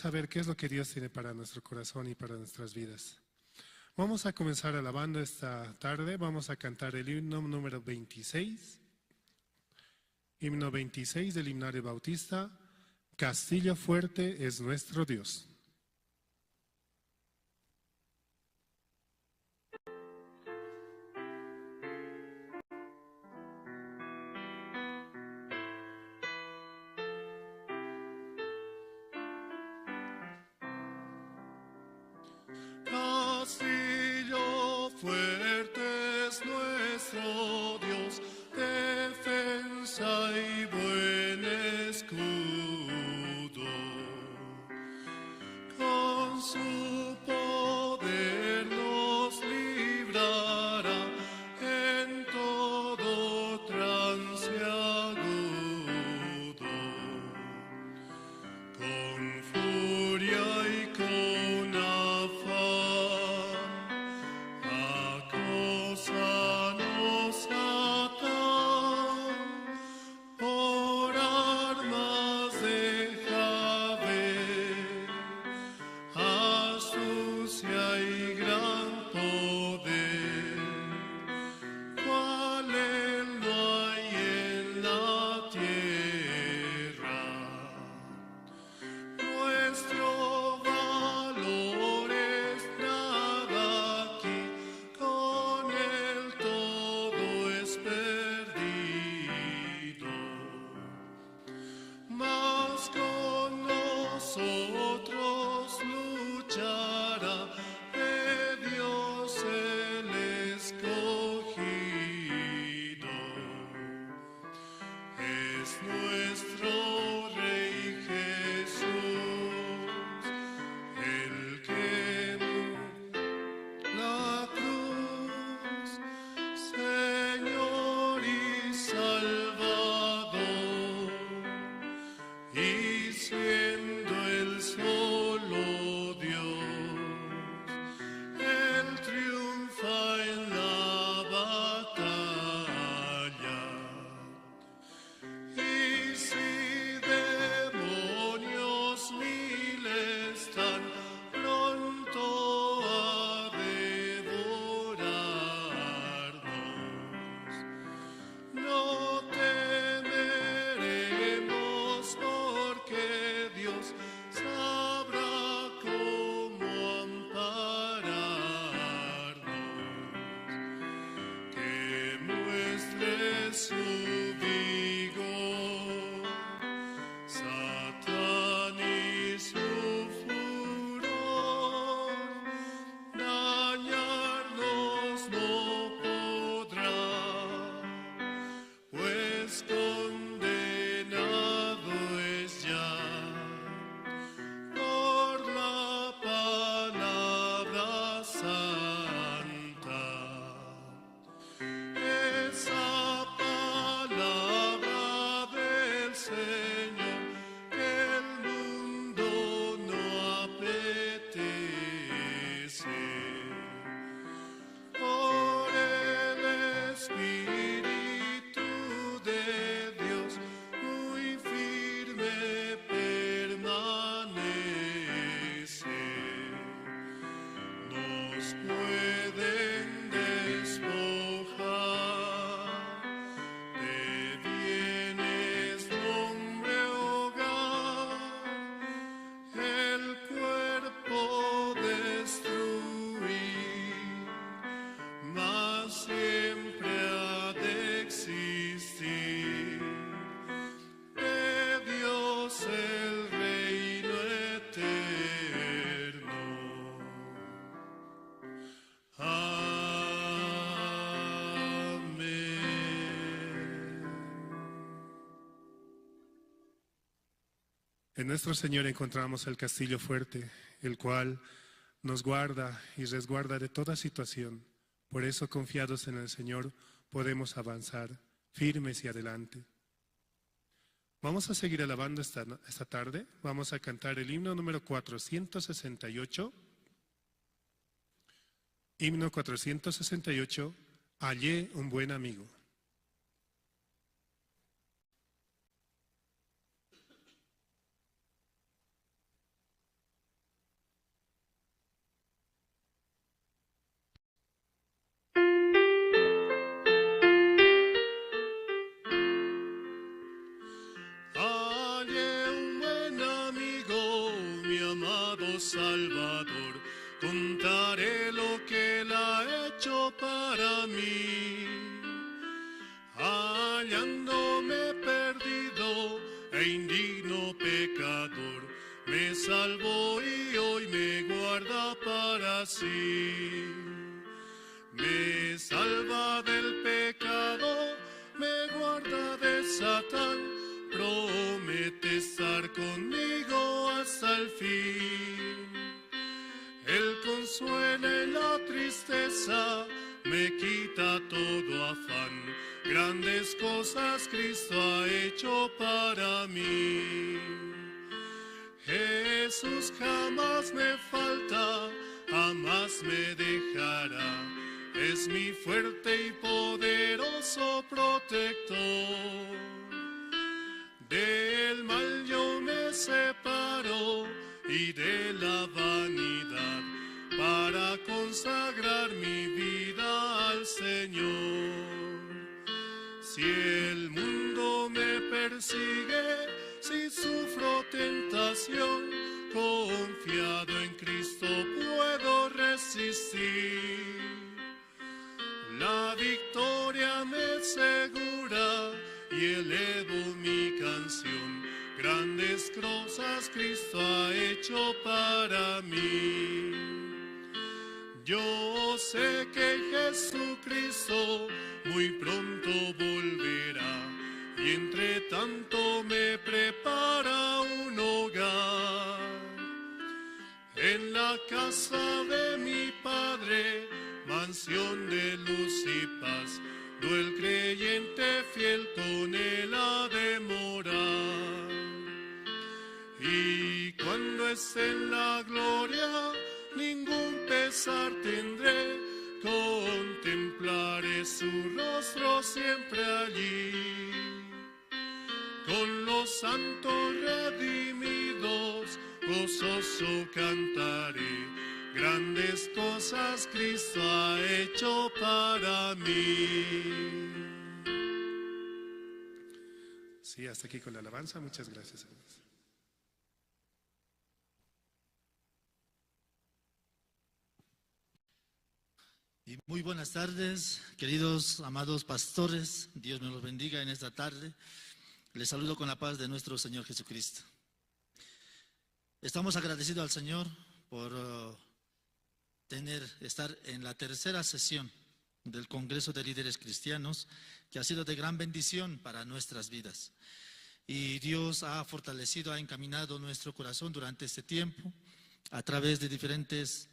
a ver qué es lo que Dios tiene para nuestro corazón y para nuestras vidas. Vamos a comenzar alabando esta tarde. Vamos a cantar el himno número 26. Himno 26 del himnario bautista. Castillo fuerte es nuestro Dios. Castillo fuerte es nuestro Dios, defensa y buen escudo. Con su poder nos librará en todo trance agudo. Con furia y con afán, acósanos Satán, por armas de Jahvé, astucia y gran poder, cual él no hay en la tierra. Nuestro valor es nada aquí, con él todo es perdido. Mas con nosotros luchará de Dios el escogido. Es nuestro Rey Jesús, el que murió la cruz, Señor y Salvador, y siendo el solo Dios, Él triunfa en la batalla. Y si demonios mil están pronto a devorarnos, no temeremos porque Dios sabrá cómo ampararnos. Que muestre su vigor, Satán y su furor, dañarnos no podrá, pues condenado es ya por la palabra santa. Esa palabra del Señor que el mundo no apetece. Por el Espíritu de Dios muy firme permanece. Nos pueden despojar de bienes, nombre, hogar, el cuerpo destruir, mas siempre ha de existir de Dios el reino eterno. Amén. En nuestro Señor encontramos el castillo fuerte, el cual nos guarda y resguarda de toda situación. Por eso, confiados en el Señor, podemos avanzar firmes y adelante. Vamos a seguir alabando esta tarde. Vamos a cantar el himno número 468. Himno 468, Hallé un buen amigo. hecho para mí. Hallándome perdido e indigno pecador, me salvó y hoy me guarda para sí. Me salva del pecado, me guarda de Satán, promete estar conmigo hasta el fin. Él consuela en la tristeza, me quita todo afán. Grandes cosas Cristo ha hecho para mí. Jesús jamás me falta, jamás me dejará. Es mi fuerte y poderoso protector. Del mal yo me separo y de la vanidad para consagrar mi vida al Señor. Si el mundo me persigue, si sufro tentación, confiado en Cristo puedo resistir. La victoria me asegura y elevo mi canción. Grandes cosas Cristo ha hecho para mí. Yo sé que Jesucristo muy pronto volverá y entre tanto me prepara un hogar. En la casa de mi Padre, mansión de luz y paz, do el creyente fiel con él ha de morar. Y cuando esté en la gloria, ningún pesar tendré, contemplaré su rostro siempre allí. Con los santos redimidos, gozoso cantaré, grandes cosas Cristo ha hecho para mí. Sí, hasta aquí con la alabanza. Muchas gracias, hermanos. Y muy buenas tardes, queridos amados pastores. Dios me los bendiga en esta tarde. Les saludo con la paz de nuestro Señor Jesucristo. Estamos agradecidos al Señor por estar en la tercera sesión del Congreso de Líderes Cristianos, que ha sido de gran bendición para nuestras vidas. Y Dios ha fortalecido, ha encaminado nuestro corazón durante este tiempo a través de diferentes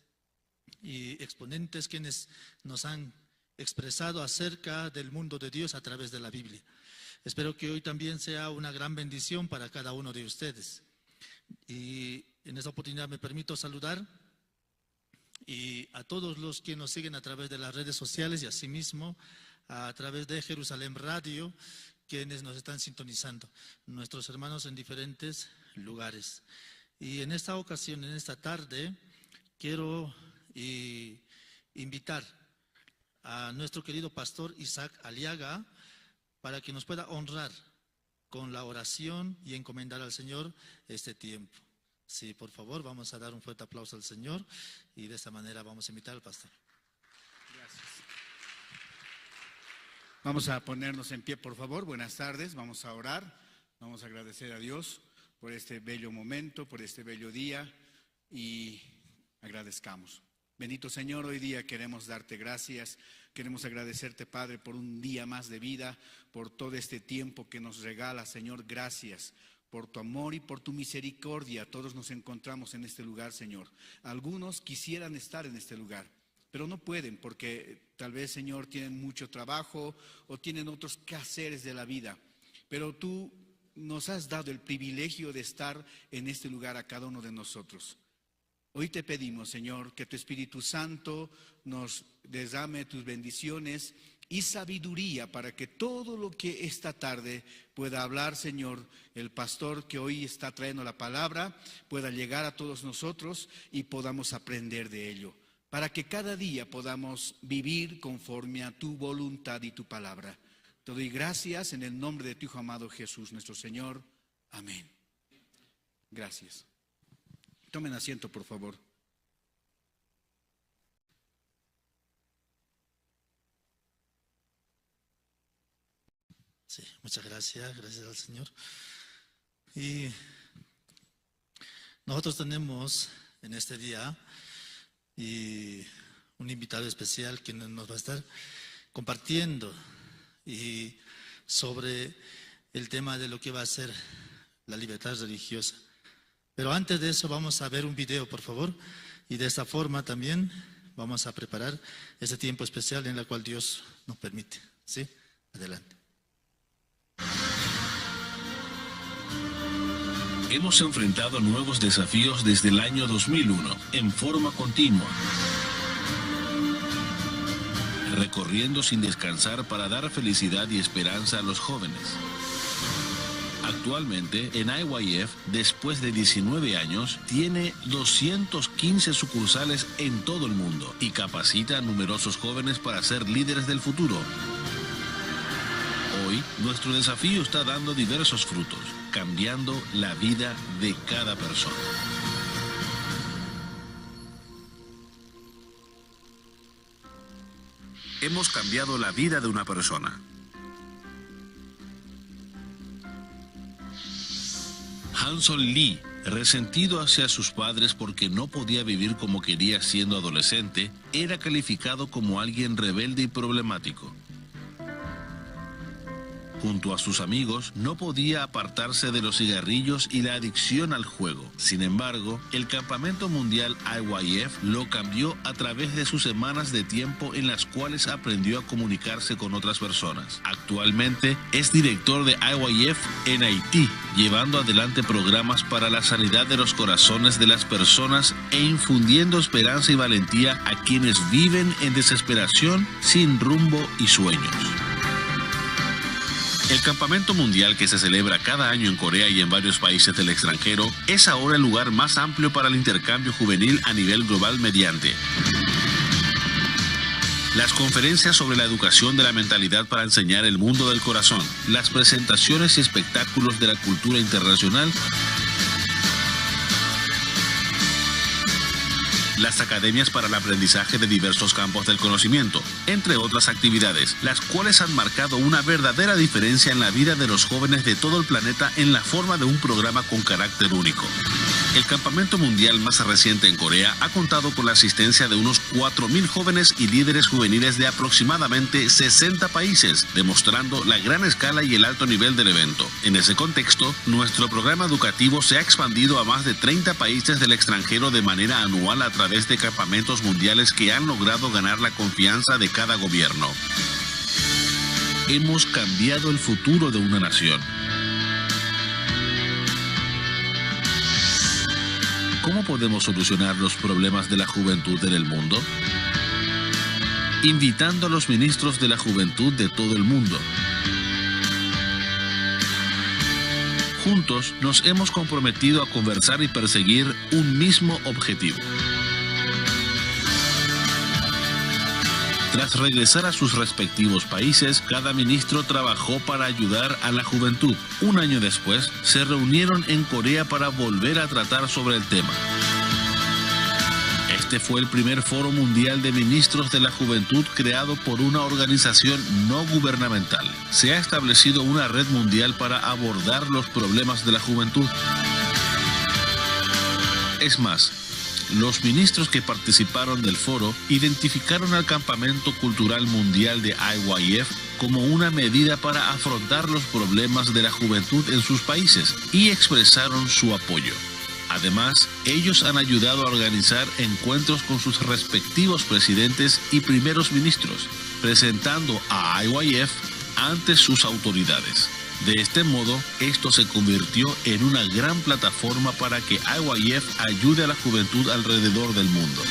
y exponentes quienes nos han expresado acerca del mundo de Dios a través de la Biblia. Espero que hoy también sea una gran bendición para cada uno de ustedes. Y en esta oportunidad me permito saludar y a todos los que nos siguen a través de las redes sociales y asimismo a través de Jerusalén Radio, quienes nos están sintonizando, nuestros hermanos en diferentes lugares. Y en esta ocasión, en esta tarde, quiero invitar a nuestro querido pastor Isaac Aliaga para que nos pueda honrar con la oración y encomendar al Señor este tiempo. Sí, por favor, vamos a dar un fuerte aplauso al Señor y de esta manera vamos a invitar al pastor. Gracias. Vamos a ponernos en pie, por favor. Buenas tardes, vamos a orar, vamos a agradecer a Dios por este bello momento, por este bello día y agradezcamos. Bendito Señor, hoy día queremos darte gracias, queremos agradecerte, Padre, por un día más de vida, por todo este tiempo que nos regala, Señor, gracias por tu amor y por tu misericordia. Todos nos encontramos en este lugar, Señor. Algunos quisieran estar en este lugar, pero no pueden porque tal vez, Señor, tienen mucho trabajo o tienen otros quehaceres de la vida. Pero tú nos has dado el privilegio de estar en este lugar a cada uno de nosotros. Hoy te pedimos, Señor, que tu Espíritu Santo nos derrame tus bendiciones y sabiduría para que todo lo que esta tarde pueda hablar, Señor, el pastor que hoy está trayendo la palabra, pueda llegar a todos nosotros y podamos aprender de ello, para que cada día podamos vivir conforme a tu voluntad y tu palabra. Te doy gracias en el nombre de tu Hijo amado Jesús, nuestro Señor. Amén. Gracias. Tomen asiento, por favor. Sí, muchas gracias, gracias al Señor. Y nosotros tenemos en este día y un invitado especial que nos va a estar compartiendo y sobre el tema de lo que va a ser la libertad religiosa. Pero antes de eso vamos a ver un video, por favor, y de esta forma también vamos a preparar ese tiempo especial en el cual Dios nos permite. ¿Sí? Adelante. Hemos enfrentado nuevos desafíos desde el año 2001, en forma continua, recorriendo sin descansar para dar felicidad y esperanza a los jóvenes. Actualmente, en IYF, después de 19 años, tiene 215 sucursales en todo el mundo y capacita a numerosos jóvenes para ser líderes del futuro. Hoy, nuestro desafío está dando diversos frutos, cambiando la vida de cada persona. Hemos cambiado la vida de una persona. Hanson Lee, resentido hacia sus padres porque no podía vivir como quería siendo adolescente, era calificado como alguien rebelde y problemático. Junto a sus amigos, no podía apartarse de los cigarrillos y la adicción al juego. Sin embargo, el Campamento Mundial IYF lo cambió a través de sus semanas de tiempo en las cuales aprendió a comunicarse con otras personas. Actualmente es director de IYF en Haití, llevando adelante programas para la sanidad de los corazones de las personas e infundiendo esperanza y valentía a quienes viven en desesperación, sin rumbo y sueños. El Campamento Mundial, que se celebra cada año en Corea y en varios países del extranjero, es ahora el lugar más amplio para el intercambio juvenil a nivel global mediante las conferencias sobre la educación de la mentalidad para enseñar el mundo del corazón, las presentaciones y espectáculos de la cultura internacional, las academias para el aprendizaje de diversos campos del conocimiento, entre otras actividades, las cuales han marcado una verdadera diferencia en la vida de los jóvenes de todo el planeta en la forma de un programa con carácter único. El campamento mundial más reciente en Corea ha contado con la asistencia de unos 4.000 jóvenes y líderes juveniles de aproximadamente 60 países, demostrando la gran escala y el alto nivel del evento. En ese contexto, nuestro programa educativo se ha expandido a más de 30 países del extranjero de manera anual a través de campamentos mundiales que han logrado ganar la confianza de cada gobierno. Hemos cambiado el futuro de una nación. ¿Cómo podemos solucionar los problemas de la juventud en el mundo? Invitando a los ministros de la juventud de todo el mundo. Juntos nos hemos comprometido a conversar y perseguir un mismo objetivo. Tras regresar a sus respectivos países, cada ministro trabajó para ayudar a la juventud. Un año después, se reunieron en Corea para volver a tratar sobre el tema. Este fue el primer foro mundial de ministros de la juventud creado por una organización no gubernamental. Se ha establecido una red mundial para abordar los problemas de la juventud. Es más, los ministros que participaron del foro identificaron al Campamento Cultural Mundial de IYF como una medida para afrontar los problemas de la juventud en sus países y expresaron su apoyo. Además, ellos han ayudado a organizar encuentros con sus respectivos presidentes y primeros ministros, presentando a IYF ante sus autoridades. De este modo, esto se convirtió en una gran plataforma para que IYF ayude a la juventud alrededor del mundo.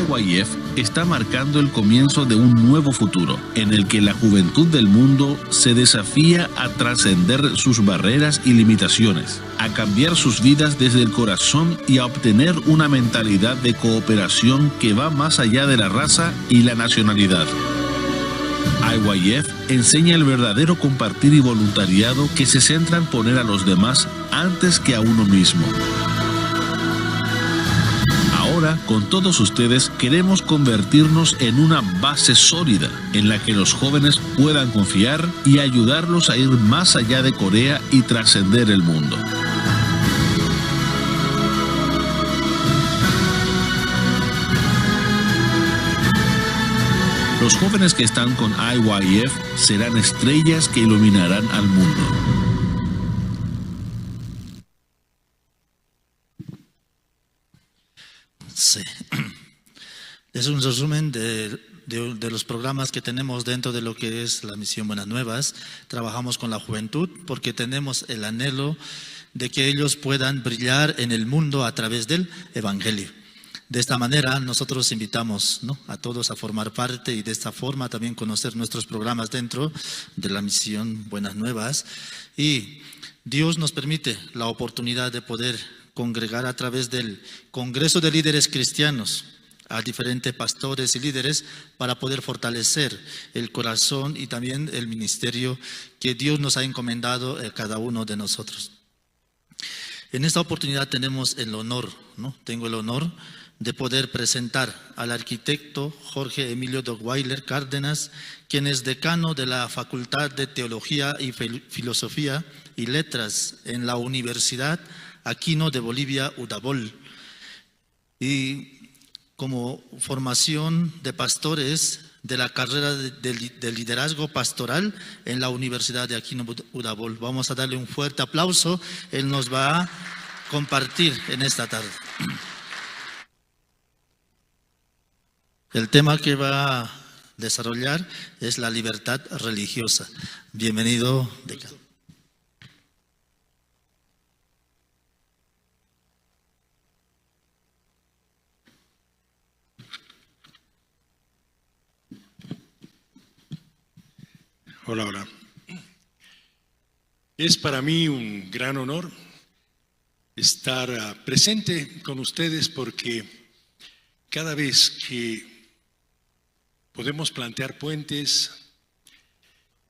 IYF está marcando el comienzo de un nuevo futuro, en el que la juventud del mundo se desafía a trascender sus barreras y limitaciones, a cambiar sus vidas desde el corazón y a obtener una mentalidad de cooperación que va más allá de la raza y la nacionalidad. IYF enseña el verdadero compartir y voluntariado que se centra en poner a los demás antes que a uno mismo. Ahora, con todos ustedes, queremos convertirnos en una base sólida en la que los jóvenes puedan confiar y ayudarlos a ir más allá de Corea y trascender el mundo. Los jóvenes que están con IYF serán estrellas que iluminarán al mundo. Sí. Es un resumen de los programas que tenemos dentro de lo que es la Misión Buenas Nuevas. Trabajamos con la juventud porque tenemos el anhelo de que ellos puedan brillar en el mundo a través del Evangelio. De esta manera nosotros invitamos, ¿no?, a todos a formar parte y de esta forma también conocer nuestros programas dentro de la Misión Buenas Nuevas. Y Dios nos permite la oportunidad de poder congregar a través del Congreso de Líderes Cristianos a diferentes pastores y líderes para poder fortalecer el corazón y también el ministerio que Dios nos ha encomendado a cada uno de nosotros. En esta oportunidad tenemos el honor, ¿no? Tengo el honor de poder presentar al arquitecto Jorge Emilio Dockweiler Cárdenas, quien es decano de la Facultad de Teología y Filosofía y Letras en la Universidad Aquino de Bolivia, UDABOL. Y como formación de pastores de la carrera de liderazgo pastoral en la Universidad de Aquino UDABOL. Vamos a darle un fuerte aplauso. Él nos va a compartir en esta tarde. El tema que va a desarrollar es la libertad religiosa. Bienvenido, decano. Hola, hola. Es para mí un gran honor estar presente con ustedes porque cada vez que podemos plantear puentes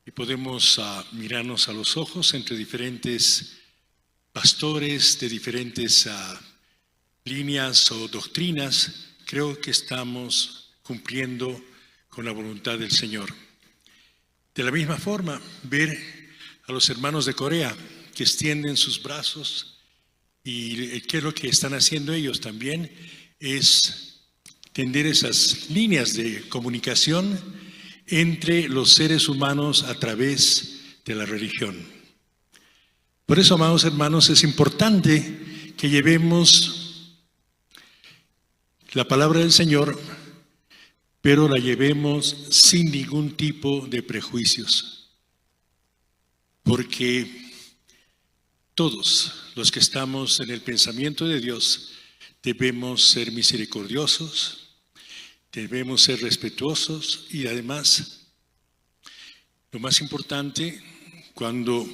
y podemos mirarnos a los ojos entre diferentes pastores de diferentes líneas o doctrinas, creo que estamos cumpliendo con la voluntad del Señor. De la misma forma, ver a los hermanos de Corea que extienden sus brazos y qué es lo que están haciendo ellos también es tender esas líneas de comunicación entre los seres humanos a través de la religión. Por eso, amados hermanos, es importante que llevemos la palabra del Señor, pero la llevemos sin ningún tipo de prejuicios, porque todos los que estamos en el pensamiento de Dios debemos ser misericordiosos, debemos ser respetuosos y además, lo más importante, cuando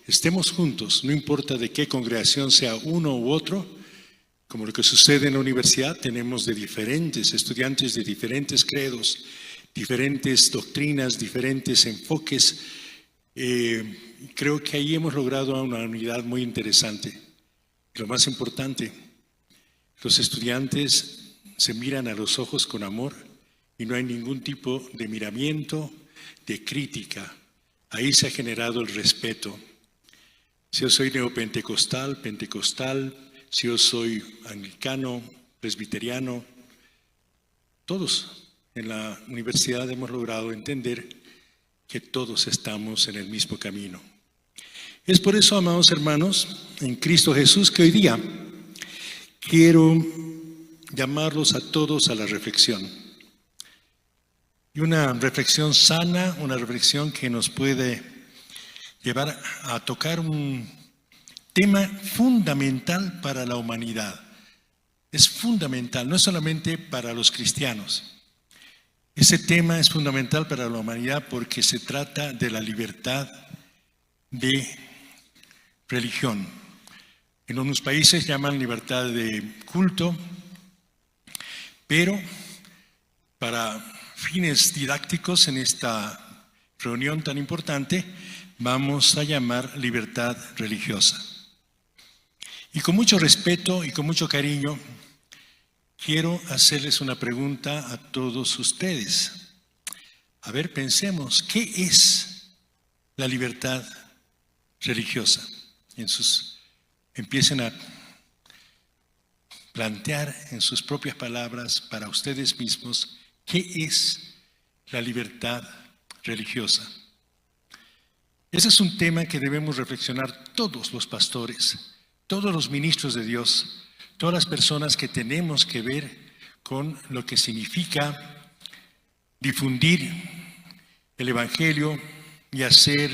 estemos juntos, no importa de qué congregación sea uno u otro, como lo que sucede en la universidad, tenemos de diferentes estudiantes de diferentes credos, diferentes doctrinas, diferentes enfoques. Creo que ahí hemos logrado una unidad muy interesante. Lo más importante, los estudiantes se miran a los ojos con amor y no hay ningún tipo de miramiento, de crítica. Ahí se ha generado el respeto. Si yo soy neopentecostal, pentecostal, si yo soy anglicano, presbiteriano, todos en la universidad hemos logrado entender que todos estamos en el mismo camino. Es por eso, amados hermanos, en Cristo Jesús, que hoy día quiero llamarlos a todos a la reflexión. Y una reflexión sana, una reflexión que nos puede llevar a tocar un tema fundamental para la humanidad. Es fundamental, no solamente para los cristianos. Ese tema es fundamental para la humanidad porque se trata de la libertad de religión. En unos países llaman libertad de culto, pero para fines didácticos en esta reunión tan importante vamos a llamar libertad religiosa. Y con mucho respeto y con mucho cariño, Quiero hacerles una pregunta a todos ustedes. A ver, pensemos, ¿qué es la libertad religiosa? Empiecen a plantear en sus propias palabras para ustedes mismos qué es la libertad religiosa. Ese es un tema que debemos reflexionar todos los pastores, todos los ministros de Dios, todas las personas que tenemos que ver con lo que significa difundir el Evangelio y hacer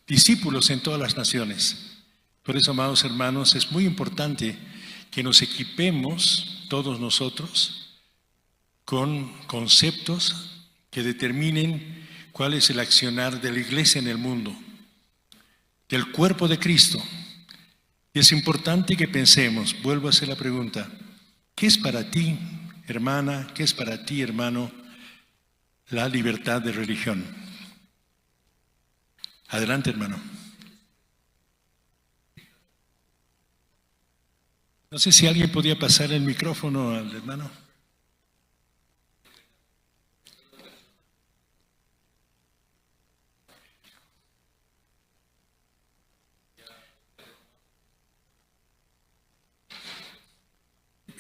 discípulos en todas las naciones. Por eso, amados hermanos, es muy importante que nos equipemos todos nosotros con conceptos que determinen cuál es el accionar de la iglesia en el mundo, del cuerpo de Cristo. Y es importante que pensemos, vuelvo a hacer la pregunta, ¿qué es para ti, hermana? ¿Qué es para ti, hermano, la libertad de religión? Adelante, hermano. No sé si alguien podía pasar el micrófono al hermano.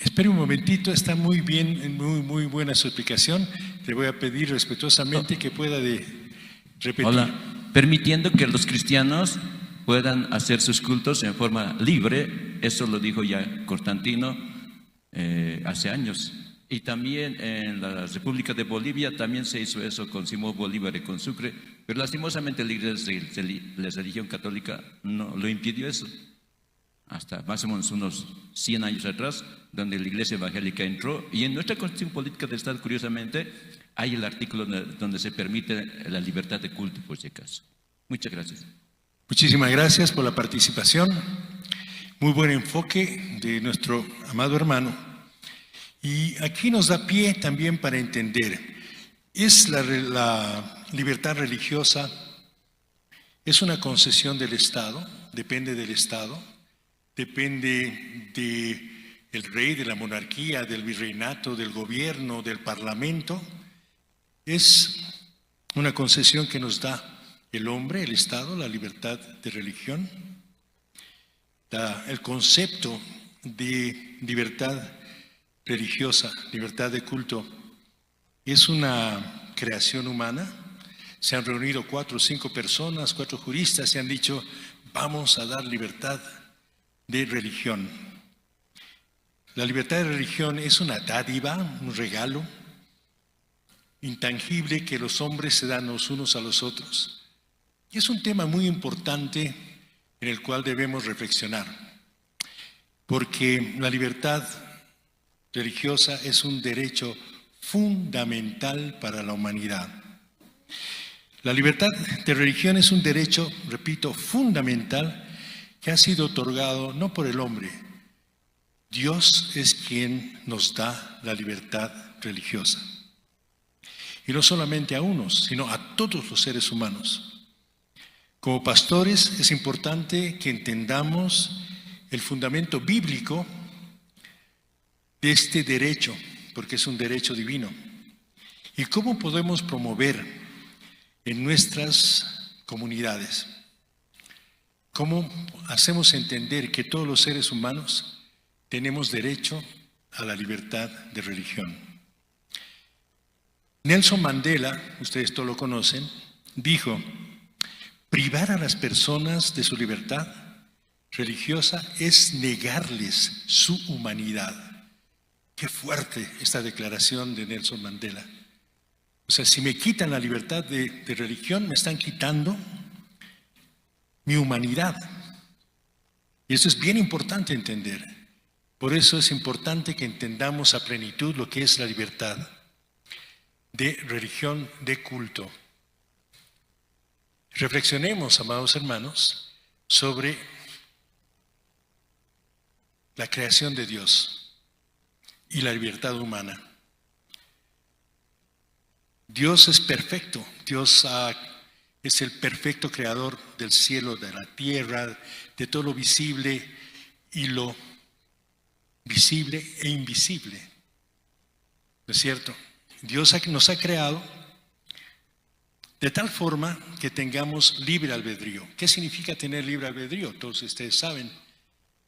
Espere un momentito, está muy bien, muy, muy buena su explicación. Le voy a pedir respetuosamente que pueda repetir. Hola. Permitiendo que los cristianos puedan hacer sus cultos en forma libre, eso lo dijo ya Constantino hace años. Y también en la República de Bolivia también se hizo eso con Simón Bolívar y con Sucre, pero lastimosamente la Iglesia, la religión católica no lo impidió eso. Hasta más o menos unos 100 años atrás, donde la Iglesia Evangélica entró, y en nuestra Constitución Política del Estado, curiosamente, hay el artículo donde se permite la libertad de culto, por si acaso. Muchas gracias. Muchísimas gracias por la participación. Muy buen enfoque de nuestro amado hermano. Y aquí nos da pie también para entender, ¿es la libertad religiosa, es una concesión del Estado? Depende del Estado, depende del rey, de la monarquía, del virreinato, del gobierno, del parlamento. Es una concesión que nos da el hombre, el Estado, la libertad de religión. El concepto de libertad religiosa, libertad de culto, es una creación humana. Se han reunido 4 o 5 personas, 4 juristas, y han dicho, vamos a dar libertad de religión. La libertad de religión es una dádiva, un regalo intangible que los hombres se dan los unos a los otros. Y es un tema muy importante en el cual debemos reflexionar, porque la libertad religiosa es un derecho fundamental para la humanidad. La libertad de religión es un derecho, repito, fundamental que ha sido otorgado no por el hombre. Dios es quien nos da la libertad religiosa. Y no solamente a unos, sino a todos los seres humanos. Como pastores es importante que entendamos el fundamento bíblico de este derecho, porque es un derecho divino. ¿Y cómo podemos promover en nuestras comunidades? ¿Cómo hacemos entender que todos los seres humanos tenemos derecho a la libertad de religión? Nelson Mandela, ustedes todos lo conocen, dijo: privar a las personas de su libertad religiosa es negarles su humanidad. Qué fuerte esta declaración de Nelson Mandela. O sea, si me quitan la libertad de religión, me están quitando mi humanidad. Y eso es bien importante entender. Por eso es importante que entendamos a plenitud lo que es la libertad de religión, de culto. Reflexionemos, amados hermanos, sobre la creación de Dios y la libertad humana. Dios es perfecto. Dios es el perfecto creador del cielo, de la tierra, de todo lo visible y lo visible e invisible. ¿No es cierto? Dios nos ha creado de tal forma que tengamos libre albedrío. ¿Qué significa tener libre albedrío? Todos ustedes saben.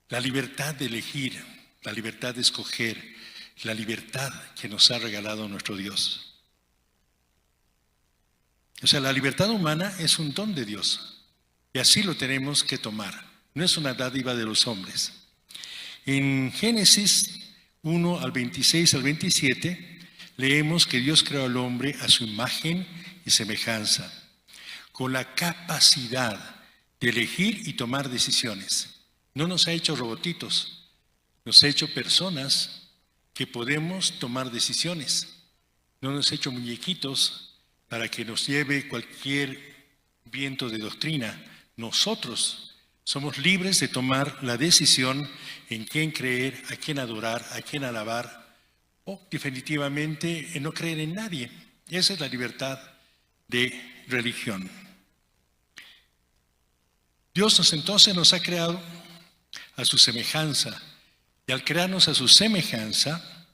La libertad de elegir, la libertad de escoger, la libertad que nos ha regalado nuestro Dios. O sea, la libertad humana es un don de Dios y así lo tenemos que tomar. No es una dádiva de los hombres. En Génesis 1 al 26 al 27 leemos que Dios creó al hombre a su imagen y semejanza, con la capacidad de elegir y tomar decisiones. No nos ha hecho robotitos, nos ha hecho personas que podemos tomar decisiones. No nos ha hecho muñequitos para que nos lleve cualquier viento de doctrina. Nosotros somos libres de tomar la decisión en quién creer, a quién adorar, a quién alabar, o definitivamente en no creer en nadie. Esa es la libertad de religión. Dios nos entonces nos ha creado a su semejanza, y al crearnos a su semejanza,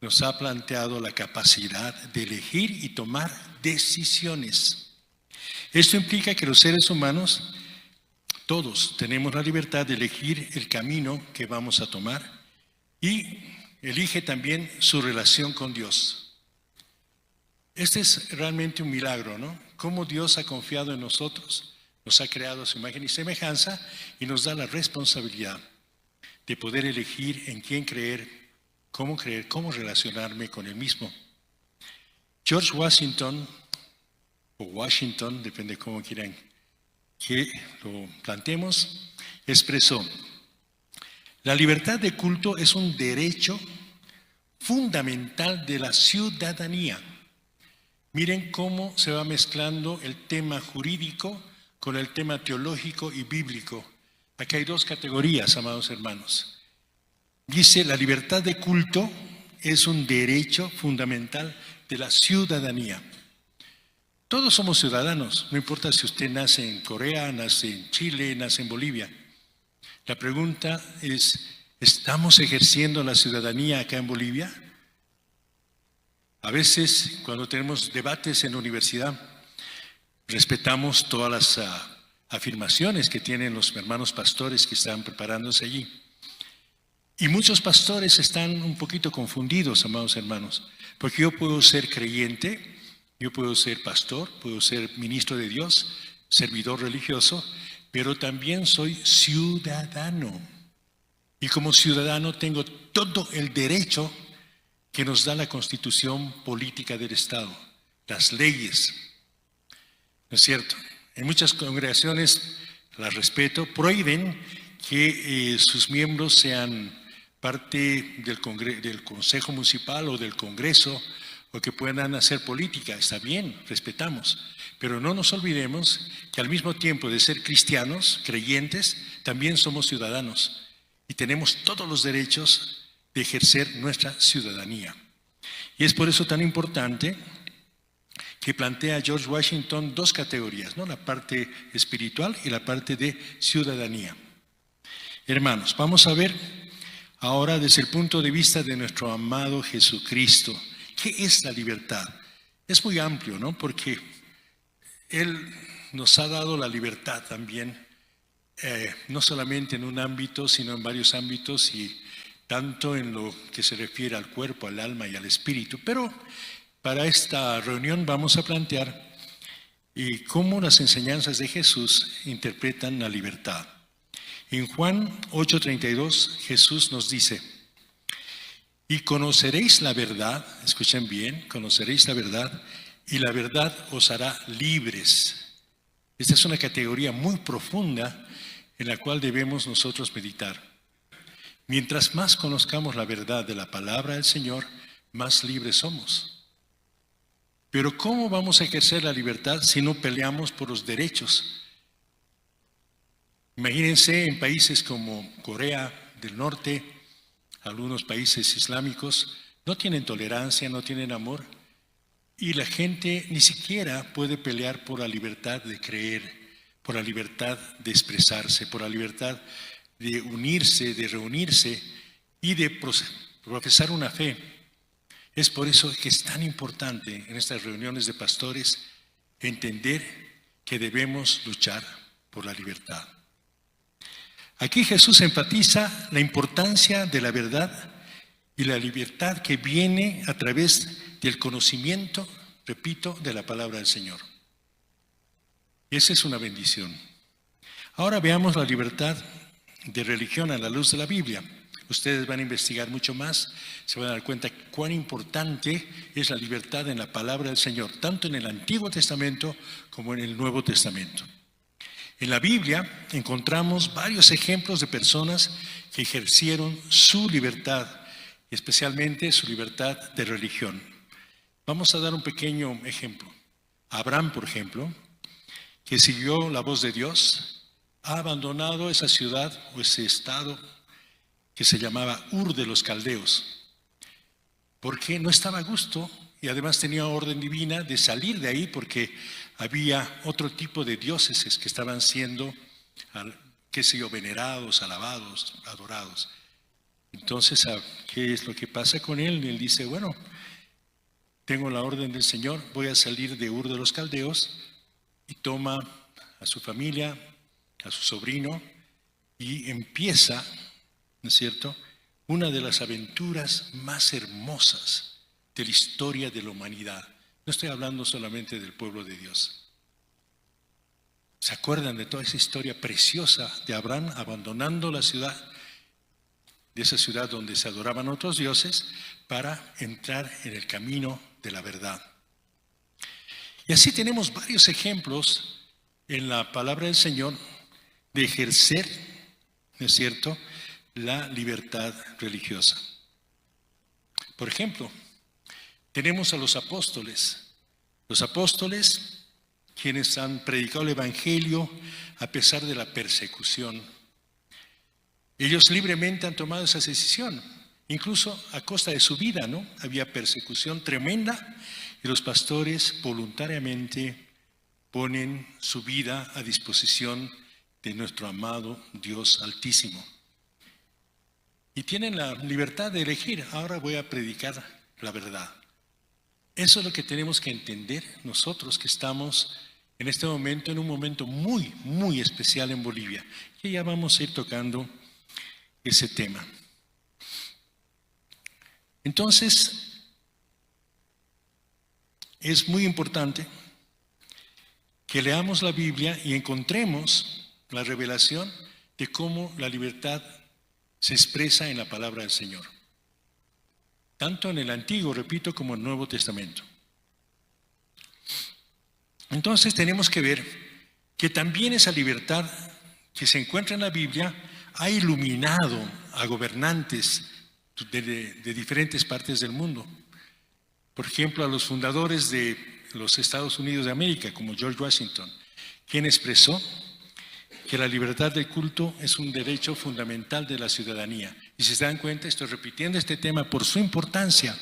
nos ha planteado la capacidad de elegir y tomar decisiones. Esto implica que los seres humanos, todos tenemos la libertad de elegir el camino que vamos a tomar y elige también su relación con Dios. Este es realmente un milagro, ¿no? Cómo Dios ha confiado en nosotros, nos ha creado a su imagen y semejanza y nos da la responsabilidad de poder elegir en quién creer, cómo creer, cómo relacionarme con él mismo. George Washington, o Washington, depende cómo quieran que lo planteemos, expresó: la libertad de culto es un derecho fundamental de la ciudadanía. Miren cómo se va mezclando el tema jurídico con el tema teológico y bíblico. Aquí hay dos categorías, amados hermanos. Dice, la libertad de culto es un derecho fundamental de la ciudadanía. Todos somos ciudadanos, no importa si usted nace en Corea, nace en Chile, nace en Bolivia. La pregunta es, ¿estamos ejerciendo la ciudadanía acá en Bolivia? A veces, cuando tenemos debates en la universidad, respetamos todas las afirmaciones que tienen los hermanos pastores que están preparándose allí. Y muchos pastores están un poquito confundidos, amados hermanos, porque yo puedo ser creyente, yo puedo ser pastor, puedo ser ministro de Dios, servidor religioso, pero también soy ciudadano. Y como ciudadano tengo todo el derecho que nos da la Constitución Política del Estado, las leyes. ¿No es cierto? En muchas congregaciones, las respeto, prohíben que sus miembros sean parte del Consejo Municipal o del Congreso, o que puedan hacer política. Está bien, respetamos. Pero no nos olvidemos que al mismo tiempo de ser cristianos, creyentes, también somos ciudadanos y tenemos todos los derechos de ejercer nuestra ciudadanía. Y es por eso tan importante que plantea George Washington dos categorías, ¿no? La parte espiritual y la parte de ciudadanía. Hermanos, vamos a ver ahora desde el punto de vista de nuestro amado Jesucristo. ¿Qué es la libertad? Es muy amplio, ¿no? Porque Él nos ha dado la libertad también, no solamente en un ámbito, sino en varios ámbitos, y tanto en lo que se refiere al cuerpo, al alma y al espíritu. Pero para esta reunión vamos a plantear cómo las enseñanzas de Jesús interpretan la libertad. En Juan 8:32, Jesús nos dice: y conoceréis la verdad, escuchen bien, conoceréis la verdad, y la verdad os hará libres. Esta es una categoría muy profunda en la cual debemos nosotros meditar. Mientras más conozcamos la verdad de la palabra del Señor, más libres somos. Pero ¿cómo vamos a ejercer la libertad si no peleamos por los derechos? Imagínense en países como Corea del Norte, algunos países islámicos, no tienen tolerancia, no tienen amor, y la gente ni siquiera puede pelear por la libertad de creer, por la libertad de expresarse, por la libertad de unirse, de reunirse. y de profesar una fe. Es por eso que es tan importante en estas reuniones de pastores entender que debemos luchar por la libertad. Aquí Jesús enfatiza la importancia de la verdad y la libertad que viene a través del conocimiento, repito, de la palabra del Señor. Esa es una bendición. Ahora veamos la libertad de religión a la luz de la Biblia. Ustedes van a investigar mucho más, se van a dar cuenta cuán importante es la libertad en la palabra del Señor, tanto en el Antiguo Testamento como en el Nuevo Testamento. En la Biblia encontramos varios ejemplos de personas que ejercieron su libertad, especialmente su libertad de religión. Vamos a dar un pequeño ejemplo. Abraham, por ejemplo, que siguió la voz de Dios, ha abandonado esa ciudad o ese estado que se llamaba Ur de los Caldeos, porque no estaba a gusto y además tenía orden divina de salir de ahí porque había otro tipo de dioses que estaban siendo, qué sé yo, venerados, alabados, adorados. Entonces, ¿qué es lo que pasa con él? Él dice, bueno, tengo la orden del Señor, voy a salir de Ur de los Caldeos, y toma a su familia, a su sobrino, y empieza, ¿no es cierto?, una de las aventuras más hermosas de la historia de la humanidad. No estoy hablando solamente del pueblo de Dios. ¿Se acuerdan de toda esa historia preciosa de Abraham abandonando la ciudad, de esa ciudad donde se adoraban otros dioses, para entrar en el camino de la verdad? Y así tenemos varios ejemplos en la palabra del Señor de ejercer, ¿no es cierto?, la libertad religiosa. Por ejemplo, tenemos a los apóstoles. Los apóstoles, quienes han predicado el Evangelio a pesar de la persecución. Ellos libremente han tomado esa decisión, incluso a costa de su vida, ¿no? Había persecución tremenda y los pastores voluntariamente ponen su vida a disposición de nuestro amado Dios Altísimo. Y tienen la libertad de elegir, ahora voy a predicar la verdad. Eso es lo que tenemos que entender nosotros que estamos en este momento, en un momento muy, muy especial en Bolivia, que ya vamos a ir tocando ese tema. Entonces, es muy importante que leamos la Biblia y encontremos la revelación de cómo la libertad se expresa en la palabra del Señor, tanto en el Antiguo, repito, como en el Nuevo Testamento. Entonces tenemos que ver que también esa libertad que se encuentra en la Biblia ha iluminado a gobernantes de diferentes partes del mundo. Por ejemplo, a los fundadores de los Estados Unidos de América, como George Washington, quien expresó que la libertad de culto es un derecho fundamental de la ciudadanía. Y si se dan cuenta, estoy repitiendo este tema por su importancia.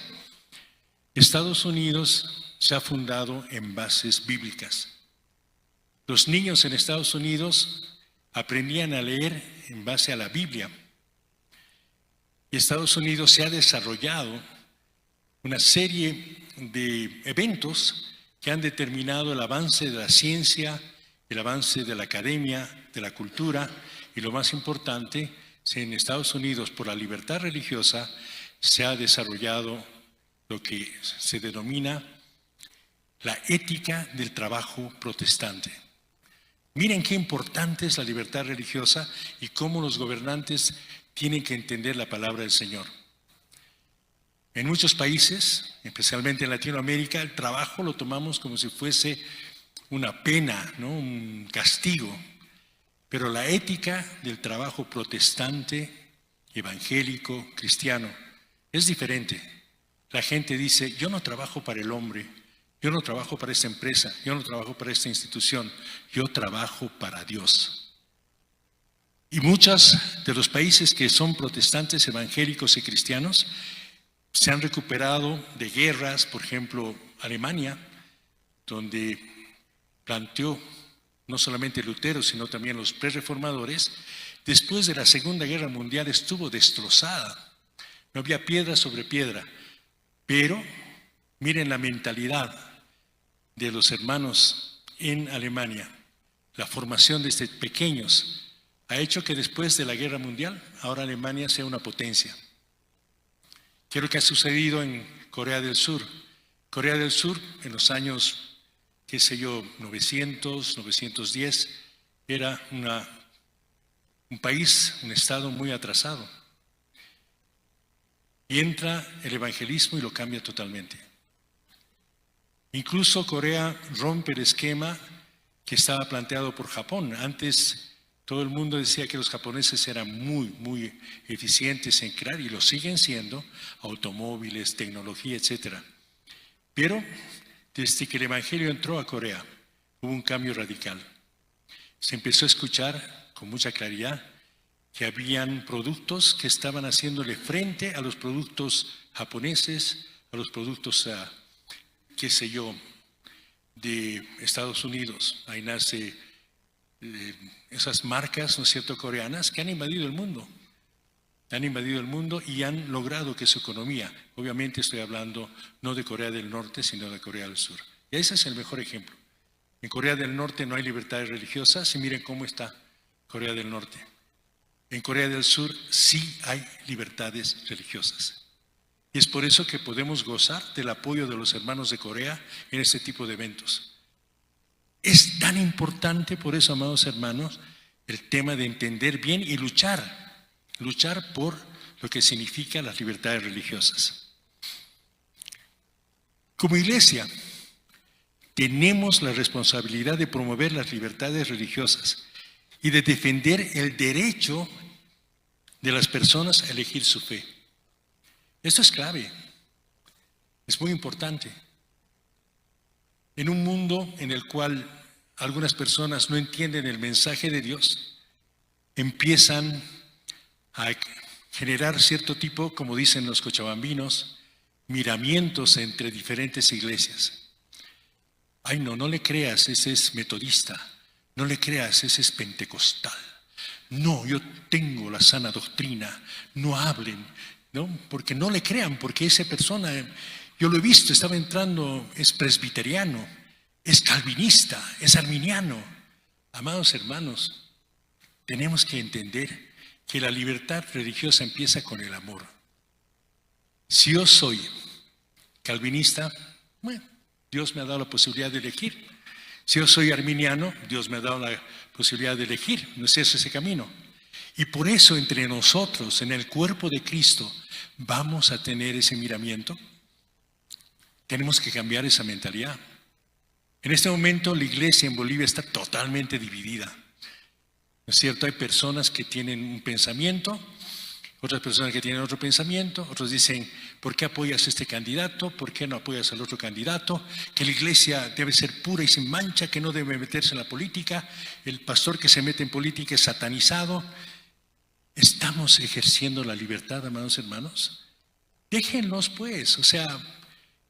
Estados Unidos se ha fundado en bases bíblicas. Los niños en Estados Unidos aprendían a leer en base a la Biblia. Y Estados Unidos se ha desarrollado una serie de eventos que han determinado el avance de la ciencia, el avance de la academia, de la cultura, y lo más importante, en Estados Unidos, por la libertad religiosa, se ha desarrollado lo que se denomina la ética del trabajo protestante. Miren qué importante es la libertad religiosa y cómo los gobernantes tienen que entender la palabra del Señor. En muchos países, especialmente en Latinoamérica, el trabajo lo tomamos como si fuese una pena, ¿no? Un castigo. Pero la ética del trabajo protestante, evangélico, cristiano, es diferente. La gente dice, yo no trabajo para el hombre, yo no trabajo para esta empresa, yo no trabajo para esta institución, yo trabajo para Dios. Y muchos de los países que son protestantes, evangélicos y cristianos se han recuperado de guerras, por ejemplo, Alemania, donde planteó no solamente Lutero, sino también los prerreformadores, después de la Segunda Guerra Mundial estuvo destrozada. No había piedra sobre piedra. Pero miren la mentalidad de los hermanos en Alemania. La formación desde pequeños ha hecho que después de la Guerra Mundial, ahora Alemania sea una potencia. ¿Qué es lo que ha sucedido en Corea del Sur? Corea del Sur, en los años, qué sé yo, 900, 910, era un país, un estado muy atrasado. Y entra el evangelismo y lo cambia totalmente. Incluso Corea rompe el esquema que estaba planteado por Japón. Antes todo el mundo decía que los japoneses eran muy, muy eficientes en crear, y lo siguen siendo, automóviles, tecnología, etcétera. Pero desde que el Evangelio entró a Corea, hubo un cambio radical. Se empezó a escuchar con mucha claridad que habían productos que estaban haciéndole frente a los productos japoneses, a los productos, qué sé yo, de Estados Unidos. Ahí nace esas marcas, ¿no es cierto?, coreanas que han invadido el mundo. Han invadido el mundo y han logrado que su economía, obviamente estoy hablando no de Corea del Norte, sino de Corea del Sur. Y ese es el mejor ejemplo. En Corea del Norte no hay libertades religiosas y miren cómo está Corea del Norte. En Corea del Sur sí hay libertades religiosas. Y es por eso que podemos gozar del apoyo de los hermanos de Corea en este tipo de eventos. Es tan importante, por eso, amados hermanos, el tema de entender bien y luchar por lo que significa las libertades religiosas. Como iglesia, tenemos la responsabilidad de promover las libertades religiosas y de defender el derecho de las personas a elegir su fe. Esto es clave, es muy importante. En un mundo en el cual algunas personas no entienden el mensaje de Dios, empiezan a generar cierto tipo, como dicen los cochabambinos, miramientos entre diferentes iglesias. Ay, no, no le creas, ese es metodista. No le creas, ese es pentecostal. No, yo tengo la sana doctrina. No hablen, ¿no? Porque no le crean, porque esa persona, yo lo he visto, estaba entrando, es presbiteriano, es calvinista, es arminiano. Amados hermanos, tenemos que entender que la libertad religiosa empieza con el amor. Si yo soy calvinista, bueno, Dios me ha dado la posibilidad de elegir. Si yo soy arminiano, Dios me ha dado la posibilidad de elegir. No es ese camino. Y por eso entre nosotros, en el cuerpo de Cristo, vamos a tener ese miramiento. Tenemos que cambiar esa mentalidad. En este momento la iglesia en Bolivia está totalmente dividida. ¿No es cierto? Hay personas que tienen un pensamiento, otras personas que tienen otro pensamiento, otros dicen, ¿por qué apoyas a este candidato? ¿Por qué no apoyas al otro candidato? Que la iglesia debe ser pura y sin mancha, que no debe meterse en la política, el pastor que se mete en política es satanizado. ¿Estamos ejerciendo la libertad, amados hermanos? Déjenlos pues,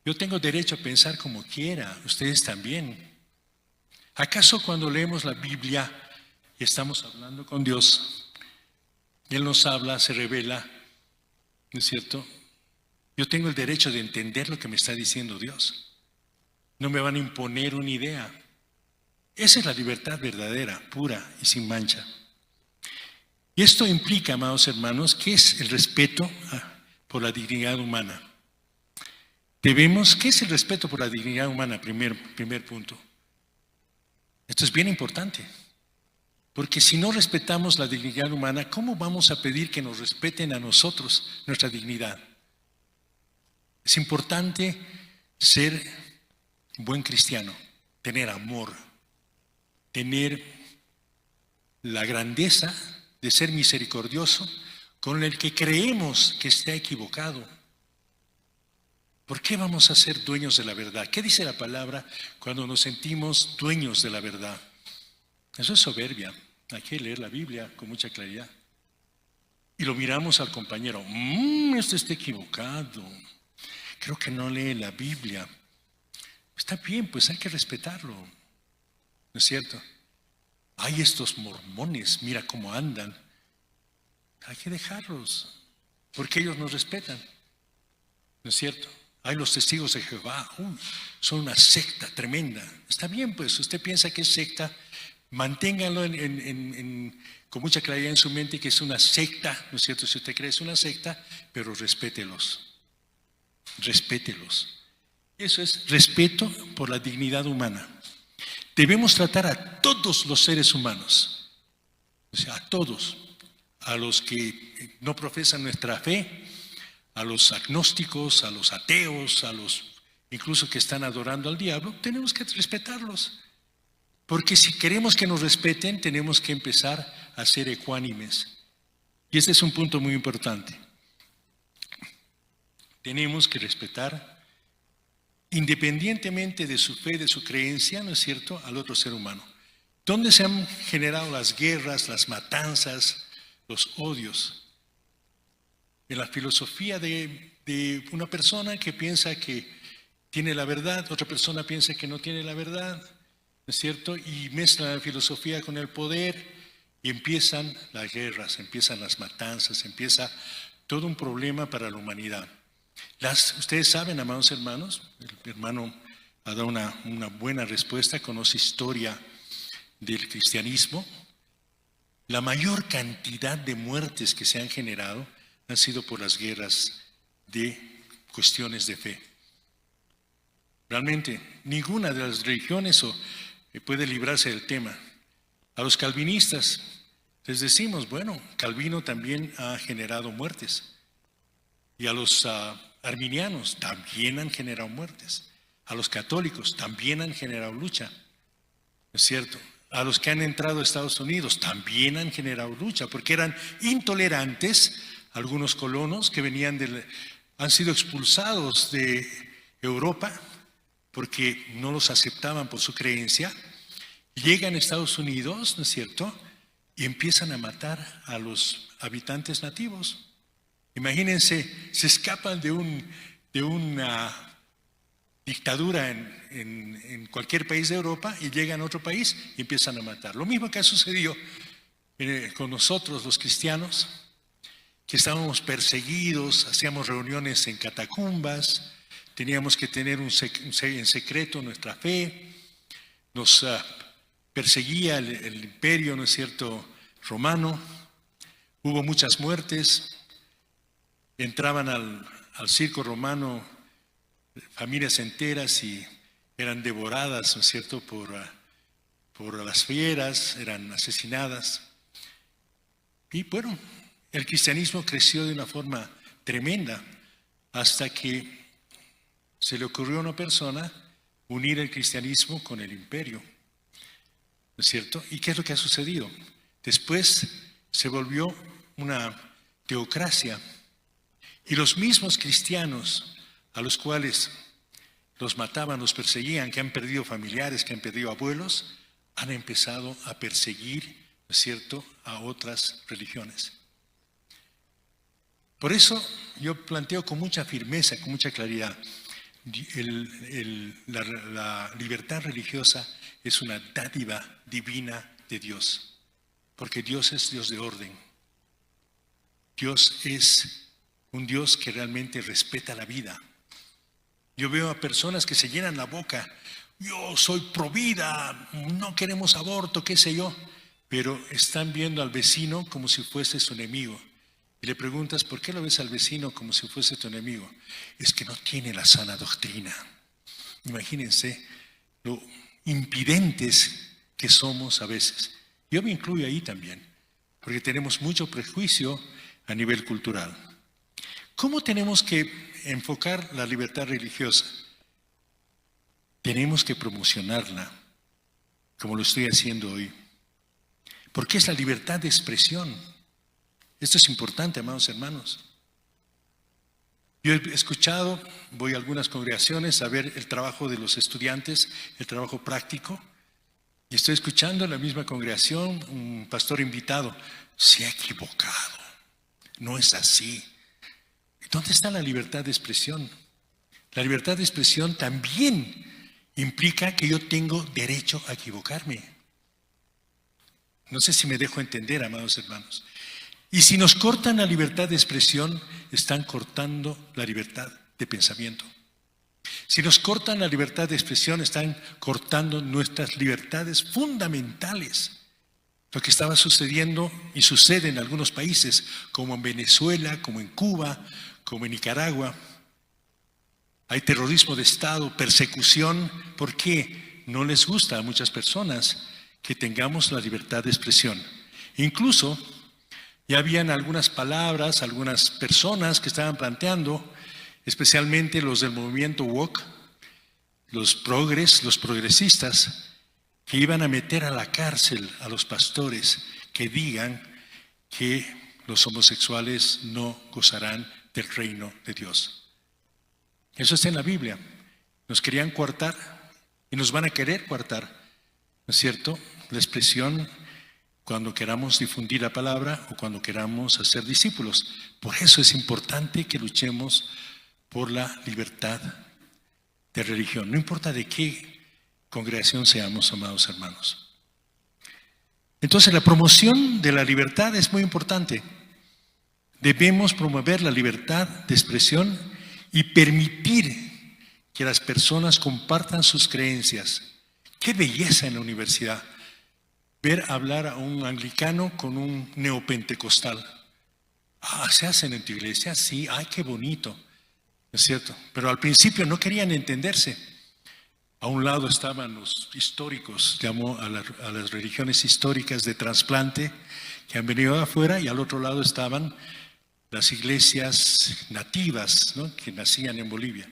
yo tengo derecho a pensar como quiera, ustedes también. ¿Acaso cuando leemos la Biblia y estamos hablando con Dios, Él nos habla, se revela, ¿no es cierto? Yo tengo el derecho de entender lo que me está diciendo Dios. No me van a imponer una idea. Esa es la libertad verdadera, pura y sin mancha. Y esto implica, amados hermanos, que es el respeto por la dignidad humana. ¿Qué es el respeto por la dignidad humana? Primer punto. Esto es bien importante. Porque si no respetamos la dignidad humana, ¿cómo vamos a pedir que nos respeten a nosotros nuestra dignidad? Es importante ser buen cristiano, tener amor, tener la grandeza de ser misericordioso con el que creemos que está equivocado. ¿Por qué vamos a ser dueños de la verdad? ¿Qué dice la palabra cuando nos sentimos dueños de la verdad? Eso es soberbia. Hay que leer la Biblia con mucha claridad. Y lo miramos al compañero. Este está equivocado. Creo que no lee la Biblia. Está bien, pues hay que respetarlo. ¿No es cierto? Hay estos mormones, mira cómo andan. Hay que dejarlos. Porque ellos nos respetan. ¿No es cierto? Hay los testigos de Jehová, son una secta tremenda. Está bien, pues, usted piensa que es secta, manténgalo con mucha claridad en su mente que es una secta, ¿no es cierto? Si usted cree es una secta, pero respételos. Respételos. Eso es respeto por la dignidad humana. Debemos tratar a todos los seres humanos, o sea, a todos, a los que no profesan nuestra fe, a los agnósticos, a los ateos, a los incluso que están adorando al diablo, tenemos que respetarlos. Porque si queremos que nos respeten, tenemos que empezar a ser ecuánimes. Y este es un punto muy importante. Tenemos que respetar, independientemente de su fe, de su creencia, ¿no es cierto?, al otro ser humano. ¿Dónde se han generado las guerras, las matanzas, los odios? En la filosofía de una persona que piensa que tiene la verdad, otra persona piensa que no tiene la verdad, ¿no es cierto? Y mezclan la filosofía con el poder y empiezan las guerras, empiezan las matanzas, empieza todo un problema para la humanidad. Ustedes saben, amados hermanos, el hermano ha dado una buena respuesta, conoce historia del cristianismo. La mayor cantidad de muertes que se han generado han sido por las guerras de cuestiones de fe. Realmente, ninguna de las religiones puede librarse del tema. A los calvinistas les decimos, bueno, Calvino también ha generado muertes. Y a los arminianos también han generado muertes. A los católicos también han generado lucha. ¿No es cierto? A los que han entrado a Estados Unidos también han generado lucha, porque eran intolerantes. Algunos colonos que venían han sido expulsados de Europa porque no los aceptaban por su creencia. Llegan a Estados Unidos, ¿no es cierto? Y empiezan a matar a los habitantes nativos. Imagínense, se escapan de una dictadura en cualquier país de Europa y llegan a otro país y empiezan a matar. Lo mismo que ha sucedido con nosotros los cristianos, que estábamos perseguidos, hacíamos reuniones en catacumbas, teníamos que tener en secreto nuestra fe, nos perseguía el imperio, ¿no es cierto?, romano, hubo muchas muertes, entraban al circo romano familias enteras y eran devoradas, ¿no es cierto?, por las fieras, eran asesinadas. Y bueno, el cristianismo creció de una forma tremenda hasta que se le ocurrió a una persona unir el cristianismo con el imperio, ¿no es cierto? ¿Y qué es lo que ha sucedido? Después se volvió una teocracia y los mismos cristianos a los cuales los mataban, los perseguían, que han perdido familiares, que han perdido abuelos, han empezado a perseguir, ¿no es cierto?, a otras religiones. Por eso yo planteo con mucha firmeza, con mucha claridad, la libertad religiosa es una dádiva divina de Dios, porque Dios es Dios de orden. Dios es un Dios que realmente respeta la vida. Yo veo a personas que se llenan la boca, yo soy pro vida, no queremos aborto, qué sé yo, pero están viendo al vecino como si fuese su enemigo. Y le preguntas, ¿por qué lo ves al vecino como si fuese tu enemigo? Es que no tiene la sana doctrina. Imagínense lo impidentes que somos a veces. Yo me incluyo ahí también, porque tenemos mucho prejuicio a nivel cultural. ¿Cómo tenemos que enfocar la libertad religiosa? Tenemos que promocionarla, como lo estoy haciendo hoy. Porque es la libertad de expresión. Esto es importante, amados hermanos. Yo he escuchado, voy a algunas congregaciones a ver el trabajo de los estudiantes, el trabajo práctico, y estoy escuchando en la misma congregación un pastor invitado, se ha equivocado, no es así. ¿Dónde está la libertad de expresión? La libertad de expresión también implica que yo tengo derecho a equivocarme. No sé si me dejo entender, amados hermanos. Y si nos cortan la libertad de expresión, están cortando la libertad de pensamiento. Si nos cortan la libertad de expresión, están cortando nuestras libertades fundamentales. Lo que estaba sucediendo y sucede en algunos países, como en Venezuela, como en Cuba, como en Nicaragua. Hay terrorismo de Estado, persecución. ¿Por qué? No les gusta a muchas personas que tengamos la libertad de expresión. Incluso ya habían algunas palabras, algunas personas que estaban planteando, especialmente los del movimiento woke, los progres, los progresistas, que iban a meter a la cárcel a los pastores que digan que los homosexuales no gozarán del reino de Dios. Eso está en la Biblia. Nos querían coartar y nos van a querer coartar, ¿no es cierto? La expresión cuando queramos difundir la palabra o cuando queramos hacer discípulos. Por eso es importante que luchemos por la libertad de religión. No importa de qué congregación seamos, amados hermanos. Entonces la promoción de la libertad es muy importante. Debemos promover la libertad de expresión y permitir que las personas compartan sus creencias. Qué belleza en la universidad ver hablar a un anglicano con un neopentecostal. Ah, se hacen en tu iglesia, sí, ay, qué bonito. Es cierto, pero al principio no querían entenderse. A un lado estaban los históricos, llamó a las religiones históricas de trasplante que han venido de afuera, y al otro lado estaban las iglesias nativas, ¿no?, que nacían en Bolivia.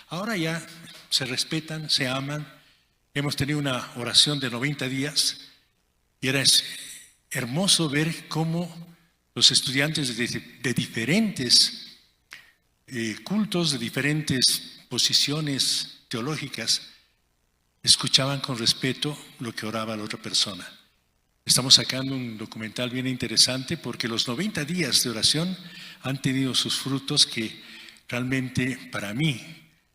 Ahora ya se respetan, se aman. Hemos tenido una oración de 90 días y era hermoso ver cómo los estudiantes de diferentes cultos, de diferentes posiciones teológicas, escuchaban con respeto lo que oraba la otra persona. Estamos sacando un documental bien interesante porque los 90 días de oración han tenido sus frutos que realmente para mí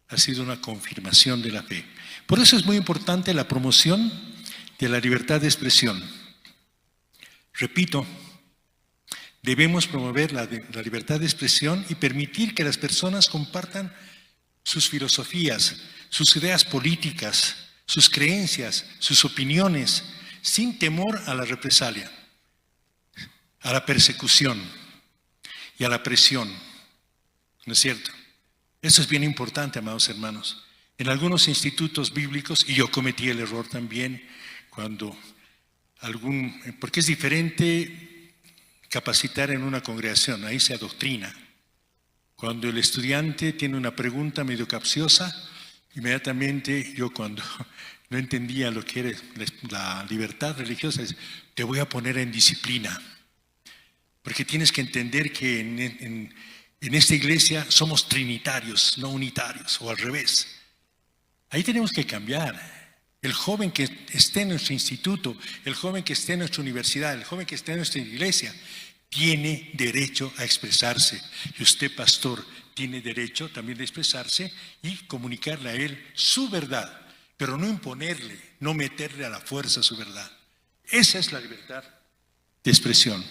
ha sido una confirmación de la fe. Por eso es muy importante la promoción de la libertad de expresión. Repito, debemos promover la libertad de expresión y permitir que las personas compartan sus filosofías, sus ideas políticas, sus creencias, sus opiniones, sin temor a la represalia, a la persecución y a la presión. ¿No es cierto? Eso es bien importante, amados hermanos. En algunos institutos bíblicos, y yo cometí el error también, cuando porque es diferente capacitar en una congregación, ahí se adoctrina. Cuando el estudiante tiene una pregunta medio capciosa, inmediatamente yo, cuando no entendía lo que era la libertad religiosa, es, te voy a poner en disciplina. Porque tienes que entender que en esta iglesia somos trinitarios, no unitarios, o al revés. Ahí tenemos que cambiar. El joven que esté en nuestro instituto, el joven que esté en nuestra universidad, el joven que esté en nuestra iglesia, tiene derecho a expresarse. Y usted, pastor, tiene derecho también de expresarse y comunicarle a él su verdad, pero no imponerle, no meterle a la fuerza su verdad. Esa es la libertad de expresión.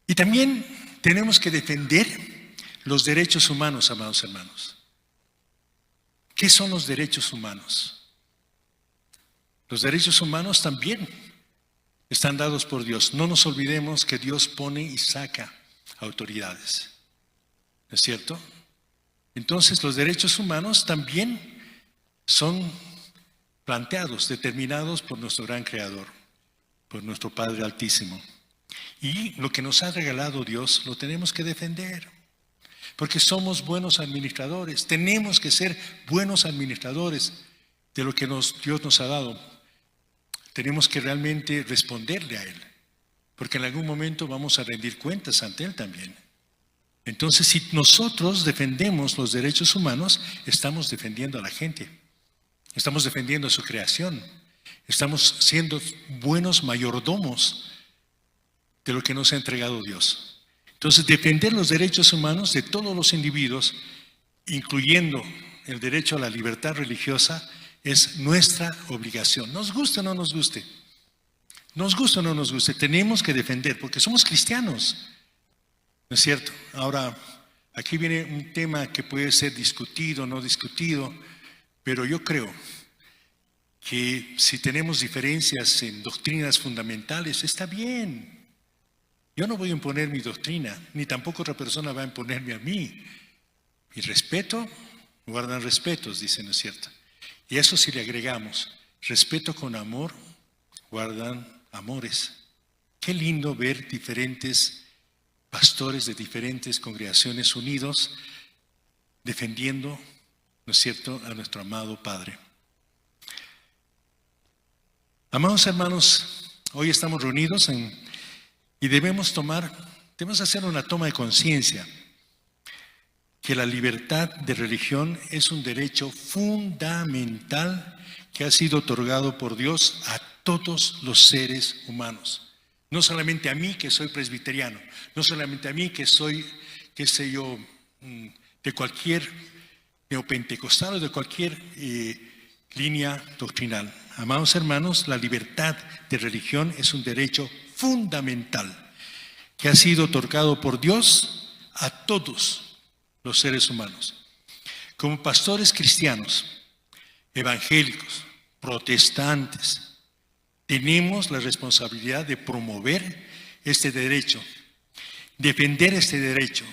Y también tenemos que defender los derechos humanos, amados hermanos. ¿Qué son los derechos humanos? Los derechos humanos también están dados por Dios. No nos olvidemos que Dios pone y saca autoridades. ¿No es cierto? Entonces los derechos humanos también son planteados, determinados por nuestro gran Creador, por nuestro Padre Altísimo. Y lo que nos ha regalado Dios lo tenemos que defender, porque somos buenos administradores. Tenemos que ser buenos administradores de lo que Dios nos ha dado. Tenemos que realmente responderle a Él, porque en algún momento vamos a rendir cuentas ante Él también. Entonces, si nosotros defendemos los derechos humanos, estamos defendiendo a la gente, estamos defendiendo a su creación, estamos siendo buenos mayordomos de lo que nos ha entregado Dios. Entonces, defender los derechos humanos de todos los individuos, incluyendo el derecho a la libertad religiosa, es nuestra obligación. Nos guste o no nos guste. Nos gusta o no nos guste, tenemos que defender, porque somos cristianos. ¿No es cierto? Ahora, aquí viene un tema que puede ser discutido o no discutido, pero yo creo que si tenemos diferencias en doctrinas fundamentales, está bien. Yo no voy a imponer mi doctrina, ni tampoco otra persona va a imponerme a mí. Mi respeto, guardan respetos, dicen, ¿no es cierto? Y eso si le agregamos, respeto con amor, guardan amores. Qué lindo ver diferentes pastores de diferentes congregaciones unidos defendiendo, ¿no es cierto?, a nuestro amado Padre. Amados hermanos, hoy estamos reunidos y debemos hacer una toma de conciencia que la libertad de religión es un derecho fundamental que ha sido otorgado por Dios a todos los seres humanos. No solamente a mí que soy presbiteriano, no solamente a mí que soy, qué sé yo, de cualquier neopentecostal o de cualquier línea doctrinal. Amados hermanos, la libertad de religión es un derecho fundamental que ha sido otorgado por Dios a todos los seres humanos. Como pastores cristianos, evangélicos, protestantes, tenemos la responsabilidad de promover este derecho, defender este derecho,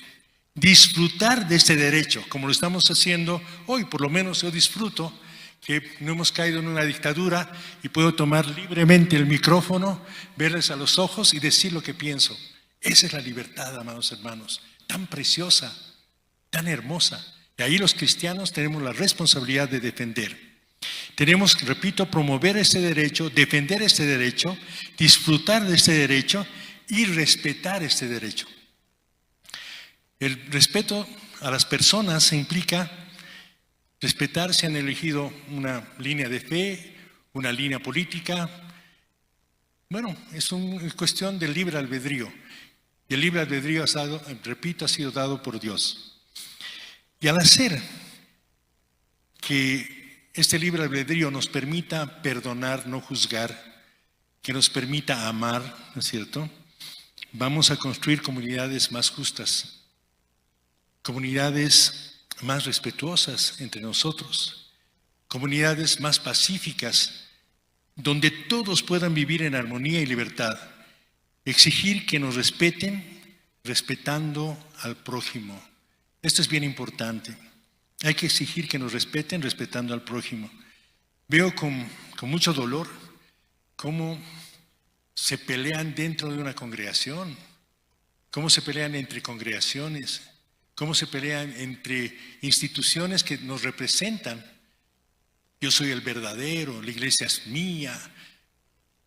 disfrutar de este derecho, como lo estamos haciendo hoy. Por lo menos yo disfruto que no hemos caído en una dictadura y puedo tomar libremente el micrófono, verles a los ojos y decir lo que pienso. Esa es la libertad, amados hermanos, tan preciosa, tan hermosa. Y ahí los cristianos tenemos la responsabilidad de defender. Tenemos, repito, promover este derecho, defender este derecho, disfrutar de este derecho y respetar este derecho. El respeto a las personas implica respetar si han elegido una línea de fe, una línea política. Bueno, es una cuestión del libre albedrío. Y el libre albedrío, repito, ha sido dado por Dios. Y al hacer que este libre albedrío nos permita perdonar, no juzgar, que nos permita amar, ¿no es cierto? Vamos a construir comunidades más justas, comunidades más respetuosas entre nosotros, comunidades más pacíficas, donde todos puedan vivir en armonía y libertad. Exigir que nos respeten, respetando al prójimo. Esto es bien importante. Hay que exigir que nos respeten, respetando al prójimo. Veo con mucho dolor cómo se pelean dentro de una congregación, cómo se pelean entre congregaciones, cómo se pelean entre instituciones que nos representan. Yo soy el verdadero, la iglesia es mía,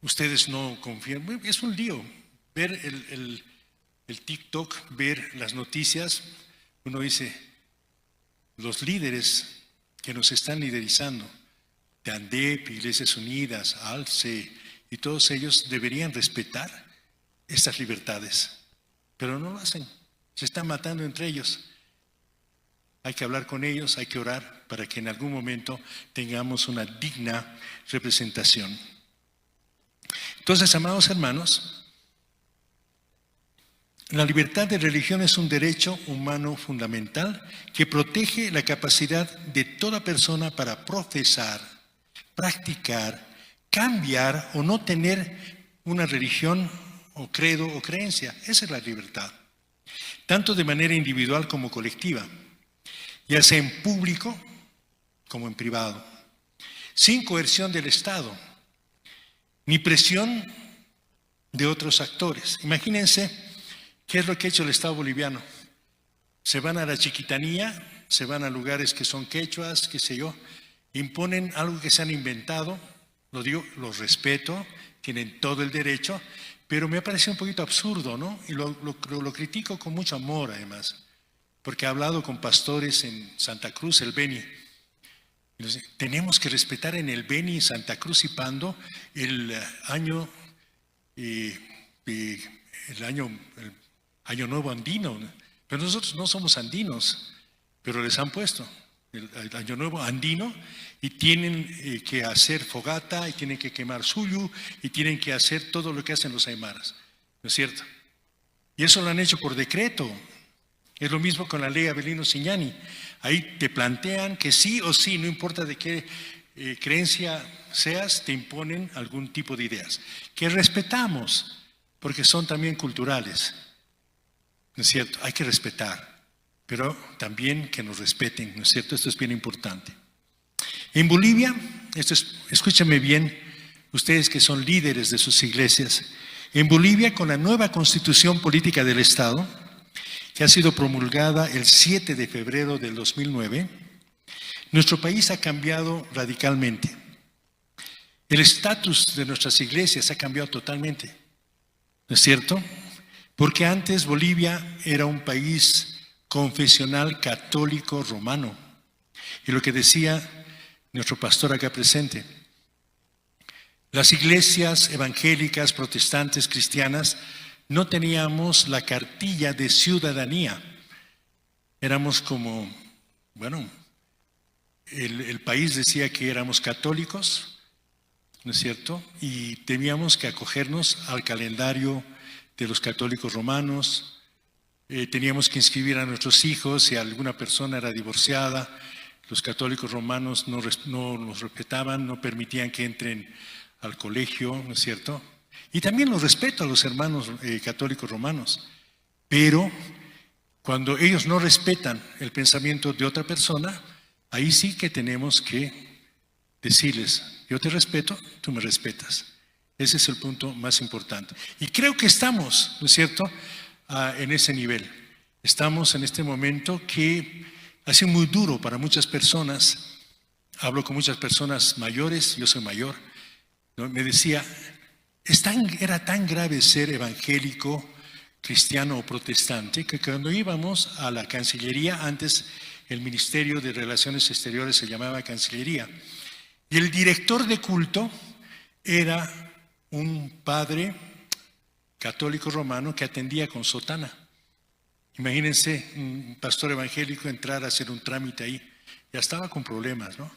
ustedes no confían. Es un lío ver el TikTok, ver las noticias. Uno dice, los líderes que nos están liderizando, de ANDEP, Iglesias Unidas, ALCE, y todos ellos deberían respetar estas libertades, pero no lo hacen. Se están matando entre ellos. Hay que hablar con ellos, hay que orar para que en algún momento tengamos una digna representación. Entonces, amados hermanos, la libertad de religión es un derecho humano fundamental que protege la capacidad de toda persona para profesar, practicar, cambiar o no tener una religión o credo o creencia. Esa es la libertad, tanto de manera individual como colectiva, ya sea en público como en privado, sin coerción del Estado, ni presión de otros actores. Imagínense qué es lo que ha hecho el Estado boliviano. Se van a la chiquitanía, se van a lugares que son quechuas, qué sé yo, imponen algo que se han inventado, lo digo, los respeto, tienen todo el derecho, pero me ha parecido un poquito absurdo, ¿no? Y lo critico con mucho amor, además, porque he hablado con pastores en Santa Cruz, el Beni. Tenemos que respetar en el Beni, Santa Cruz y Pando el año nuevo andino. Pero nosotros no somos andinos, pero les han puesto. El Año Nuevo andino, y tienen que hacer fogata, y tienen que quemar suyu, y tienen que hacer todo lo que hacen los aymaras, ¿no es cierto? Y eso lo han hecho por decreto. Es lo mismo con la ley Avelino Siñani. Ahí te plantean que sí o sí, no importa de qué creencia seas, te imponen algún tipo de ideas, que respetamos, porque son también culturales. ¿No es cierto? Hay que respetar, pero también que nos respeten, ¿no es cierto? Esto es bien importante. En Bolivia, esto es, escúchame bien, ustedes que son líderes de sus iglesias, en Bolivia, con la nueva Constitución Política del Estado, que ha sido promulgada el 7 de febrero del 2009, nuestro país ha cambiado radicalmente. El estatus de nuestras iglesias ha cambiado totalmente, ¿no es cierto? Porque antes Bolivia era un país confesional católico romano. Y lo que decía nuestro pastor acá presente, las iglesias evangélicas, protestantes, cristianas, no teníamos la cartilla de ciudadanía. Éramos como, bueno, el país decía que éramos católicos, ¿no es cierto? Y teníamos que acogernos al calendario de los católicos romanos, teníamos que inscribir a nuestros hijos si alguna persona era divorciada, los católicos romanos no nos respetaban, no permitían que entren al colegio, ¿no es cierto? Y también los respeto a los hermanos católicos romanos, pero cuando ellos no respetan el pensamiento de otra persona, ahí sí que tenemos que decirles, yo te respeto, tú me respetas. Ese es el punto más importante. Y creo que estamos, ¿no es cierto?, en ese nivel. Estamos en este momento que ha sido muy duro para muchas personas. Hablo con muchas personas mayores, yo soy mayor, ¿no? Me decía, era tan grave ser evangélico, cristiano o protestante, que cuando íbamos a la Cancillería, antes el Ministerio de Relaciones Exteriores se llamaba Cancillería, y el director de culto era un padre católico romano que atendía con sotana. Imagínense un pastor evangélico entrar a hacer un trámite ahí, ya estaba con problemas, ¿no?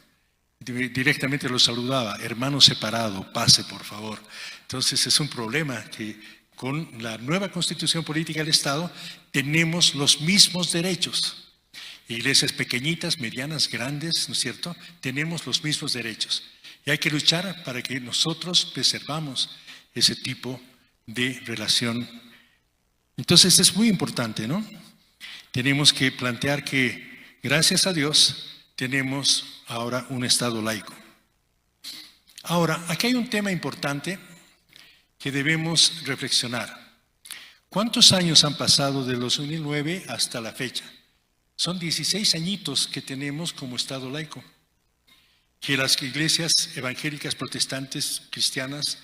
Directamente lo saludaba, hermano separado, pase por favor. Entonces es un problema que con la nueva Constitución Política del Estado tenemos los mismos derechos. Iglesias pequeñitas, medianas, grandes, ¿no es cierto? Tenemos los mismos derechos. Y hay que luchar para que nosotros preservamos ese tipo de relación. Entonces es muy importante, ¿no? Tenemos que plantear que, gracias a Dios, tenemos ahora un Estado laico. Ahora, aquí hay un tema importante que debemos reflexionar. ¿Cuántos años han pasado del 2009 hasta la fecha? Son 16 añitos que tenemos como Estado laico, que las iglesias evangélicas, protestantes, cristianas,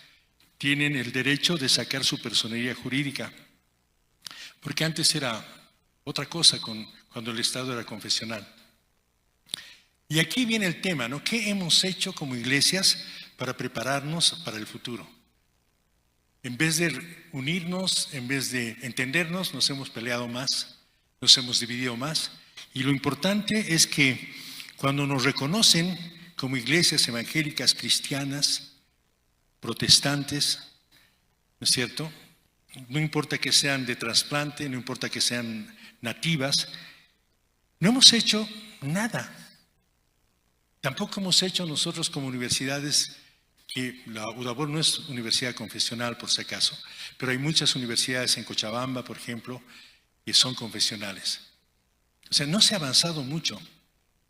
tienen el derecho de sacar su personería jurídica, porque antes era otra cosa cuando el Estado era confesional. Y aquí viene el tema, ¿no? ¿Qué hemos hecho como iglesias para prepararnos para el futuro? En vez de unirnos, en vez de entendernos, nos hemos peleado más, nos hemos dividido más. Y lo importante es que cuando nos reconocen como iglesias evangélicas cristianas, protestantes, ¿no es cierto? No importa que sean de trasplante, no importa que sean nativas, no hemos hecho nada. Tampoco hemos hecho nosotros como universidades, que la UDABOL no es universidad confesional por si acaso, pero hay muchas universidades en Cochabamba, por ejemplo, que son confesionales. O sea, no se ha avanzado mucho.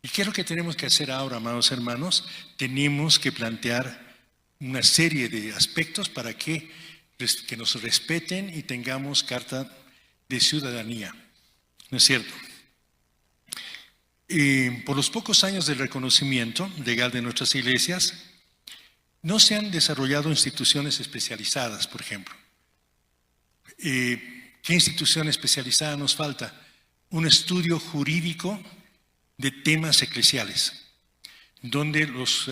¿Y qué es lo que tenemos que hacer ahora, amados hermanos? Tenemos que plantear una serie de aspectos para que nos respeten y tengamos carta de ciudadanía. ¿No es cierto? Por los pocos años del reconocimiento legal de nuestras iglesias, no se han desarrollado instituciones especializadas, por ejemplo. ¿Qué institución especializada nos falta? Un estudio jurídico de temas eclesiales, donde los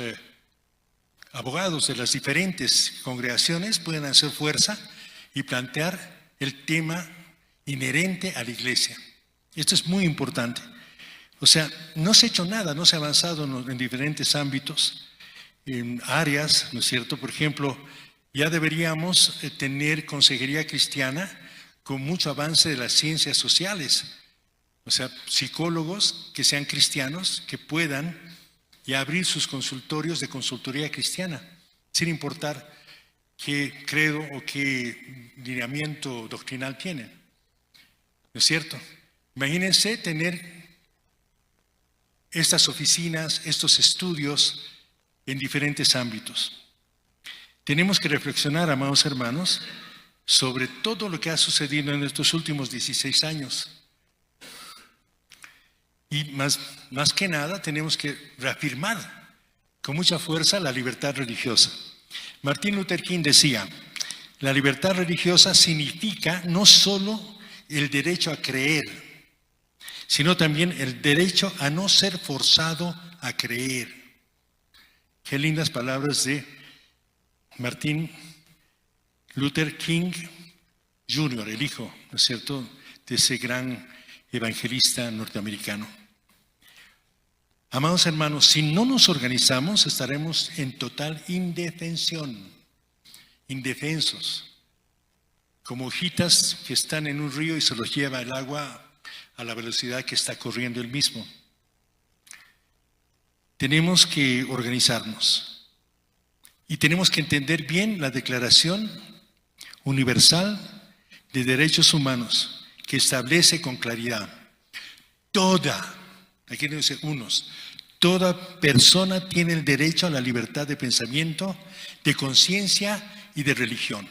abogados de las diferentes congregaciones pueden hacer fuerza y plantear el tema inherente a la iglesia. Esto es muy importante. O sea, no se ha hecho nada, no se ha avanzado en diferentes ámbitos, en áreas, ¿no es cierto? Por ejemplo, ya deberíamos tener consejería cristiana con mucho avance de las ciencias sociales. O sea, psicólogos que sean cristianos, que puedan ya abrir sus consultorios de consultoría cristiana, sin importar qué credo o qué lineamiento doctrinal tienen. ¿No es cierto? Imagínense tener estas oficinas, estos estudios en diferentes ámbitos. Tenemos que reflexionar, amados hermanos, sobre todo lo que ha sucedido en estos últimos 16 años. Y más que nada tenemos que reafirmar con mucha fuerza la libertad religiosa. Martín Luther King decía, la libertad religiosa significa no solo el derecho a creer, sino también el derecho a no ser forzado a creer. Qué lindas palabras de Martín Luther King Jr., el hijo, ¿no es cierto?, de ese gran evangelista norteamericano. Amados hermanos, si no nos organizamos, estaremos en total indefensión, indefensos, como hojitas que están en un río y se los lleva el agua a la velocidad que está corriendo el mismo. Tenemos que organizarnos y tenemos que entender bien la Declaración Universal de Derechos Humanos, que establece con claridad toda, aquí no dice unos, toda persona tiene el derecho a la libertad de pensamiento, de conciencia y de religión.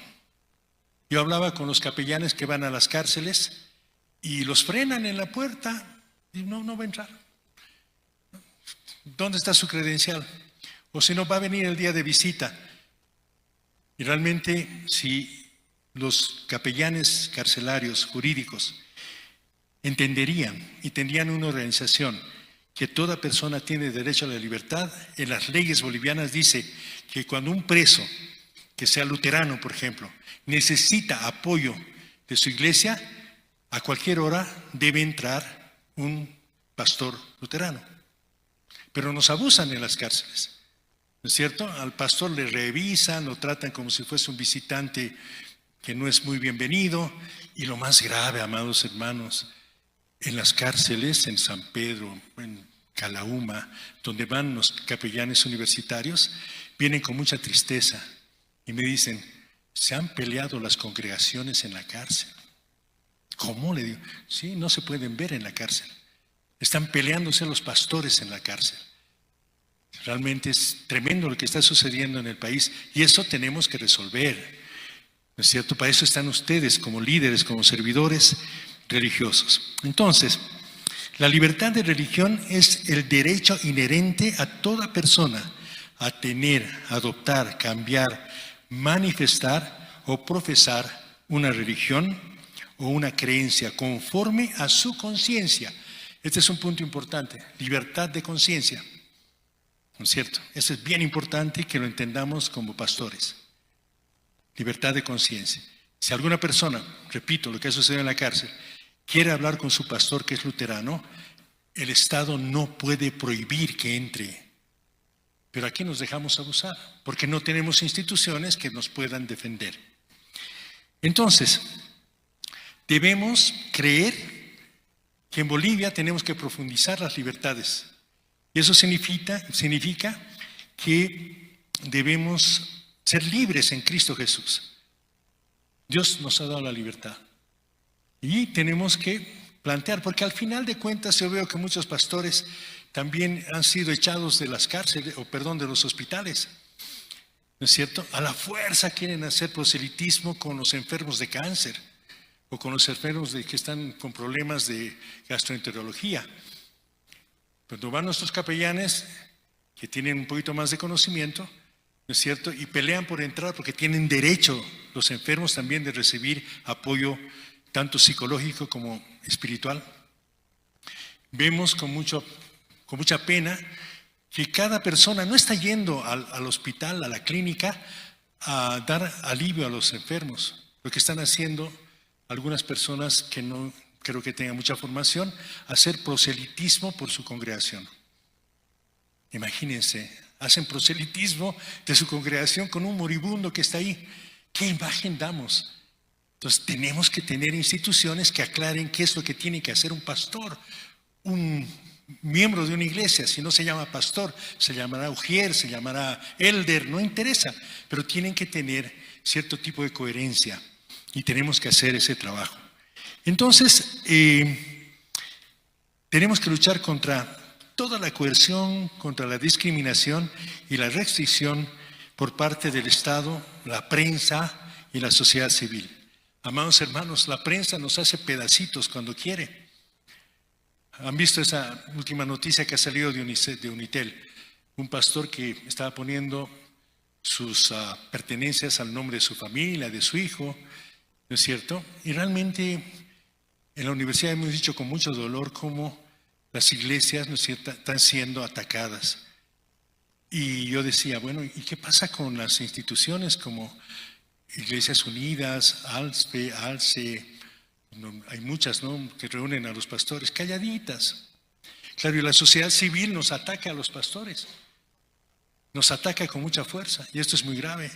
Yo hablaba con los capellanes que van a las cárceles y los frenan en la puerta y no va a entrar. ¿Dónde está su credencial? O si no, va a venir el día de visita. Y realmente, si los capellanes carcelarios jurídicos entenderían y tendrían una organización que toda persona tiene derecho a la libertad, en las leyes bolivianas dice que cuando un preso, que sea luterano, por ejemplo, necesita apoyo de su iglesia, a cualquier hora debe entrar un pastor luterano. Pero nos abusan en las cárceles, ¿no es cierto? Al pastor le revisan, lo tratan como si fuese un visitante que no es muy bienvenido. Y lo más grave, amados hermanos, en las cárceles, en San Pedro, en Calauma, donde van los capellanes universitarios, vienen con mucha tristeza y me dicen, se han peleado las congregaciones en la cárcel. ¿Cómo? Le digo, sí, no se pueden ver en la cárcel. Están peleándose los pastores en la cárcel. Realmente es tremendo lo que está sucediendo en el país y eso tenemos que resolver. ¿No es cierto? Para eso están ustedes como líderes, como servidores religiosos. Entonces, la libertad de religión es el derecho inherente a toda persona a tener, adoptar, cambiar, manifestar o profesar una religión o una creencia conforme a su conciencia. Este es un punto importante, libertad de conciencia, ¿no es cierto? Eso es bien importante que lo entendamos como pastores. Libertad de conciencia. Si alguna persona, repito lo que ha sucedido en la cárcel, quiere hablar con su pastor que es luterano, el Estado no puede prohibir que entre. Pero aquí nos dejamos abusar, porque no tenemos instituciones que nos puedan defender. Entonces, debemos creer que en Bolivia tenemos que profundizar las libertades. Y eso significa que debemos ser libres en Cristo Jesús. Dios nos ha dado la libertad. Y tenemos que plantear, porque al final de cuentas yo veo que muchos pastores también han sido echados de las cárceles, o perdón, de los hospitales. ¿No es cierto? A la fuerza quieren hacer proselitismo con los enfermos de cáncer o con los enfermos que están con problemas de gastroenterología. Cuando van nuestros capellanes, que tienen un poquito más de conocimiento, ¿no es cierto? Y pelean por entrar porque tienen derecho los enfermos también de recibir apoyo tanto psicológico como espiritual. Vemos con mucha pena que cada persona no está yendo al hospital, a la clínica, a dar alivio a los enfermos. Lo que están haciendo algunas personas que no creo que tenga mucha formación, hacer proselitismo por su congregación. Imagínense, hacen proselitismo de su congregación con un moribundo que está ahí. ¿Qué imagen damos? Entonces tenemos que tener instituciones que aclaren qué es lo que tiene que hacer un pastor, un miembro de una iglesia. Si no se llama pastor, se llamará ujier, se llamará elder, no interesa, pero tienen que tener cierto tipo de coherencia y tenemos que hacer ese trabajo. Entonces, tenemos que luchar contra toda la coerción, contra la discriminación y la restricción por parte del Estado, la prensa y la sociedad civil. Amados hermanos, la prensa nos hace pedacitos cuando quiere. ¿Han visto esa última noticia que ha salido de Unitel? Un pastor que estaba poniendo sus pertenencias al nombre de su familia, de su hijo, ¿no es cierto? Y realmente en la universidad hemos dicho con mucho dolor cómo las iglesias, ¿no es cierto?, están siendo atacadas. Y yo decía, bueno, ¿y qué pasa con las instituciones como Iglesias Unidas, ALSPE, ALCE? No, hay muchas, ¿no?, que reúnen a los pastores, calladitas. Claro, y la sociedad civil nos ataca a los pastores, nos ataca con mucha fuerza, y esto es muy grave.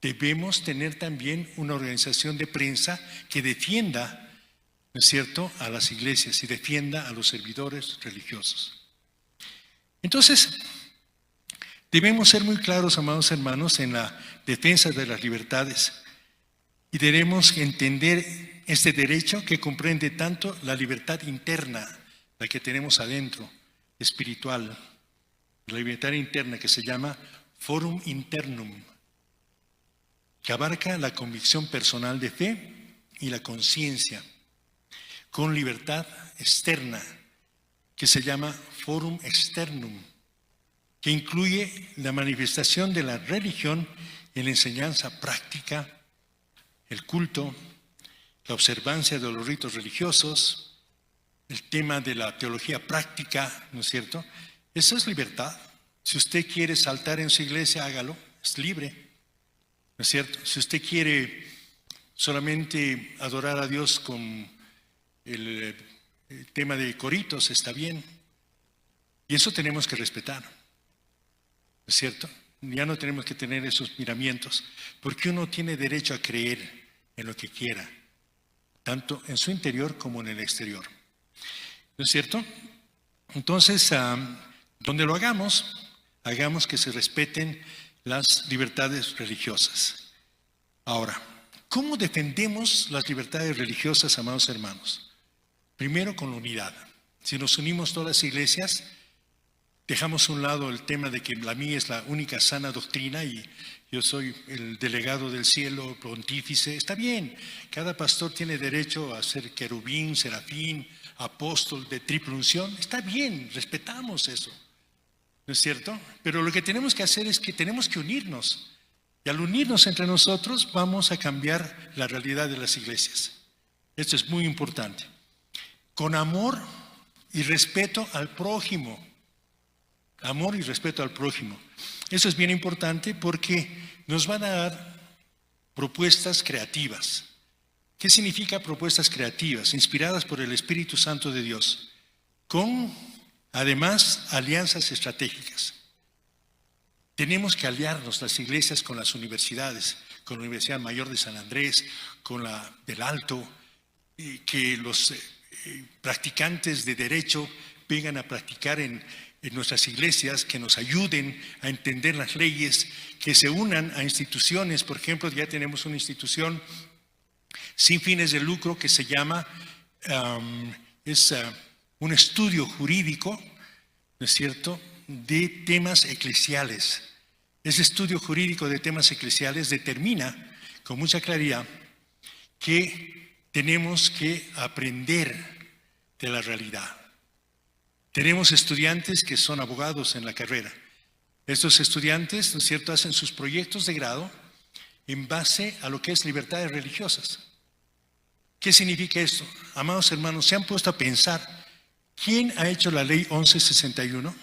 Debemos tener también una organización de prensa que defienda, ¿no es cierto?, a las iglesias y defienda a los servidores religiosos. Entonces, debemos ser muy claros, amados hermanos, en la defensa de las libertades, y debemos entender este derecho que comprende tanto la libertad interna, la que tenemos adentro, espiritual, la libertad interna que se llama forum internum, que abarca la convicción personal de fe y la conciencia, con libertad externa, que se llama forum externum, que incluye la manifestación de la religión en la enseñanza práctica, el culto, la observancia de los ritos religiosos, el tema de la teología práctica, ¿no es cierto? Eso es libertad. Si usted quiere saltar en su iglesia, hágalo, es libre, ¿no es cierto? Si usted quiere solamente adorar a Dios con el tema de coritos, está bien. Y eso tenemos que respetar, ¿no es cierto? Ya no tenemos que tener esos miramientos, porque uno tiene derecho a creer en lo que quiera, tanto en su interior como en el exterior, ¿no es cierto? Entonces, donde lo hagamos, hagamos que se respeten las libertades religiosas. Ahora, ¿cómo defendemos las libertades religiosas, amados hermanos? Primero, con la unidad. Si nos unimos todas las iglesias, dejamos a un lado el tema de que la mía es la única sana doctrina y yo soy el delegado del cielo, pontífice. Está bien, cada pastor tiene derecho a ser querubín, serafín, apóstol de triple unción. Está bien, respetamos eso, ¿no es cierto? Pero lo que tenemos que hacer es que tenemos que unirnos. Y al unirnos entre nosotros vamos a cambiar la realidad de las iglesias. Esto es muy importante. Con amor y respeto al prójimo. Amor y respeto al prójimo. Eso es bien importante porque nos van a dar propuestas creativas. ¿Qué significa propuestas creativas? Inspiradas por el Espíritu Santo de Dios, con además alianzas estratégicas. Tenemos que aliarnos las iglesias con las universidades, con la Universidad Mayor de San Andrés, con la del Alto, y que los practicantes de derecho vengan a practicar en nuestras iglesias, que nos ayuden a entender las leyes, que se unan a instituciones. Por ejemplo, ya tenemos una institución sin fines de lucro que se llama, un estudio jurídico, ¿no es cierto?, de temas eclesiales. Ese estudio jurídico de temas eclesiales determina con mucha claridad que tenemos que aprender de la realidad. Tenemos estudiantes que son abogados en la carrera. Estos estudiantes, ¿no es cierto?, hacen sus proyectos de grado en base a lo que es libertades religiosas. ¿Qué significa esto? Amados hermanos, se han puesto a pensar, ¿quién ha hecho la ley 1161?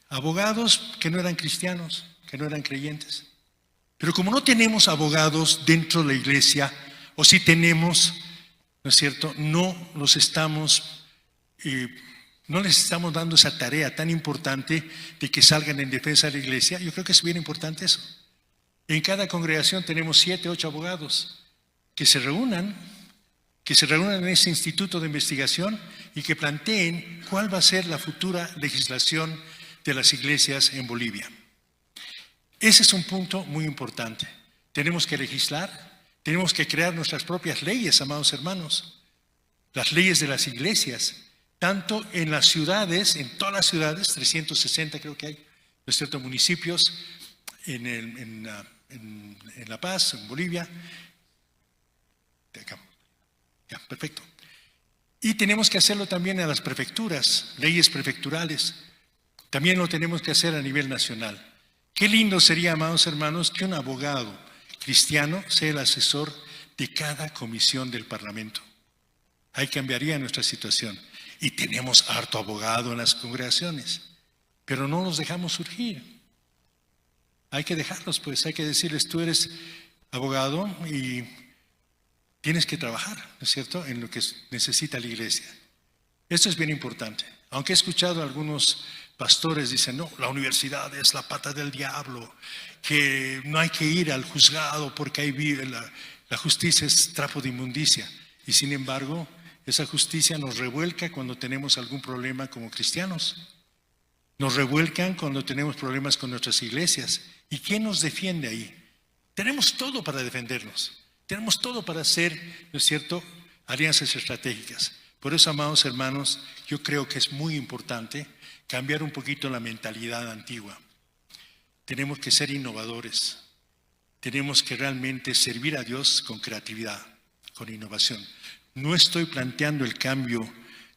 Abogados que no eran cristianos, que no eran creyentes. Pero como no tenemos abogados dentro de la iglesia, o si tenemos, ¿no es cierto? No los estamos, no les estamos dando esa tarea tan importante de que salgan en defensa de la iglesia. Yo creo que es bien importante eso. En cada congregación tenemos 7, 8 abogados que se reúnan, en ese instituto de investigación y que planteen cuál va a ser la futura legislación de las iglesias en Bolivia. Ese es un punto muy importante. Tenemos que legislar, tenemos que crear nuestras propias leyes, amados hermanos, las leyes de las iglesias, tanto en las ciudades, en todas las ciudades, 360 creo que hay, ¿no es cierto?, municipios en La Paz, en Bolivia. Acá. Ya, perfecto. Y tenemos que hacerlo también en las prefecturas, leyes prefecturales. También lo tenemos que hacer a nivel nacional. Qué lindo sería, amados hermanos, que un abogado cristiano sea el asesor de cada comisión del Parlamento. Ahí cambiaría nuestra situación. Y tenemos harto abogado en las congregaciones, pero no los dejamos surgir. Hay que dejarlos, pues, hay que decirles, tú eres abogado y tienes que trabajar, ¿no es cierto?, en lo que necesita la iglesia. Esto es bien importante. Aunque he escuchado a algunos pastores dicen, no, la universidad es la pata del diablo, que no hay que ir al juzgado porque ahí vive la justicia es trapo de inmundicia. Y sin embargo, esa justicia nos revuelca cuando tenemos algún problema como cristianos. Nos revuelcan cuando tenemos problemas con nuestras iglesias. ¿Y quién nos defiende ahí? Tenemos todo para defendernos. Tenemos todo para hacer, ¿no es cierto?, alianzas estratégicas. Por eso, amados hermanos, yo creo que es muy importante cambiar un poquito la mentalidad antigua. Tenemos que ser innovadores. Tenemos que realmente servir a Dios con creatividad, con innovación. No estoy planteando el cambio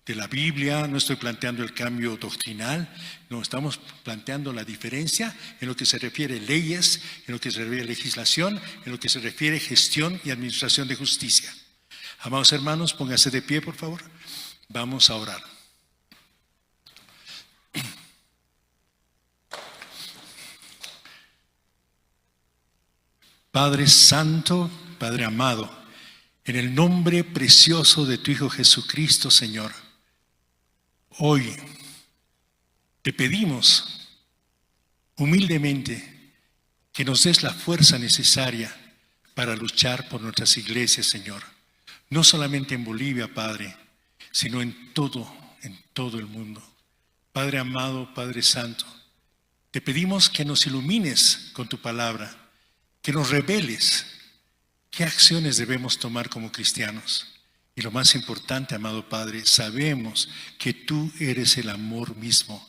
de la Biblia, no estoy planteando el cambio doctrinal, no, estamos planteando la diferencia en lo que se refiere a leyes, en lo que se refiere a legislación, en lo que se refiere a gestión y administración de justicia. Amados hermanos, pónganse de pie, por favor. Vamos a orar. Padre Santo, Padre amado, en el nombre precioso de tu Hijo Jesucristo, Señor, hoy te pedimos humildemente que nos des la fuerza necesaria para luchar por nuestras iglesias, Señor. No solamente en Bolivia, Padre, sino en todo el mundo. Padre amado, Padre Santo, te pedimos que nos ilumines con tu palabra, que nos reveles qué acciones debemos tomar como cristianos. Y lo más importante, amado Padre, sabemos que tú eres el amor mismo.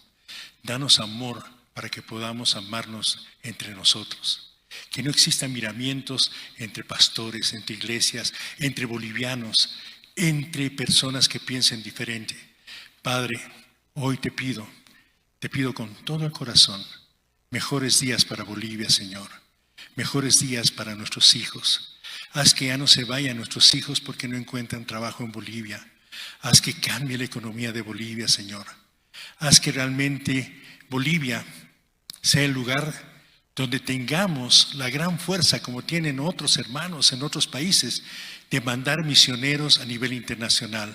Danos amor para que podamos amarnos entre nosotros. Que no existan miramientos entre pastores, entre iglesias, entre bolivianos, entre personas que piensen diferente. Padre, hoy te pido con todo el corazón, mejores días para Bolivia, Señor. Mejores días para nuestros hijos. Haz que ya no se vayan nuestros hijos porque no encuentran trabajo en Bolivia. Haz que cambie la economía de Bolivia, Señor. Haz que realmente Bolivia sea el lugar donde tengamos la gran fuerza, como tienen otros hermanos en otros países, de mandar misioneros a nivel internacional.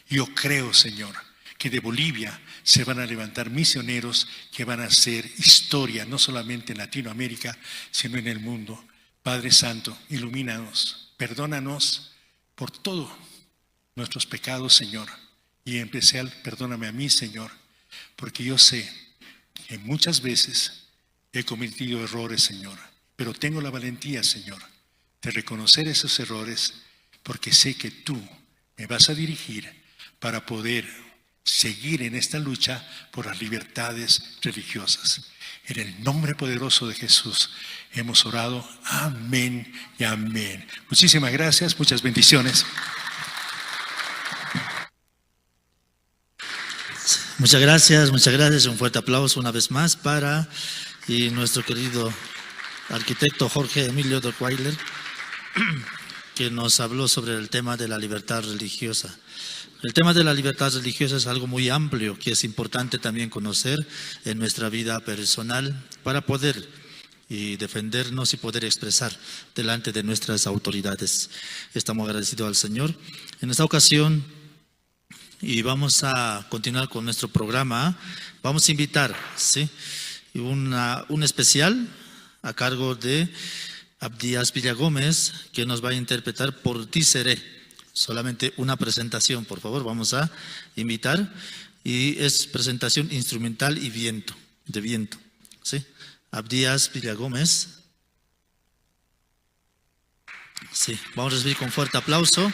Yo creo, Señor, que de Bolivia se van a levantar misioneros que van a hacer historia, no solamente en Latinoamérica, sino en el mundo. Padre Santo, ilumínanos, perdónanos por todos nuestros pecados, Señor. Y en especial, perdóname a mí, Señor, porque yo sé que muchas veces he cometido errores, Señor, pero tengo la valentía, Señor, de reconocer esos errores, porque sé que tú me vas a dirigir para poder seguir en esta lucha por las libertades religiosas. En el nombre poderoso de Jesús hemos orado. Amén y amén. Muchísimas gracias, muchas bendiciones. Muchas gracias, muchas gracias. Un fuerte aplauso una vez más para nuestro querido arquitecto Jorge Emilio Dockweiler, que nos habló sobre el tema de la libertad religiosa. El tema de la libertad religiosa es algo muy amplio que es importante también conocer en nuestra vida personal para poder Y defendernos y poder expresar delante de nuestras autoridades. Estamos agradecidos al Señor. En esta ocasión, y vamos a continuar con nuestro programa, vamos a invitar, ¿sí? Un especial a cargo de Abdías Villagómez, que nos va a interpretar Por ti seré. Solamente una presentación, por favor, vamos a invitar. Y es presentación instrumental y viento, de viento, ¿sí? Abdías Villagómez. Sí, vamos a recibir con fuerte aplauso.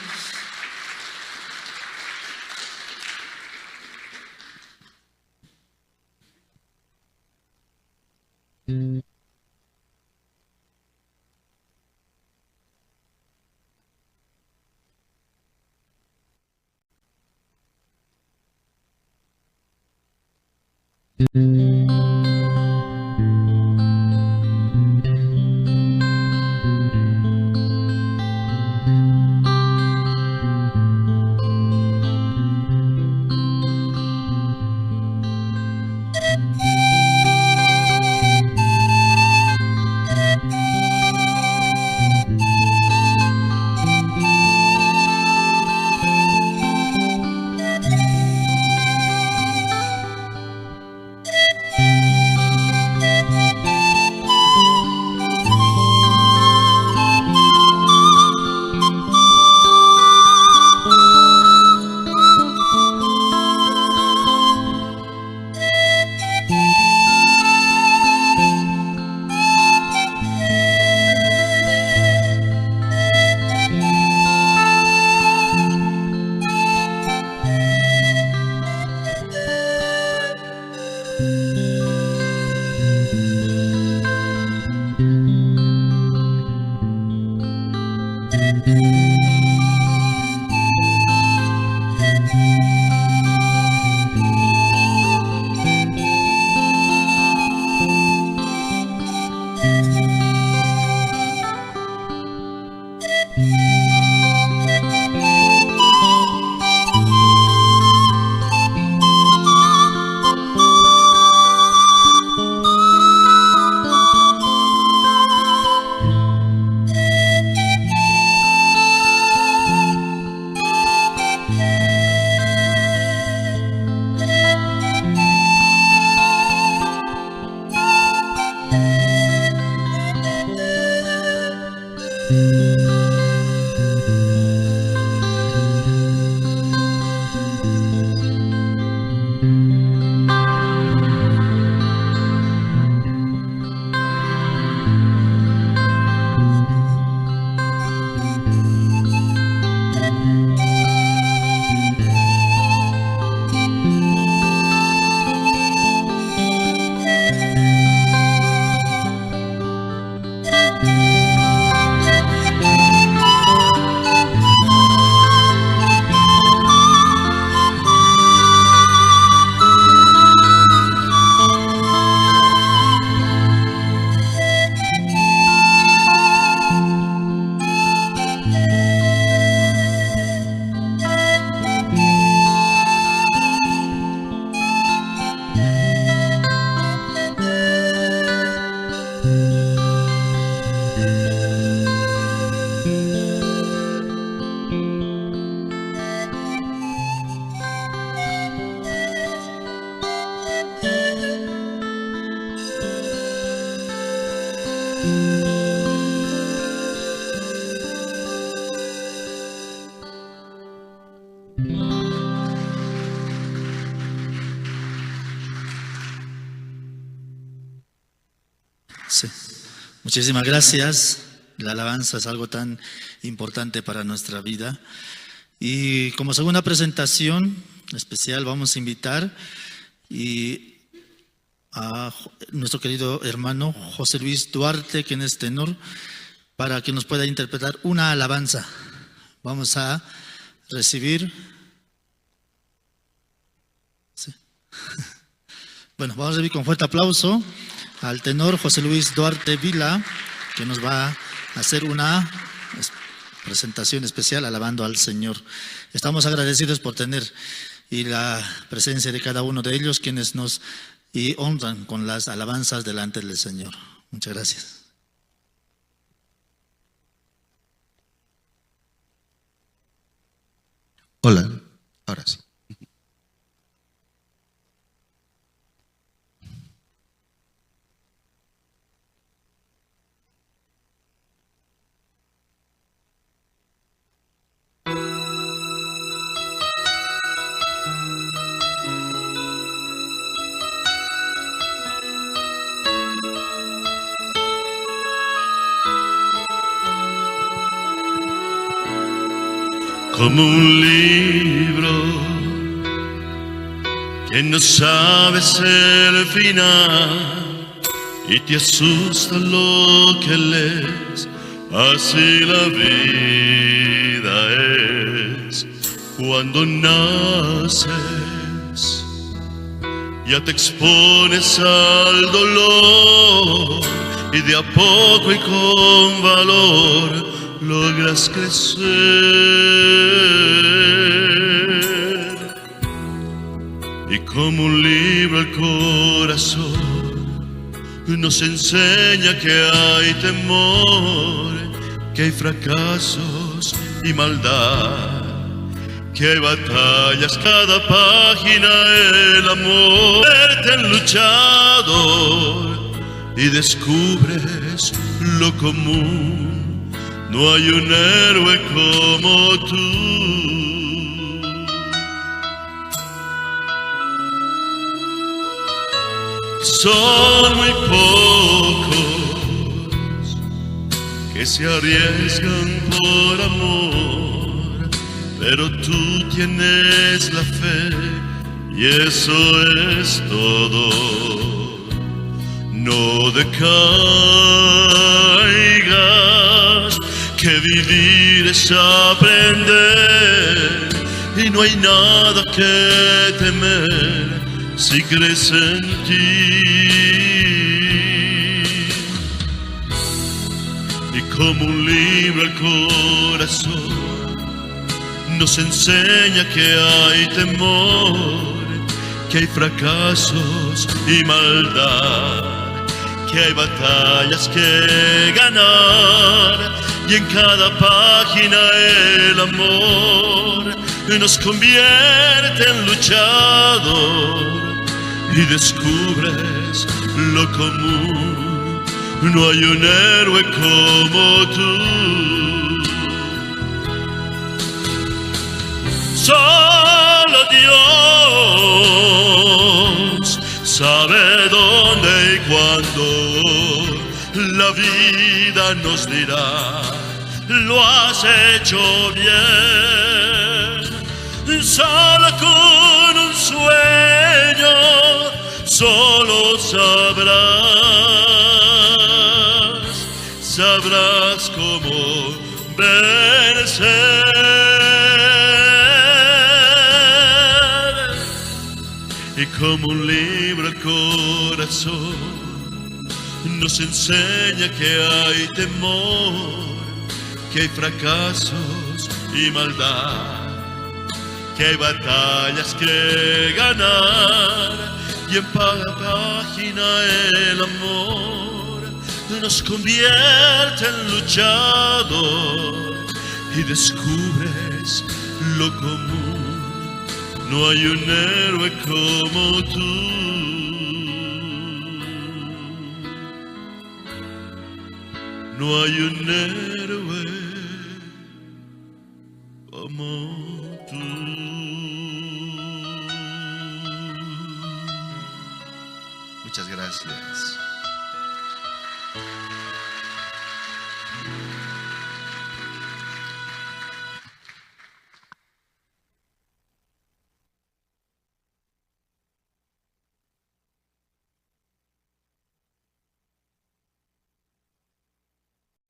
Sí. Muchísimas gracias. La alabanza es algo tan importante para nuestra vida. Y como segunda presentación especial vamos a invitar a nuestro querido hermano José Luis Duarte, quien es tenor, para que nos pueda interpretar una alabanza. Vamos a recibir... Sí. Bueno, vamos a recibir con fuerte aplauso al tenor José Luis Duarte Vila, que nos va a hacer una presentación especial alabando al Señor. Estamos agradecidos por tener y la presencia de cada uno de ellos, quienes nos y honran con las alabanzas delante del Señor. Muchas gracias. Hola, ahora sí. Como un libro que no sabes el final y te asusta lo que lees, así la vida es. Cuando naces, ya te expones al dolor y de a poco y con valor logras crecer. Y como un libro al corazón nos enseña que hay temor, que hay fracasos y maldad, que hay batallas, cada página el amor te en luchador y descubres lo común. No hay un héroe como tú. Son muy pocos que se arriesgan por amor, pero tú tienes la fe y eso es todo. No decaigas, que vivir es aprender y no hay nada que temer si crees en ti. Y como un libro al corazón nos enseña que hay temor, que hay fracasos y maldad, que hay batallas que ganar y en cada página el amor nos convierte en luchador y descubres lo común. No hay un héroe como tú. Solo Dios sabe dónde y cuándo la vida nos dirá: lo has hecho bien. Solo con un sueño, solo sabrás, sabrás cómo vencer. Y como un libro al corazón nos enseña que hay temor, que hay fracasos y maldad, que hay batallas que ganar y en cada página el amor nos convierte en luchador y descubres lo común. No hay un héroe como tú. No hay un héroe como tú. Muchas gracias.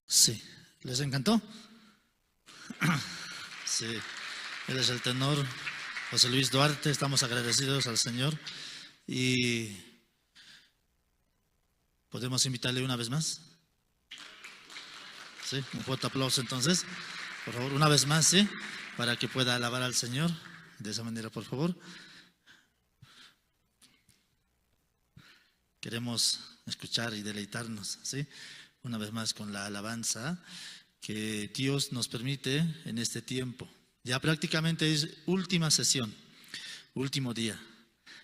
Sí, ¿les encantó? Sí, él es el tenor José Luis Duarte, estamos agradecidos al Señor y ¿podemos invitarle una vez más? Sí, un fuerte aplauso entonces, por favor, una vez más, sí, para que pueda alabar al Señor de esa manera, por favor. Queremos escuchar y deleitarnos, ¿sí? Una vez más con la alabanza que Dios nos permite en este tiempo. Ya prácticamente es última sesión, último día.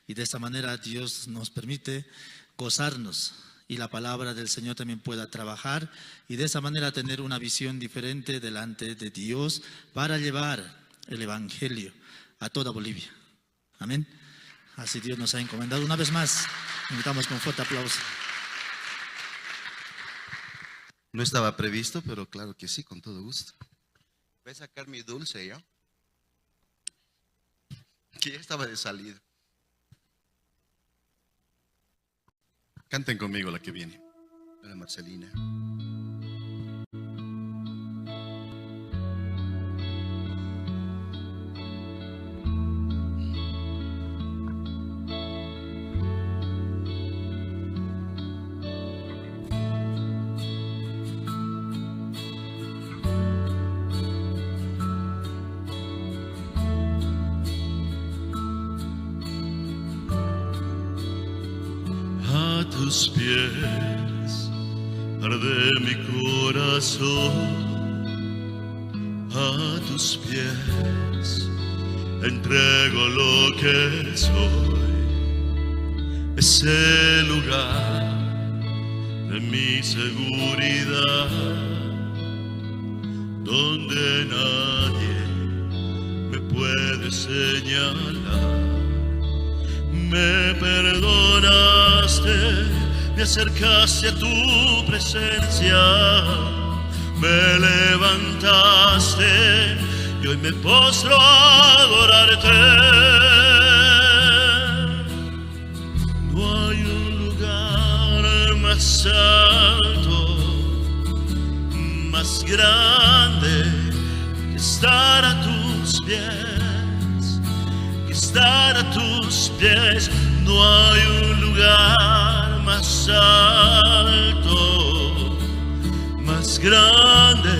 Y de esta manera Dios nos permite gozarnos y la palabra del Señor también pueda trabajar y de esa manera tener una visión diferente delante de Dios para llevar el Evangelio a toda Bolivia. Amén. Así Dios nos ha encomendado. Una vez más, invitamos con fuerte aplauso. No estaba previsto, pero claro que sí, con todo gusto. Voy a sacar mi dulce, ¿ya? Que ya estaba de salida. Canten conmigo la que viene. Hola, Marcelina. A tus pies arde mi corazón, a tus pies entrego lo que soy. Es el lugar de mi seguridad, donde nadie me puede señalar. Me perdonaste, me acercaste a tu presencia, me levantaste y hoy me postro a adorarte. No hay un lugar más alto, más grande que estar a tus pies, que estar a tus pies. No hay un lugar más alto, más grande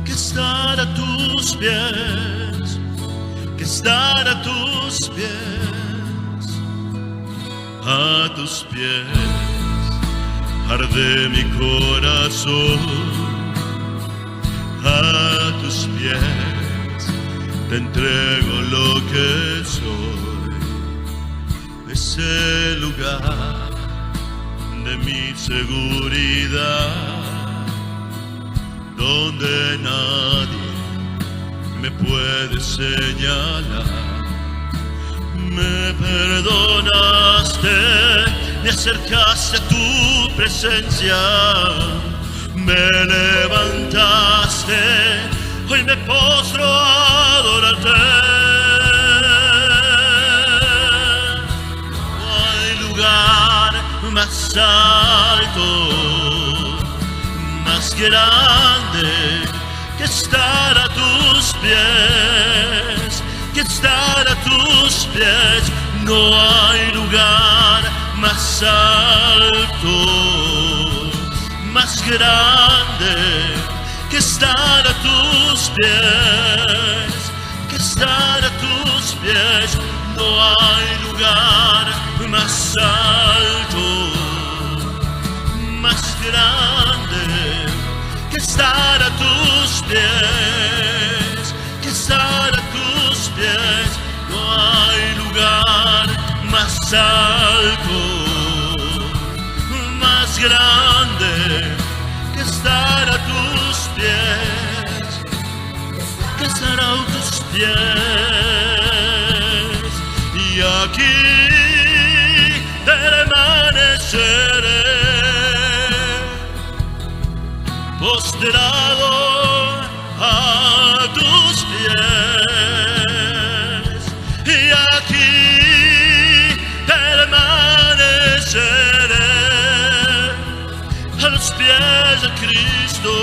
que estar a tus pies, que estar a tus pies. A tus pies arde mi corazón, a tus pies te entrego lo que soy. Es el lugar de mi seguridad, donde nadie me puede señalar. Me perdonaste, me acercaste a tu presencia, me levantaste, hoy me postro a adorarte. No hay lugar más alto, más grande que estar a tus pies, que estar a tus pies. No hay lugar más alto, más grande que estar a tus pies, que estar a tus pies. No hay lugar más alto, más grande que estar a tus pies, que estar a tus pies. No hay lugar más alto, más grande que estar a tus pies, que estar a tus pies. Y aquí permaneceré, postrado a tus pies, y aquí permaneceré a los pies de Cristo.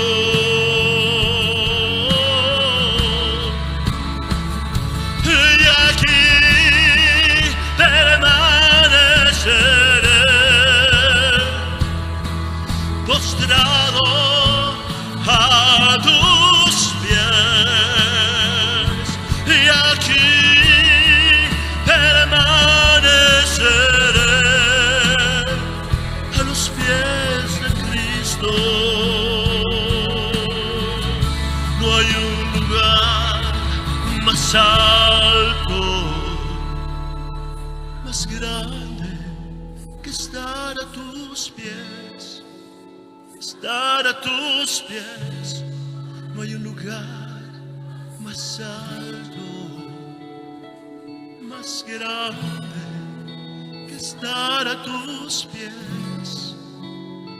Y aquí permaneceré, postrado a tus pies, y aquí permaneceré. más alto, más grande que estar a tus pies, estar a tus pies. No hay un lugar más alto, más grande que estar a tus pies,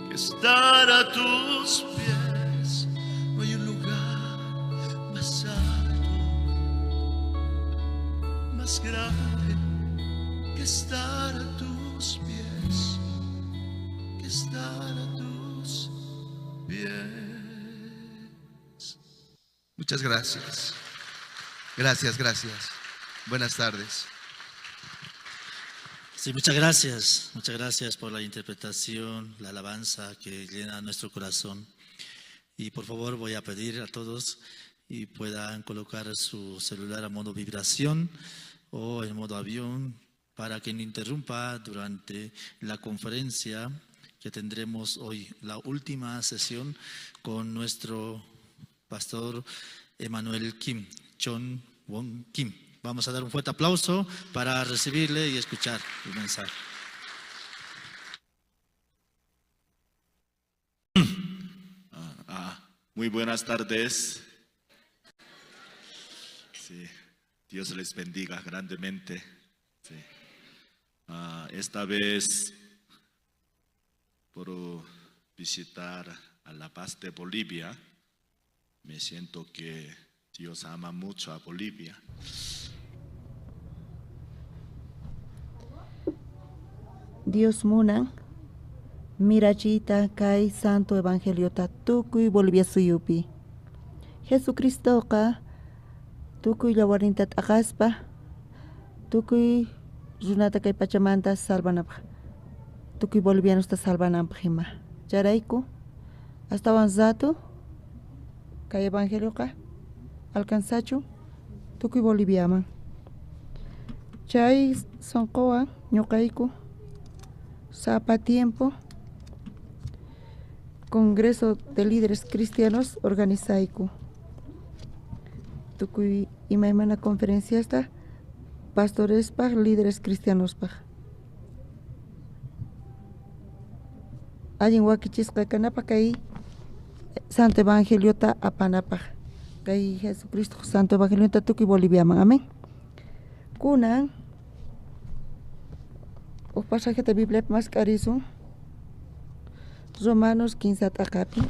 que estar a tus pies. No hay un lugar más alto, más grande que estar a tus pies, que estar a tus pies. Muchas gracias. Gracias, gracias. Buenas tardes. Sí, muchas gracias. Muchas gracias por la interpretación, la alabanza que llena nuestro corazón. Y por favor voy a pedir a todos y puedan colocar su celular a modo vibración o en modo avión para que no interrumpa durante la conferencia que tendremos hoy, la última sesión con nuestro pastor Emanuel Kim, John Won Kim. Vamos a dar un fuerte aplauso para recibirle y escuchar el mensaje. Muy buenas tardes. Sí, Dios les bendiga grandemente. Sí. Esta vez por visitar a La Paz de Bolivia, me siento que Dios ama mucho a Bolivia. Dios munan mirachita kay santo evangeliota tukuy Bolivia suyupi. Jesucristoqa tukuy llawarinta t'aqaspa tukuy runata kay pachamanta salvanapaq, tukuy bolivianosta salvananpaq ima. Chayrayku astawan rato kay evangelioqa alcanzachu tukuy Boliviaman. Chay sonqowan ñuqayku sapa tiempo Congreso de Líderes Cristianos organizayku. Tukuy imaymana conferenciasta pastorespaj, líderes cristianospaj. Allin wakichisqa kanapaj kay Santo Evangeliota apanapaj. Kay Jesucristo Santo Evangeliota tukuy Boliviaman. Amén. Kunan uj pasajeta Bibliapi mask'arisun Romanos 15 t'aqapi.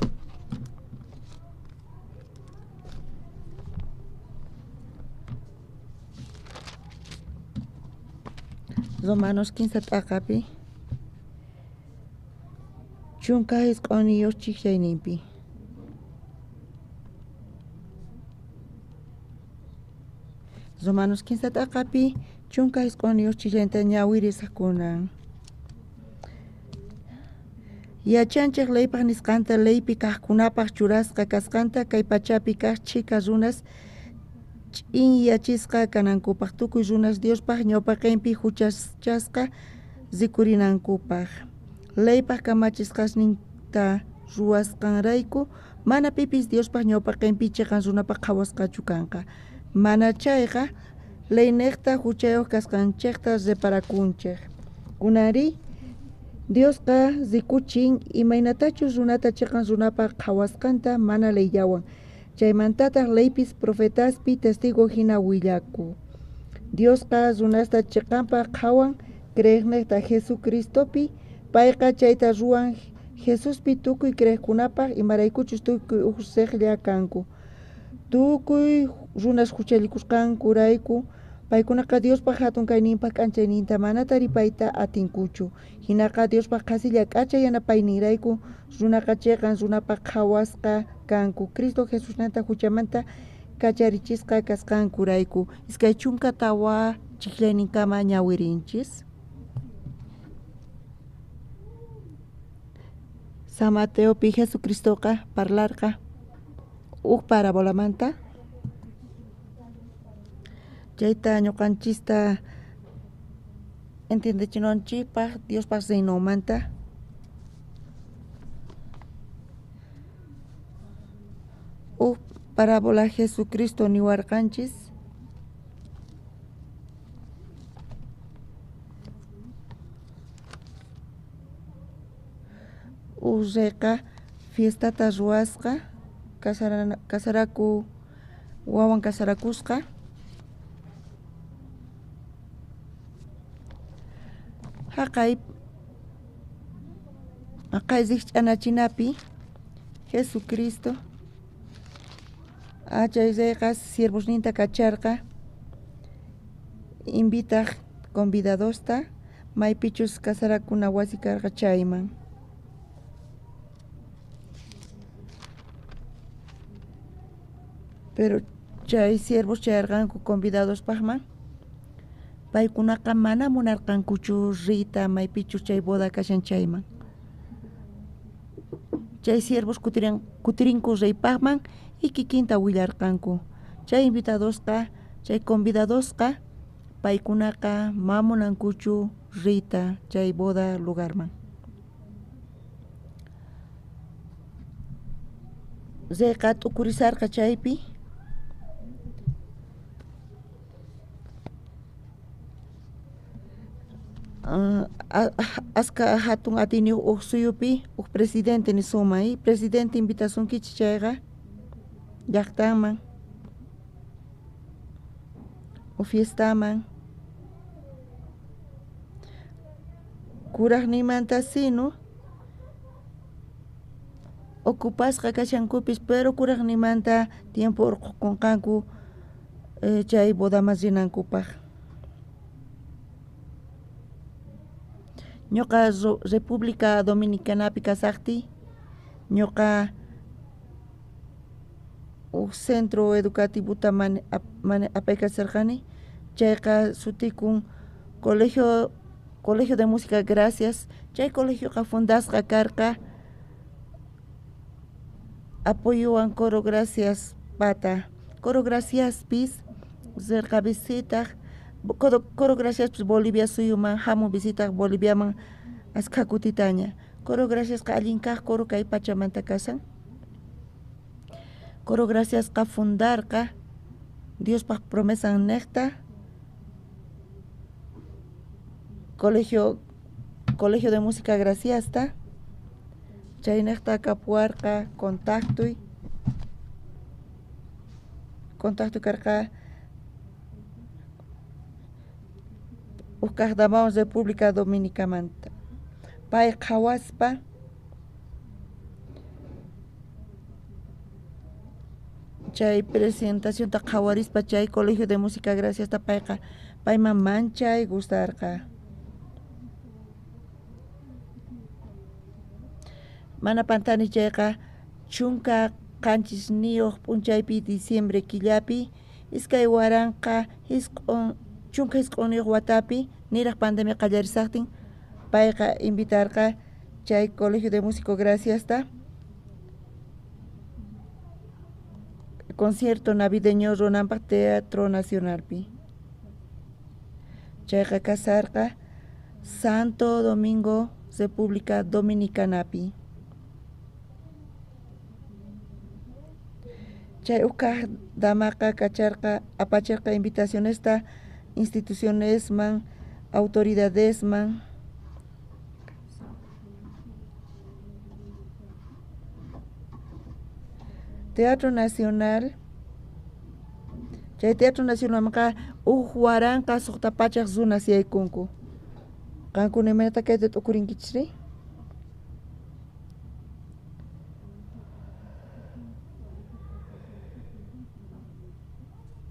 Romanos 15 t'aqapi 19 chijyayninpi. Romanos 15 t'aqapi 19 chijyayninta ñawirisaqkunan. Yachanchej leypaj nisqanta leypi kajkunapaj churasqa kasqanta kay pachapi kaj chhika runas ch'inyachisqa kanankupaj, tukuy runas Diospaj ñawpaqinpi huchachasqa rikurinankupaj. Leypaj kamachisqasninta ruwasqanrayku mana pipis Diospaj ñawpaqinpi chiqan runapaj qhawasqachu kanqa. Mana chayqa leyniqta huchayuq kasqanchikta reparakunchej. Kunanri Diosqa rikuchin imaynatachus runata chiqan runapaj qhawasqanta mana leyllawan. Chaymantataq leypis profetaspi testigo hina willaku. Diosqa runasta chiqanpaj qhawan creeqniqta Jesucristopi, payqa chayta ruwan Jesuspi tukuy creeqkunapaj imaraykuchus tukuy uj riqlla kanku. Tukuy runas huchallikusqankurayku paykunaqa Diospaj hatun kayninpaj k'anchayninta mana taripayta atinkuchu. Hinaqa Diospaj qhasilla k'acha yanapayninrayku runaqa chiqan runapaj qhawasqa kanku. Cristo Jesusnanta huchamanta kacharichisqa kasqankurayku. 24 chijllayninkama ñawirinchis. San Mateopi Jesucristoqa parlarqa uj parabolamanta. Chayta ñuqanchista entiendechinanchikpaj Diospaj reinomanta. Uj parábola Jesucristo niwarqanchis. Uj reyqa fiestata ruwasqa, kasaraku wawan kasarakusqa. Jaqay rijch'anachinapi Jesucristo chay reyqa siervosninta kacharqa invitaj convidadosta maypichus kasarakuna wasi karqa chayman. Pero chay siervos chayarqanku convidadospajman, paykunaqa mana munarqankuchu riyta maypichus chay boda kashan chayman. Chay siervos kutirinku reypajman y kikinta willarqanku. Chay invitadosqa, chay convidadosqa paykunaqa ma munankuchu riyta chay boda lugarman. Reyqa t'ukurisarqa chaypi. Aska hatun atiyniyuq uj suyupi uj presidente nisuma, presidente invitasunkichik chayqa llaqtanman uj fiestaman kuraqninmanta sino ocupasqa kashankupis, pero kuraqninmanta tiempo urqhukunqanku chay bodaman rinankupaq. Ñuqa República Dominicanapi kasaqtiy, ñuqa uj centro educativota apaykacharqani, chayqa sutikun Colegio de Música Gracias. Chay colegioqa fundasqa karqa apoyowan Coro Gracias pata. Coro Graciaspis rirqa visitaq, Coro Graciaspis Bolivia suyuman hamun visitaq Boliviaman askha kutitaña. Coro Graciasqa allin kaq coro kay pachamanta kasan. Coro Graciasqa fundarqa Diospaq promesan niqta Colegio de Música Graciasta, chayniqta kapuwarqa contacto karqa uj kaqtaman República Dominicamanta. Pay qhawaspa chay presentacionta qhawarispa chay Colegio de Música Graciasta payqa payman manchay gustarqa. Mana pantani chayqa 17 p'unchaypi diciembre killapi 2019 watapi niraq pandemia qallarisaqtin payqa invitarqa chay Colegio de Músico Graciasta concierto navideño runanpaq Teatro Nacionalpi. Chayqa kasarqa Santo Domingo, República Dominicanapi. Chay uj damaqa kacharqa apacharqa invitacionesta institucionesman, autoridadesman. Teatro Nacional, chay Teatro Nacionalmanqa uj 1600 runas yaykunku. Qankuna imaynata kayta t'ukurinkichikri?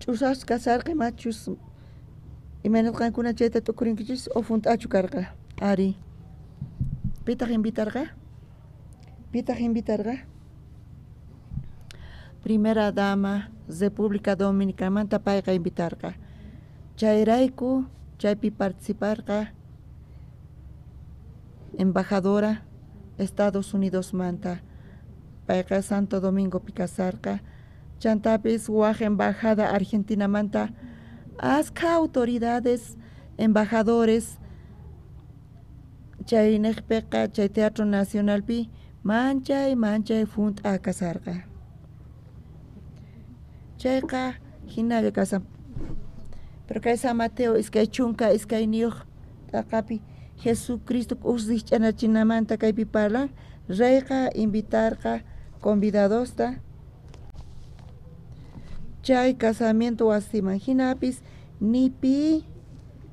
Ch'usaqchu kasarqa imachus imaynata qankuna chayta t'ukurinkichis o hunt'achu karqa? Ari. Pitaq invitarqa? Pitaq invitarqa? Primera dama República Dominicamanta payqa invitarqa. Chayrayku chaypi participarqa embajadora Estados Unidosmanta. Payqa Santo Domingopi kasarqa. Chantapis waj embajada Argentinamanta askha autoridades, embajadores chayniqpiqa chay Teatro Nacionalpi manchay manchay hunt'a kasarqa. Chayqa hinalla kasan. Pero kay San Mateo 22 t'aqapi Jesucristo uj rijch'anachinamanta kaypi parlan, Reyqa invitarqa convidadosta chay casamiento wasiman, jinapis ni pi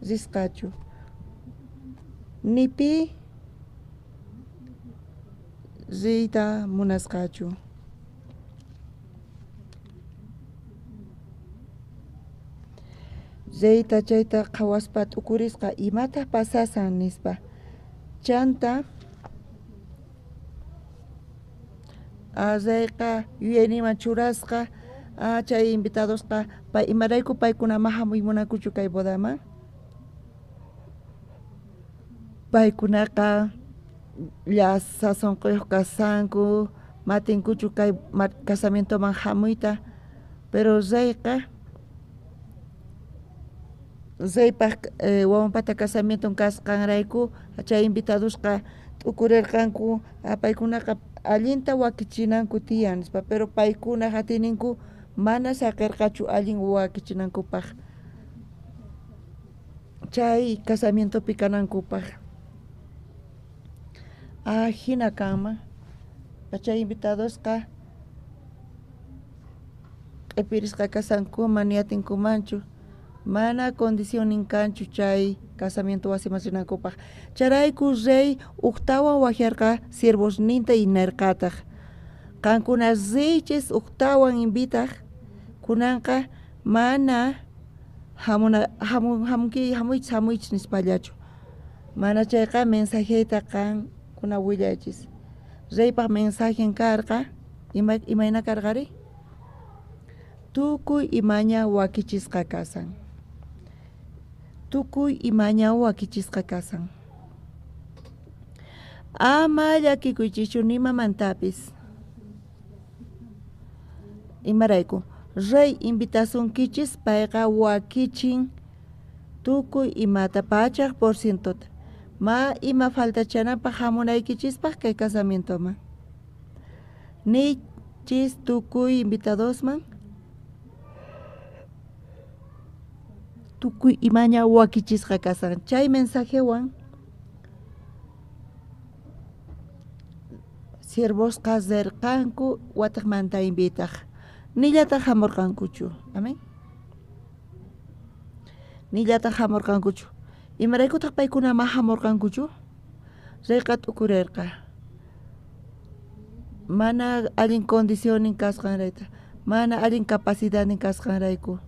risqachu, ni pi riyta munasqachu. Reyta chayta qhawaspa t'ukurisqa imataq pasasan nispa. Chanta reyqa yuyayninman churasqa chay invitadosqa pay imarayku paykuna ma hamuy munankuchu kay bodaman. Paykunaqa llasa sunquyuq kasanku matinkuchu kay casamientoman hamuyta, pero reyqa reypaq wawanpata casamienton kasqanrayku chay invitadosqa t'ukurirqanku paykunaqa allinta wakichinanku tiyan nispa, pero paykunaq atiyninku mana saqirqachu allin wakichinankupaq chay casamientopi kanankupaq. Ajina kanman chay invitadosqa q'ipirisqa kasankuman ni atinkumanchu, mana condicionnin kanchu chay casamiento wasiman rinankupaq. Chayrayku rey ujtawan wajyarqa siervosninta y nerqataq qankuna riychis ujtawan invitaq kunanqa mana hamuychis hamuychis nispallachu, mana chayqa mensajeyta qankuna willaychis. Reypaq mensajen karqa imayna karqari? Tukuy imaña wakichisqa kasan. Tukuy imaña wakichisqa kasan. Ama llakikuychischu nimamantapis. Imarayku rey invitasunkichis payqa wakichin tukuy imata 100%ta. Ma ima faltachanapaq hamunaykichispaq kay casamientoman. Niychis tukuy invitadosman tukuy imaña wakichisqa kasan. Chay mensajewan siervosqa rirqanku wataqmanta invitaq. Nillataq hamurqankuchu. Amén. Nillataq hamurqankuchu. Imaraykutaq paykuna ma hamurqankuchu? Reyqa t'ukurirqa. Mana allin condicionnin kasqanrayta, mana allin capacidadnin kasqanrayku.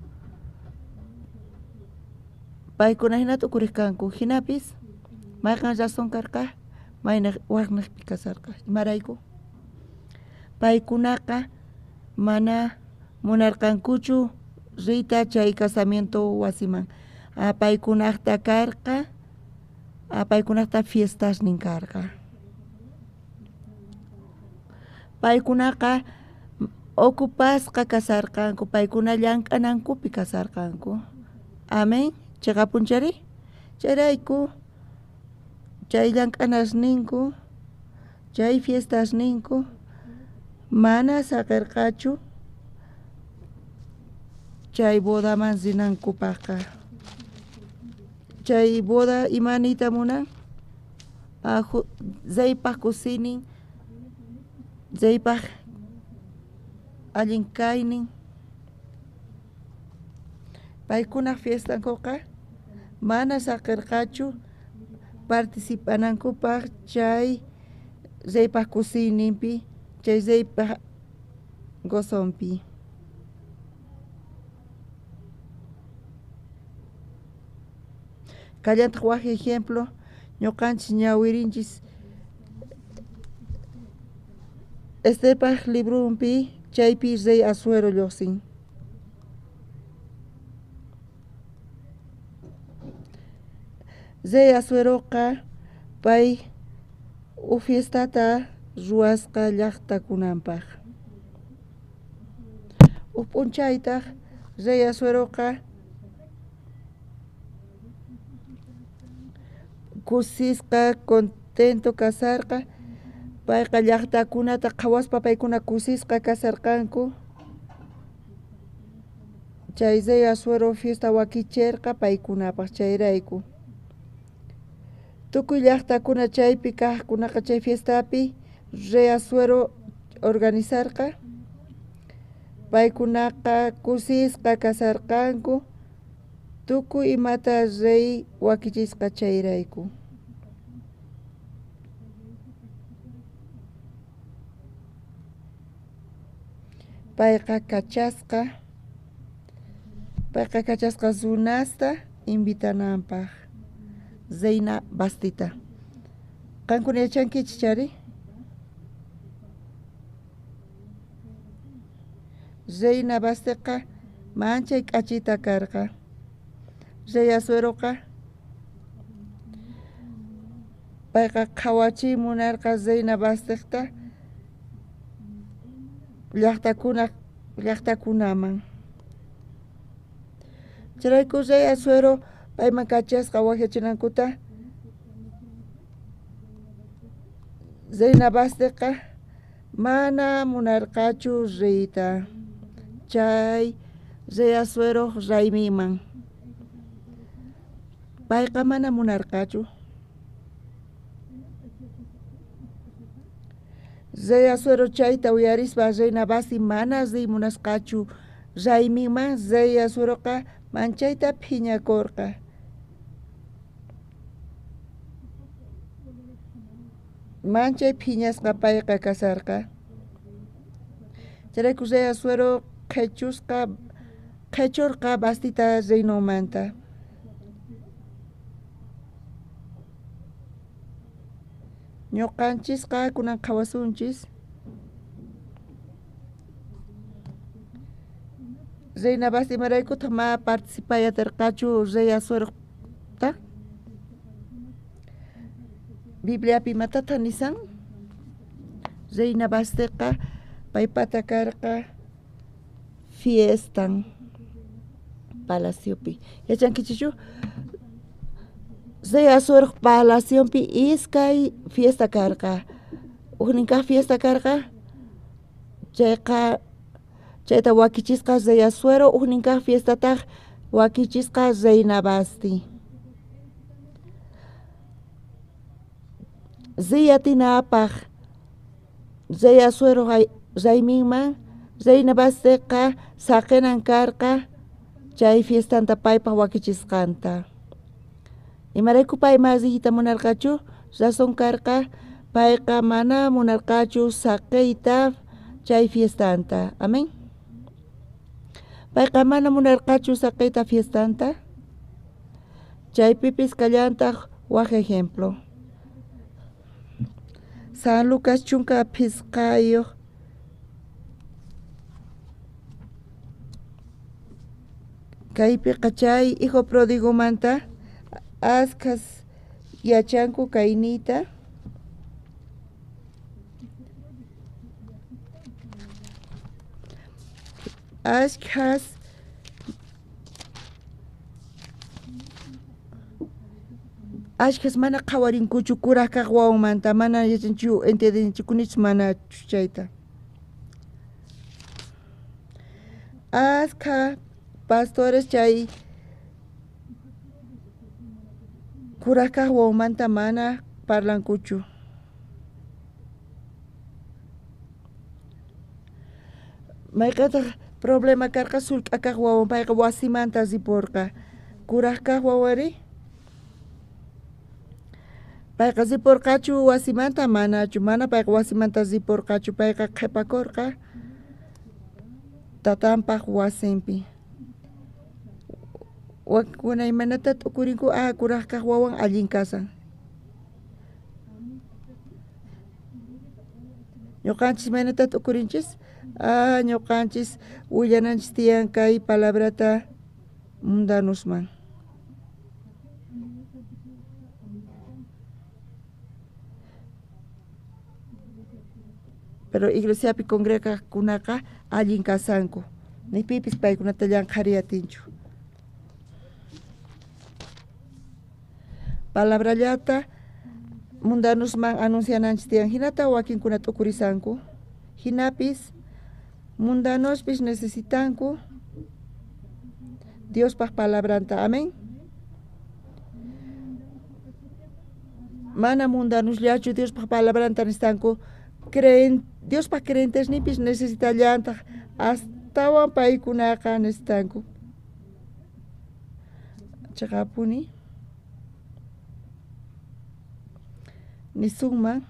Paykuna hina t'ukuriq kanku, jinapis mayqan razón karqa mayna waqnaqpi kasarqa. Imarayku? Paykunaqa mana munarqankuchu riyta chay casamiento wasiman. Paykunaqta karqa, paykunaqta fiestasnin karqa. Paykunaqa ocupasqa kasarqanku, paykuna llank'anankupi kasarqanku. Amén. Chiqapunchari? Chayrayku chay llank'anasninku, chay fiestasninku mana saqirqachu chay bodaman rinankupaqqa. Chay boda ima niyta munan? Reypaq kusiynin, reypaq allin kaynin. Paykunaq fiestankuqa mana saqirqachu participanankupaq chay reypaq kusiyninpi, chay reypaq gozonpi. Kallantaq waj ejemplo, ñuqanchis ñawirinchis Esterpaq librunpi chaypi rey Asuero lluqsin. Rey Asueroqa pay uj fiestata ruwasqa llaqtakunanpaq. Uj p'unchaytaq rey Asueroqa kusisqa contento kasarqa, payqa llaqtakunata qhawaspa paykuna kusisqa kasarqanku. Chay rey Asuero fiesta wakicherqa paykunapaq chayrayku. Tukuy llaqtakuna chaypi kaqkunaqa chay fiestapi Rey Asuero organizarqa? Paykunaqa kusisqa kasarqanku tukuy imata rey wakichisqa chayrayku. Payqa kachasqa runasta invitananpaj reina Vastita. Qankuna yachankichis chari? Reina Vastiqa manchay k'achita karqa. Rey Asueroqa payqa qhawachiy munarqa reina Vastiqta llaqtakunaman. Chayrayku rey Asuero payman kachasqa wajyachinankuta. Reina Vastiqa mana munarqachu reyta chay rey Asuero raymiman. Payqa mana munarqachu. Rey Asuero chayta uyarispa reina Vasti mana riy munasqachu rayminman. Rey Asueroqa manchayta phiñakurqa. Manchay phiñasqa payqa kasarqa. Chayrayku rey Asuero qhichurqa Vastita reinomanta. Ñuqanchisqa kunan qhawasunchis. Reina Vasti imaraykutaq ma participay atirqachu rey Asuerota? Bibliapi imatataq nisan? Reina Vastiqa paypata karqa fiestan palaciopi. Yachankichikchu? Rey Asuero palacionpi iskay fiesta karqa. Ujnin kaq fiesta karqa chayqa chayta wakichisqa rey Asuero, ujnin kaq fiestataq wakichisqa reina Vasti. Riy atinapaq rey Asuero rayminman reina Vastiqa saqinan karqa chay fiestanta paypaq wakichisqanta. Imarayku pay ma riyta munarqachu? Razón karqa payqa mana munarqachu saqiyta chay fiestanta. Amén. Payqa mana munarqachu saqiyta fiestanta. Chaypipis kallantaq waj ejemplo. San Lucas 15 kaypiqa chay hijo pródigomanta askhas yachanku kaynita. Askhas mana qhawarinkuchu kuraj kaq wawanmanta, mana yachanchu entiendenchikunichu mana chayta. Askha pastores chay kuraj kaq wawanmanta mana parlankuchu. Mayqataq problema karqa sullk'a kaq wawan, payqa wasimanta ripurqa. Kuraj kaq wawari payqa ripurqachu wasimanta manachu, mana payqa wasimanta ripurqachu, payqa qhipakurqa tatanpaq wasinpi. Wakkuna imanata t'ukurinku kuraj kaq wawan allin kasan. Ñuqanchis imaynata t'ukurinchis? Ñuqanchis willananchis tiyan kay palabrata mundanusman. Pero iglesiapi congregaqkunaqa allin kasanku. Ni pipis paykunata llanqhariy atinchu. Palabrallata mundanusman anunciananchis tiyan. Hinata wakinkuna t'ukurisanku. Hinapis mundanospis necesitanku Diospaj palabranta. Amén. Mana mundanusllachu Diospaj palabranta necesitanku. Creen, Diospaj creyentesninpis necesitallantaj, astawan paykunaqa necesitanku. Chaqapuni nisunman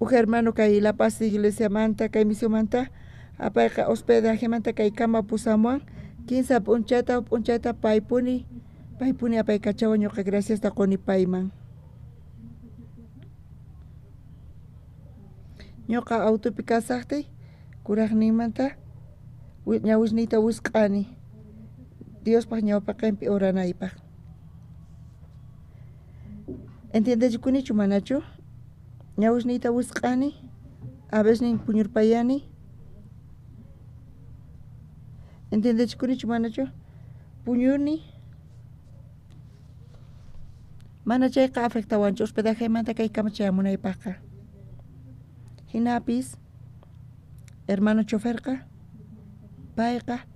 uj hermano kay La Paz iglesiamanta kay misionmanta apayqa hospedajemanta kaykama pusamuwan kinsa p'unchayta p'unchayta paypuni paypuni apaykachawan ñuqa graciasta quni payman. Ñuqa autopi kasaqtiy kuraqninmanta ñawisniyta wisq'ani Diospaj ñawpaqinpi oranaypaq. Entiendechikunichu manachu? Ñawisniyta wisq'ani, a veces puñurpayani. Entiendechikunichu manachu? Puñuni. Mana chayqa afectawanchu hospedajemanta kaykama chayamunaypaqqa. Hinapis hermano choferqa payqa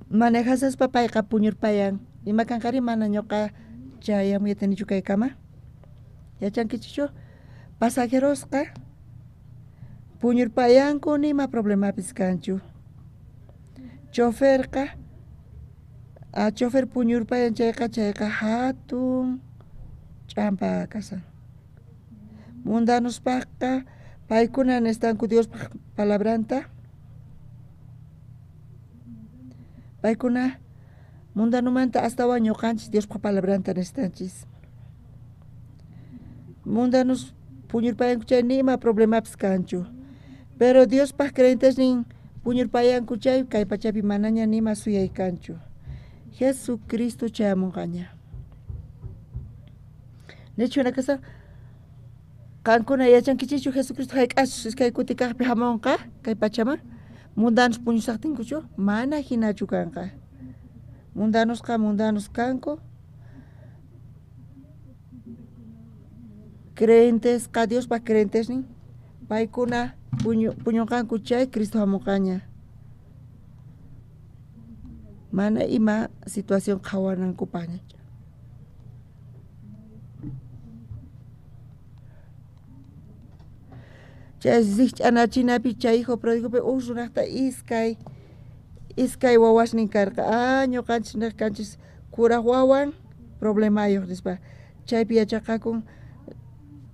manejasaspa payqa puñurpayan. Ima kanqari mana ñuqa chayamuyta kaykama. Yachankichikchu pasajerosqa puñurpayanku nima problemapis kanchu. Choferqa a chofer puñurpayan chayqa chayqa hatun ch'ampa kasan. Mundanuspaqqa paykuna necesitanku Diospaq palabranta. Paykuna mundanumanta astawan ñuqanchis Diospaq palabranta necesitanchis. Mundanus puñurpayanku chay nima problemapis kanchu. Pero Diospaq creyentesnin puñurpayanku chay kay pachapi manaña nima suyay kanchu. Jesucristo chayamunqaña. Nichuna kasa qankuna yachankichikchu Jesucristo hayk'achus iskay kuti kaqpi hamunqa kay pachaman mundanus puñusaqtinkuchu mana hinachu kanqa. Mundanusqa mundanus kanku. Creyentesqa Diospaq creyentesnin paykuna puñunqanku chay Cristo hamunqaña. Mana ima situación qhawanankupaqña. Chay rikch'anachinapi chay hijo pródigopi uj runaqta iskay iskay wawasnin karqa. Ah, ñuqanchis niq kanchis kuraq wawan problemayuq nispa. Chaypi yachaqakun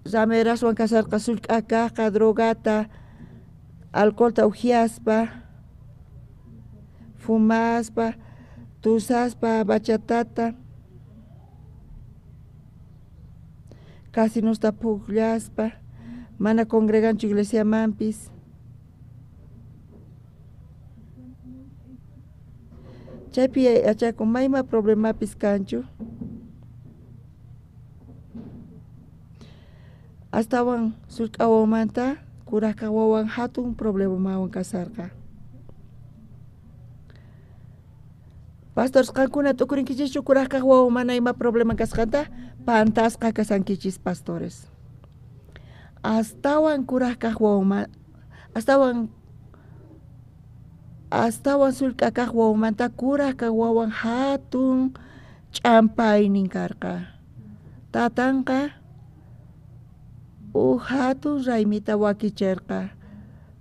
rameraswan kasarqa sullk'a kaqqa drogata alcoholta uhyaspa fumaspa tusaspa bachatata casinusta pukllaspa mana congreganchu iglesiamanpis. Chaypi yachakun mayma problemapis kanchu. Astawan sullk'a wawamanta kuraq kaq wawan hatun problemawan kasarqa. Pastores qankuna t'ukurinkichikchu kuraq kaq wawan mana ima problema kasqanta? Pantasqa kasankichis pastores. Astawan kuraq kaq wawan astawan astawan sullk'a kaq wawamanta kuraq kaq wawan hatun ch'ampaynin karqa. Tatanqa uj hatun raymita wakichirqa.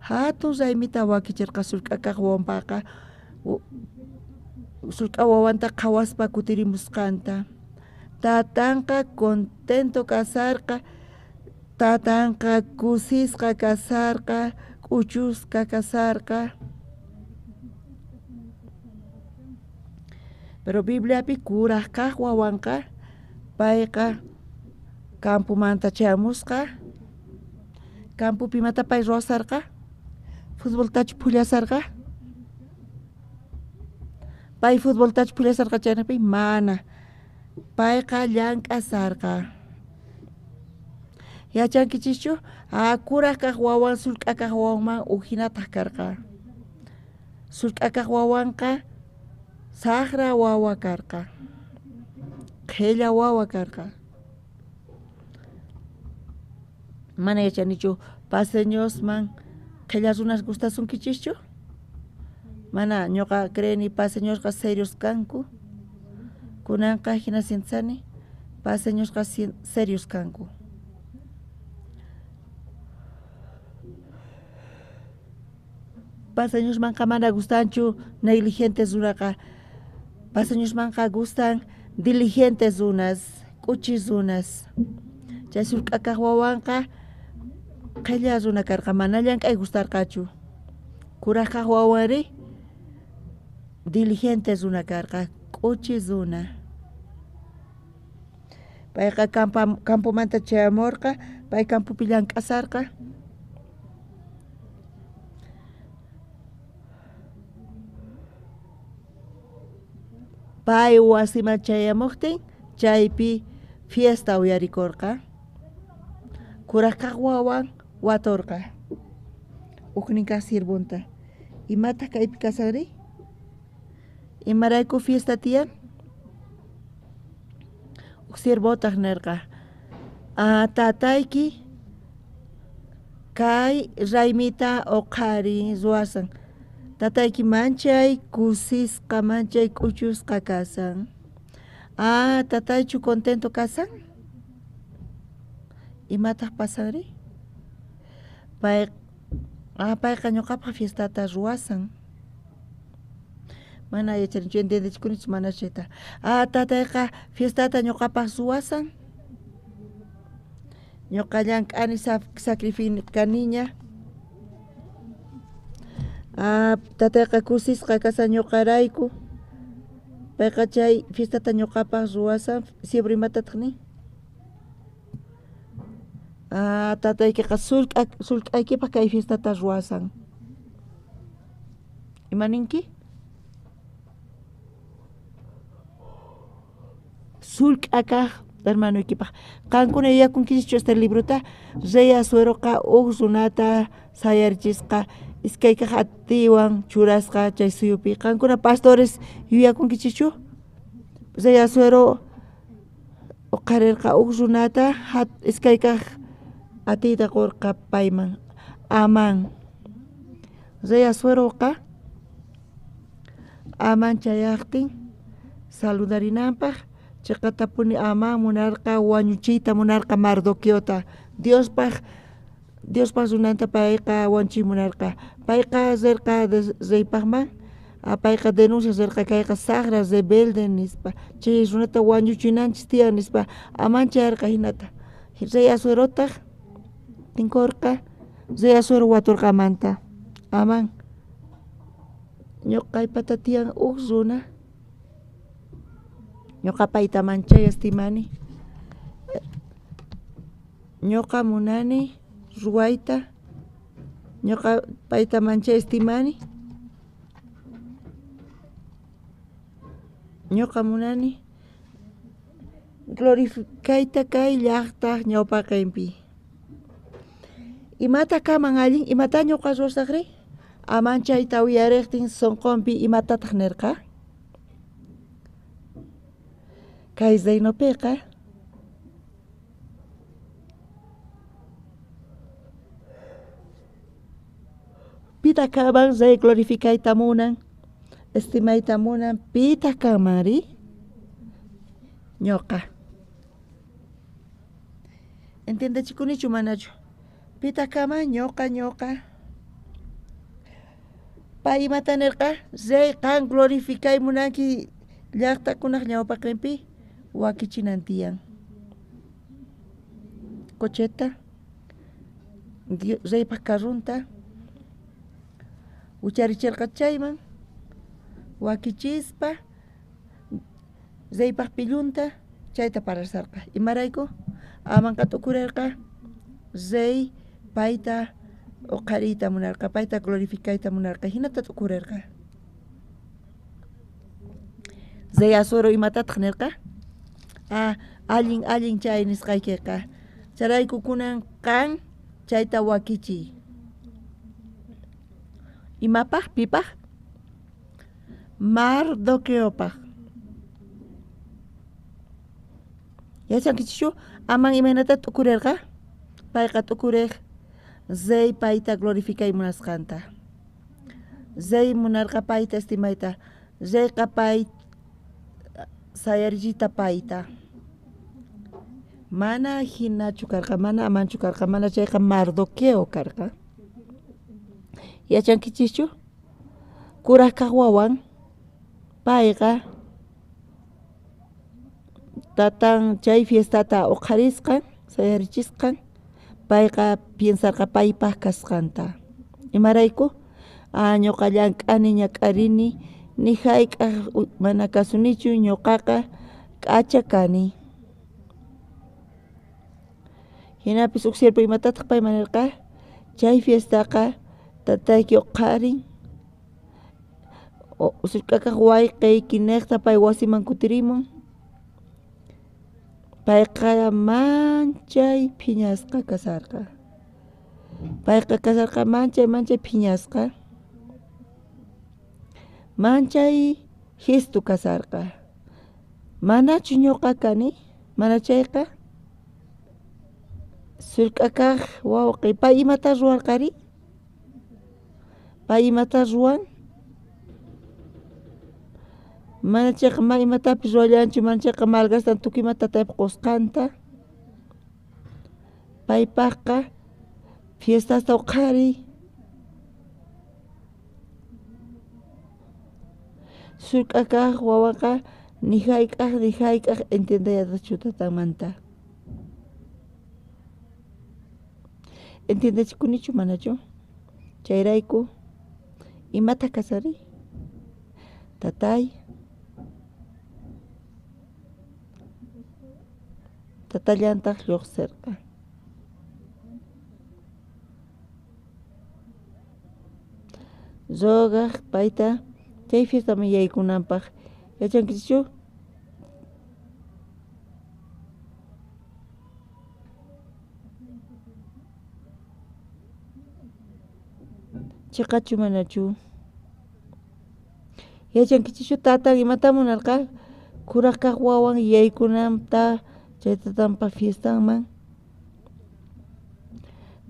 Hatun raymita wakichirqa sullk'a kaq wawanpaqa sullk'a wawanta qhawaspa kutirimusqanta. Tatanqa contento kasarqa, tatanqa kusisqa kasarqa, k'uchusqa kasarqa. Pero Bibliapi kuraq kaq wawanqa payqa campomanta chayamusqa. Campopi imata pay ruwasarqa? Futboltachu phullasarqa? Pay futboltachu phullasarqa chaynapi? Mana. Payqa llank'asarqa. Yachankichischu? Ah, kuraq kaq wawan sullk'a kaq wawanman uj hinataq karqa. Sullk'a kaq wawanqa saqra wawa karqa. Qhilla wawa karqa. Mana yachanichu paseñosman qhilla runas gustasunkichischu? Mana ñuqa creeni paseñosqa serios kanku. Kunanqa hina sientsani Paseñosqa serios kanku. Paseñosmanqa mana gustanchu negligentes runaqa. Paseñosmanqa gustan diligentes runas, k'uchi runas. Chay sullk'akaq wawanqa qhella runa karqa, mana llank'ay gustarqachu. Kurajkaq wawanri diligente runa karqa, k'uchi runa. Payqa campomanta chayamurqa, pay campopi llank'asarqa. Pay wasiman chayamuqtin chaypi fiesta uyarikurqa. Kurajkaq wawan waturqa ujnin kaq siervonta. Imataq kaypi kasanri? Imarayku fiesta tiyan? Uj siervotaq nirqa: tatayki kay raymita uqhari ruwasan. Tatayki manchay kusisqa, manchay k'uchusqa kasan. Tataychu contento kasan? Imataq pasanri? Payqa ñuqapaq fiestata ruwasan. Mana yacharinichu, entiendechikunichu mana chayta. Tatayqa fiestata ñuqapaq ruwasan. Ñuqa llank'ani sacrificaniña. Tatayqa kusisqa kasan ñuqarayku. Payqa chay fiestata ñuqapaq ruwasan. Siervo imatataq nin? Tataykiqa sullk'aykipaq kay fiestata ruwasan. Ima ninki? Sullk'akaq hermanoykipaq. Qankuna yuyakunkichischu este librota? Rey Asueroqa uj runata sayarichisqa iskaykaq atiywan churasqa chay suyupi. Qankuna pastores yuyakunkichischu? Rey Asuero uqharirqa uj runata iskaykaq atiyta qurqa payman. Amán. Rey Asueroqa Amán chayaqtin saludarinanpaq chiqatapuni Amán munarqa wañuchiyta munarqa Mardoqueota. Diospaq runanta payqa wañuchiy munarqa. Payqa rirqa reypaqman, payqa denuncia rirqa kayqa saqra rebelde nispa. Chay runata wañuchinanchis tiyan nispa. Amán chayarqa hinata. Rey Asuerotaq tinkurqa. Rey Asuero waturqa Amanta. Amán, ñuqaypata tiyan uj runa. Ñuqa payta manchay estimani. Ñuqa munani ruwayta. Ñuqa payta manchay estimani. Ñuqa munani glorificayta kay llaqtaq ñawpaqinpi. Imata kaman allin, imata ñuqa ruwasaqri? Amán chayta uyariqtin sunqunpi imatataq nirqa? Kay reinopiqa pitaq kanman rey glorificayta munan, estimayta munan, pitaq kanmanri? Ñuqa. Entiendechikunichu manachu? Pitaq kanman? Ñuqa, ñuqa. Pay imata nirqa? Rey qan glorificay munanki llaqtakunaq ñawpaqinpi wakichinan tiyan. Cocheta, reypaq carrunta ucharichirqa chayman wakichispa reypaq pillunta chayta parasarqa. Imarayku? Amanqa t'ukurarqa rey payta uqhariyta munarqa, payta glorificayta munarqa, hinata t'ukurarqa. Rey Asuero imatataq nirqa? Allin allin chay nisqaykiqa. Chayrayku kunan qan chayta wakichiy. Imapaq? Pipaq? Mardoqueopaq. Yachankichischu? Amán imaynata t'ukurarqa? Payqa t'ukuriq rey payta glorificay munasqanta. Rey munarqa payta estimayta. Reyqa pay sayarichiyta payta. Mana jinachu karqa, mana Amanchu karqa, mana chayqa Mardoqueo karqa. Yachankichischu? Kuraj kaq wawan payqa tatan chay fiestata uqharisqan, sayarichisqan, payqa piensarqa paypaq kasqanta. Imarayku? Ah, ñuqa llank'ani, ñak'arini, ni hayk'aq mana kasunichu, ñuqaqa k'acha kani. Hinapis uj siervo imatataq payman nirqa? Chay fiestaqa tatayki uqharin, sullk'akaq wayqiyki niqta pay wasiman kutirimun. Payqa manchay phiñasqa kasarqa. Payqa kasarqa manchay manchay phiñasqa. Manchay gesto kasarqa. Manachu ñuqa kani? Mana chayqa sullk'akaq wawqi pay imata ruwarqari? Pay imata ruwan? Mana chayqa ma imatapis ruwallanchu, mana chayqa malgastan tukuy imata tataypaq qusqanta. Paypaqqa fiestasta uqhariy. Sullk'akaq wawaqa ni hayk'aq entiendeyatachu tatanmanta. Entiendechikunichu manachu? Chayrayku imata kasari? Tatay, tatallantaq lluqsirqa. Rogaq payta chay fiestaman yaykunanpaq. Yachankichu? Chiqachu manachu? Yachankichichu tatan imata munarqa? Kuraj kaq wawan yaykunanta chay tatanpa fiestanman.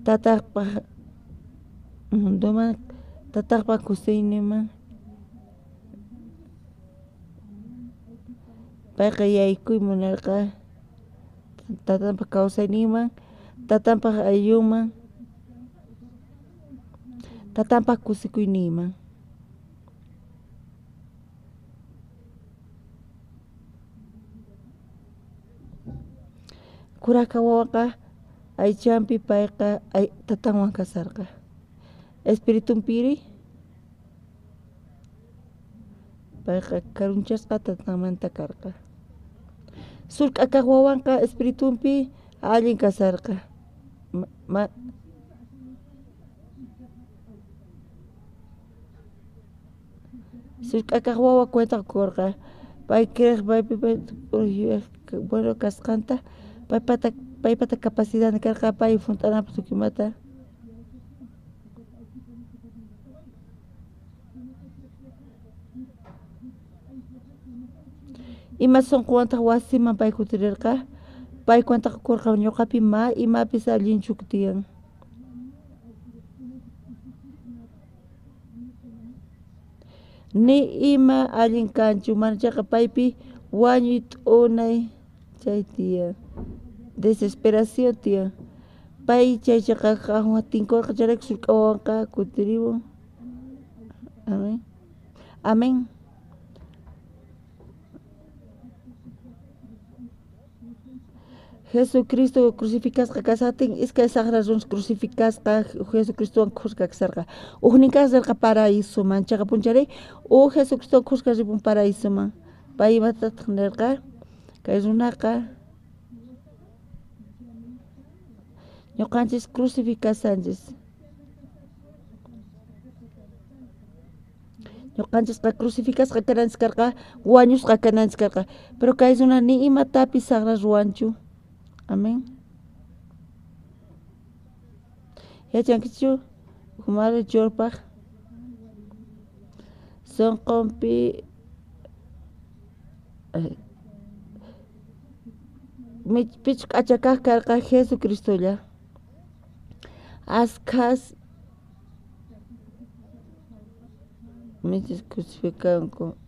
Tataqpaq mundoman, tataqpa kusiyninman. Payqa yaykuy munarqa tatanpa kawsayninman, tatanpaq ayllunman, tatanpaq kusikuyninman. Kuraj kaq wawaqa aychanpi payqa tatanwan kasarqa. Espiritunpiri payqa karunchasqa tatanmanta karqa. Sullk'akaq wawanqa espiritunpi allin kasarqa. Sullk'akaq wawa cuenta kurqa. Pay creeq paypi bueno kasqanta, paypata capacidad karqa pay junt'ananpaq tukuy imata. Ima sunquwantaq wasiman pay kutirirqa? Pay cuenta kurqa ñuqapi ma imapis allinchu tiyan. Ni ima allin kanchu, mana chayqa paypi wañuy t'unay chay tiyan. Desesperación tiyan. Pay chay chayqa tinkurqa chayrayku sullk'a wawanqa kutirimun. Amén. Amén. Jesucristo crucificasqa kasaqtin iskay saqra runas crucificasqa Jesucristowan khuska kasarqa. Ujnin kaq rirqa paraísoman, chayqa punchari uj Jesucristowan khuska ripun paraísoman. Pay imatataq nirqa? Kay runaqa ñuqanchis crucificasanchis. Ñuqanchisqa crucificasqa kananchis karqa, wañusqa kananchis karqa. Pero kay runa ni imatapis saqra ruwanchu. Amén. Yachankichu Humari churpaq sunqunpi pichqa k'acha kaq karqa Jesucristolla. Askhas michis crucificanku.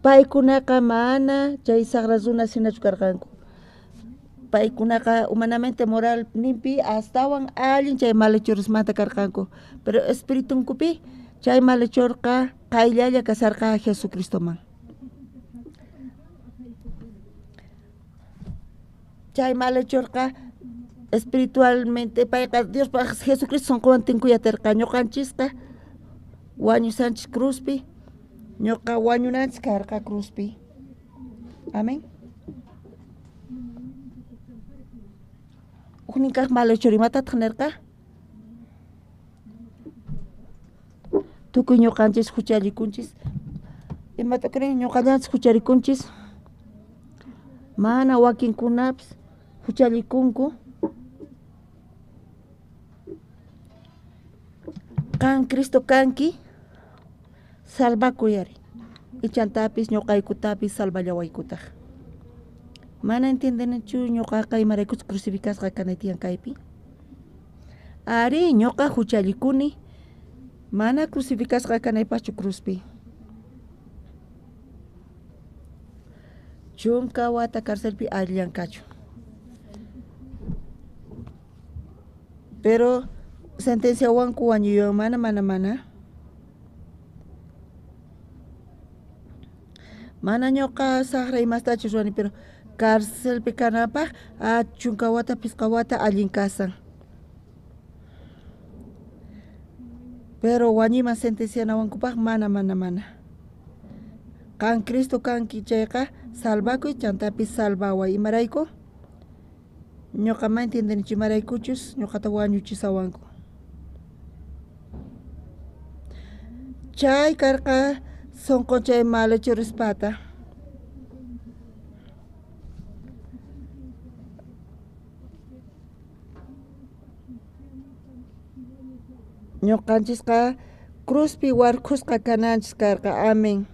Paykunaqa mana chay saqra runas hinachu karqanku. Paykunaqa humanamente moral ninpi astawan allin chay malhechoresmanta karqanku, pero espiritunkupi chay malhechorqa qayllalla kasarqa Jesucristoman. Chay malhechorqa espiritualmente payqa Diospaq Jesucristo sunquwan tinkuyaterqa, ñuqanchisqa wañusanchis cruzpi, ñuqa wañunanchis karqa cruzpi. Amén. Ujnin kaq malhechor imatataq nerqa? Tukuy ñuqanchis huchallikunchis. Imata creen ñuqallanchis hucharikunchis? Mana wakinkunapis huchallikunku. Qan Cristo kanki, salvakuy ari. Ichantapis ñuqaykutapis salvallawaykutaq. Mana entiendenichu ñuqaqa imaraykuchus crucificasqa kanay tiyan kaypi. Ari, ñuqa huchallikuni, mana crucificasqa kanaypaqchu cruzpi. 10 wata carcelpi allankachu. Pero sentenciawanku wañuywan mana mana mana. Mana ñuqa saqra imastachu ruwani, pero carcelpi kanapaq 10 wata 5 wata allin kasan. Pero wañuyman sentencianawankupaq mana mana mana. Qan Cristo kanki chayqa salvakuy chantapis salvaway. Imarayku? Ñuqa ma entiendenichu imaraykuchus ñuqata wañuchisawanku. Chay karqa sunqun chay malhechorespata. Ñuqanchisqa cruzpi warkhusqa kananchis karqa. Amén.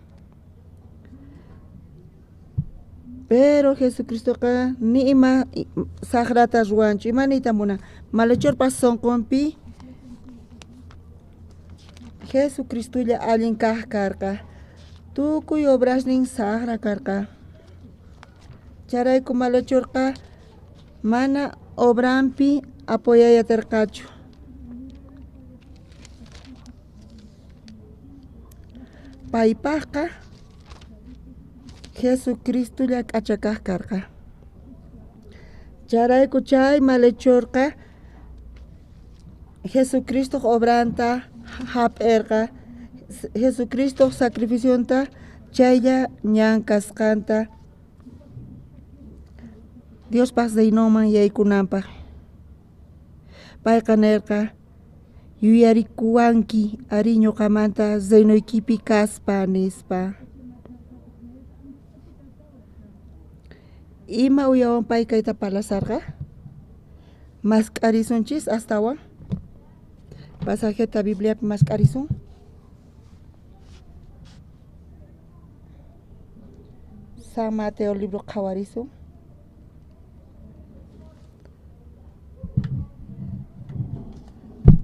Pero Jesucristoqa ni ima saqrata ruwanchu. Ima niyta munan? Malhechorpa sunqunpi Jesucristolla allin kaq karqa. Tukuy obrasnin saqra karqa. Chayrayku malhechorqa mana obranpi apoyayaterqachu. Paypaqqa Jesucristolla k'achakaq karqa. Chayrayku chay malhechorqa Jesucristoq obranta hap'irqa, Jesucristoq sacrificionta chaylla ñan kasqanta Diospaq reinoman yaykunanpaq. Payqa nirqa, yuyarikuwanki ari ñuqamanta reinoykipi kaspa nispa. Ima uyawan pay kayta parlasarqa? Mask'arisunchis astawan. Pasajeta Bibliapi mask'arisun. San Mateo libro qhawarisun.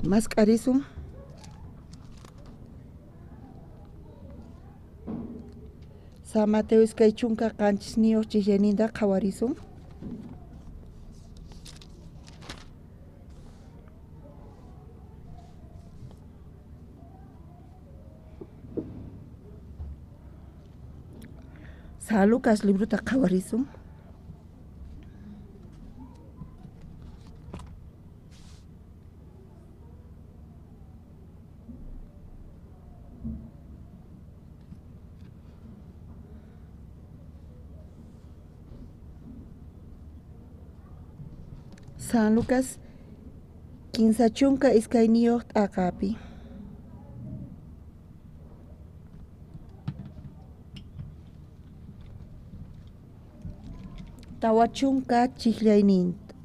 Mask'arisun. San Mateo 27 ch'isiyninta qhawarisun. San Lucas librota qhawarisun. San Lucas 32 t'aqapi. 40 chijllayninta.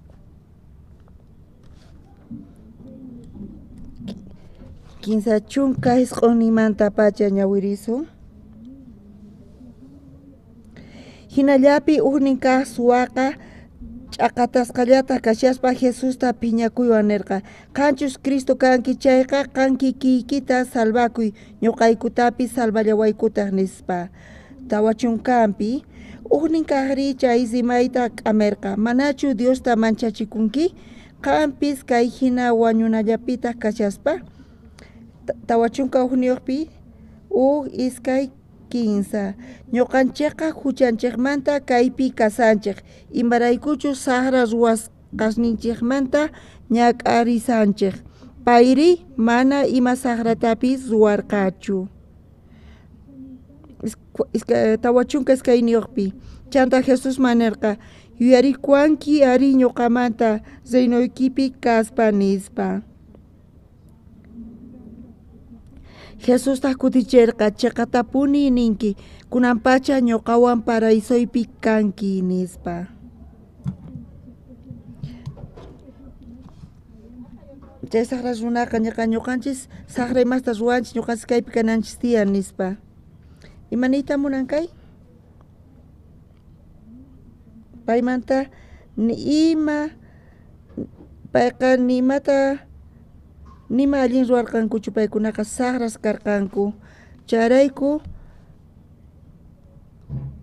39 pacha ñawirisun. Hinallapi ujnin kaq suwaqa ch'aqatasqallata kashaspa Jesusta phiñakuywan nirqa, qanchus Cristo kanki chayqa qan kikiykita salvakuy, ñuqaykutapis salvallawaykutaq nispa. 40pi Ujnin kajrí chay rimayta k'amerqa, manachu Diosta manchachikunki? Qampis kay hina wañunallapitaj kashaspa. 41pi 1 2 3. Ñuqanchikqa huchanchikmanta kaypi kasanchik, imaraykuchus saqra ruwasqasninchikmanta ñak'arisanchik. Payri mana ima saqratapis ruwarqachu. 42pi chanta Jesusman nerqa, yuyarikuwanki ari ñuqamanta reinoykipi kaspa, nispa. Jesustaq kuticherqa, chiqatapuni ninki, kunanpacha ñuqawan paraisoypi kanki, nispa. Chay saqra runaqa ñaqa ñuqanchis saqra imasta ruwanchis, ñuqanchis kaypi kananchis tiyan, nispa. Ima niyta munan kay? Paymanta ni ima, payqa ni imata, nima allin ruwarqankuchu, paykunaqa saqras karqanku. Chayrayku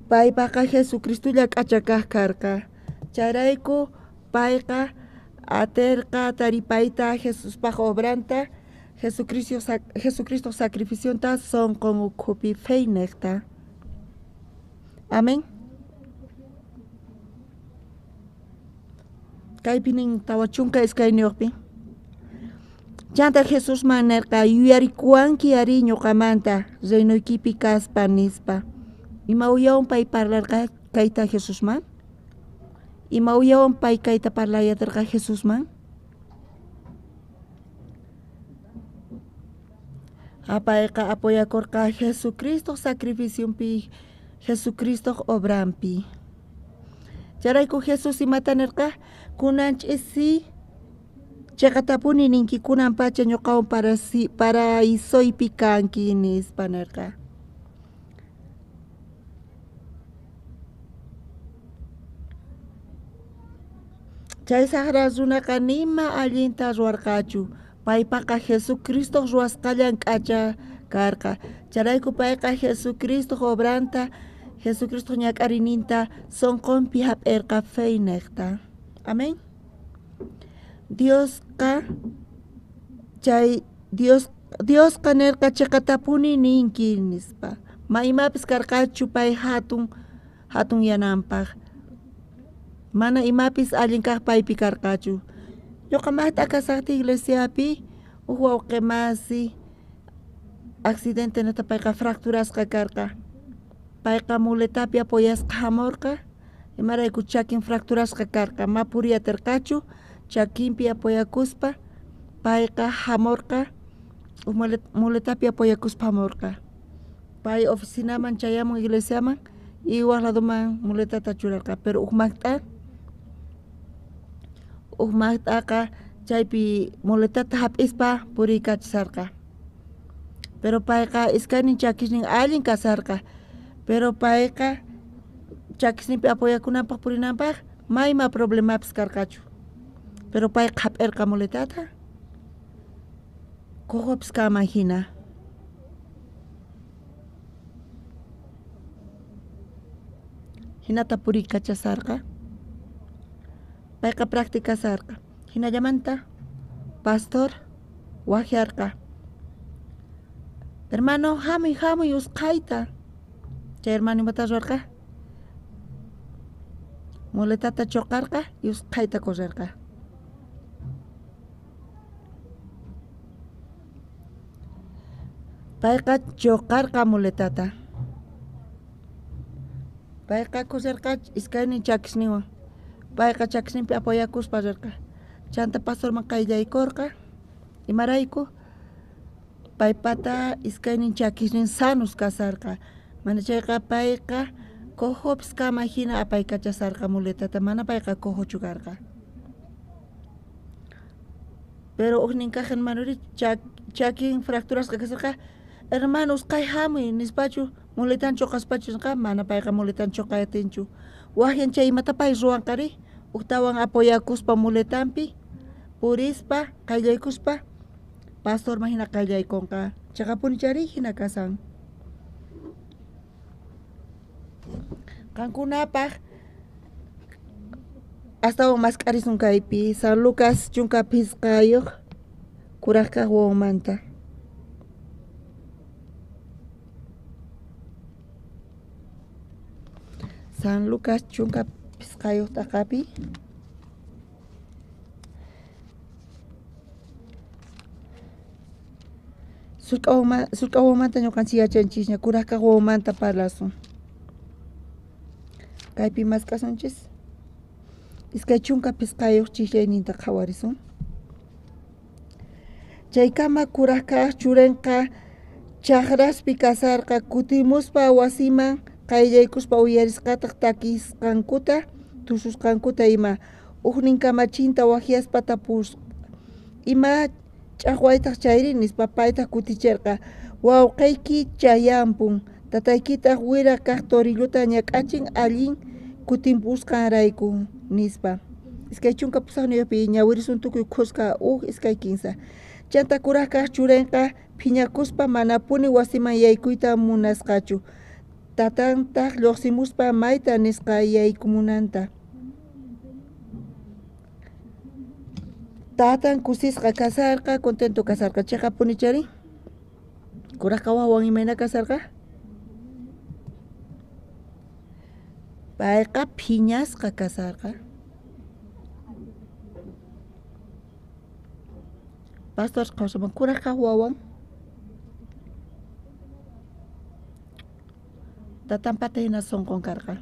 paypaqa Jesucristolla k'acha kaq karqa. Chayrayku payqa aterqa taripayta Jesuspaq obranta, Jesucristo sacrificionta sonqon ukhupi feynejta. Amén. Kaypi nin 42pi. Chanta Jesusman nerqa, yuyarikuwanki ari ñuqamanta reinoykipi kaspa, nispa. Ima uyawan pay parlarqa kayta Jesusman? Ima uyawan pay kayta parlayaterqa Jesusman? Payqa apoyakorqa Jesucristo sacrificionpi, Jesucristo obrampi. Chayrayku Jesús imata nerqa? Kunan ch'isi chiqatapuni ninki, kunan pacha ñuqawan paraisoypi kanki, nispa nerqa. Chay saqra runaqa nima allinta ruwarqachu. Paypaqa Jesucristo ruwasqallan k'acha karqa. Chayrayku payqa Jesucristo obranta, Jesucristo ñak'arininta sonqonpi hap'erqa feynejta. Amén. Diosqa chay Diosqa nerqa chiqatapuni ninki, nispa. Ma imapis karqachu pay hatun yananpaq. Mana imapis allin kaq paypi karqachu. Ñuqa maqt'a kasaqti iglesiapi uj wawqi masi accidente nata payqa fracturasqa karqa. Payqa muletapi apoyasqa hamurqa, imarayku chakin fracturasqa karqa, ma puriyaterqachu, chakinpi apoyakuspa payqa hamurqa, uj muletapi apoyakuspa hamurqa. Pay oficinaman chayamun iglesiaman y waj ladoman muletata churarqa, pero uj maqt'aqa chaypi muletata hap'ispa puriykachisarqa. Pero payqa iskaynin chakisnin allin kasarqa, pero payqa chakisninpi apoyakunanpaq purinanpaq mayma problemapis karqachu. Pero payqa hap'irqa muletata cojopis kanman hina. Hinata puriykachasarqa. Payqa practicasarqa. Hinallamanta pastor wajyarqa. Hermano, hamuy, hamuy usqhayta. Chay hermano imata ruwarqa? Muletata choqarqa y usqhayta correrqa. Payqa choqarqa muletata. Payqa correrqa iskaynin chakisninwan. Payqa chakisninpi apoyakuspa rirqa. Chanta pastorman qayllaykurqa. Imarayku? Paypata iskaynin chakisnin sanos kasarqa. Mana chayqa payqa cojopis kama hina apaykachasarqa muletata, mana payqa cojochu karqa. Pero ujnin kaq hermanori chakin fracturasqa kasarqa, hermano usqhay hamuy nispachu muletan choqaspachu nisqa, mana payqa muletan choqayatinchu. Wajyan chay imata pay ruwanqari, ujtawan apoyakuspa muletanpi purispa qayllaykuspa pastorman hina qayllaykunqa. Chaqapuni chari hina kasan. Qankunapaj astawan mask'arisun kaypi San Lucas 15 kuraj kaj wawanmanta. San Lucas 15 t'aqapi. Sullk'a wawamanta ñuqanchik yachanchisña, kuraj kaj wawamanta parlasun. Kaypi mask'asunchis. 25 chijllayninta qhawarisun. Chaykama kuraj kaj churenqa chajraspi kasarqa, kutimuspa wasiman qayllaykuspa uyarisqataq takisqankuta, tususqankuta ima. Ujnin kamachinta wajyaspa tapusqa, ima ch'ajwaytaq chayri nispa, paytaq kuticherqa, wawqiyki chayampun, tataykitaq wira kaj torillota ñak'achin allin kutimpusqanrayku nispa. 28 ñawirisun tukuy khuska 1, 2, 3. Chanta kuraj kaj churenqa phiñakuspa manapuni wasiman yaykuyta munasqachu. Tatantaq lluqsimuspa mayta nisqa yaykumunanta. Tatan kusisqa kasarqa, contento kasarqa. Cheqapuni chari? Kuraj kaj wawan imayna kasarqa? Payqa phiñasqa kasarqa. Pastor qhawsaman kuraj kaj wawan tatanpata hina sunqun karqa.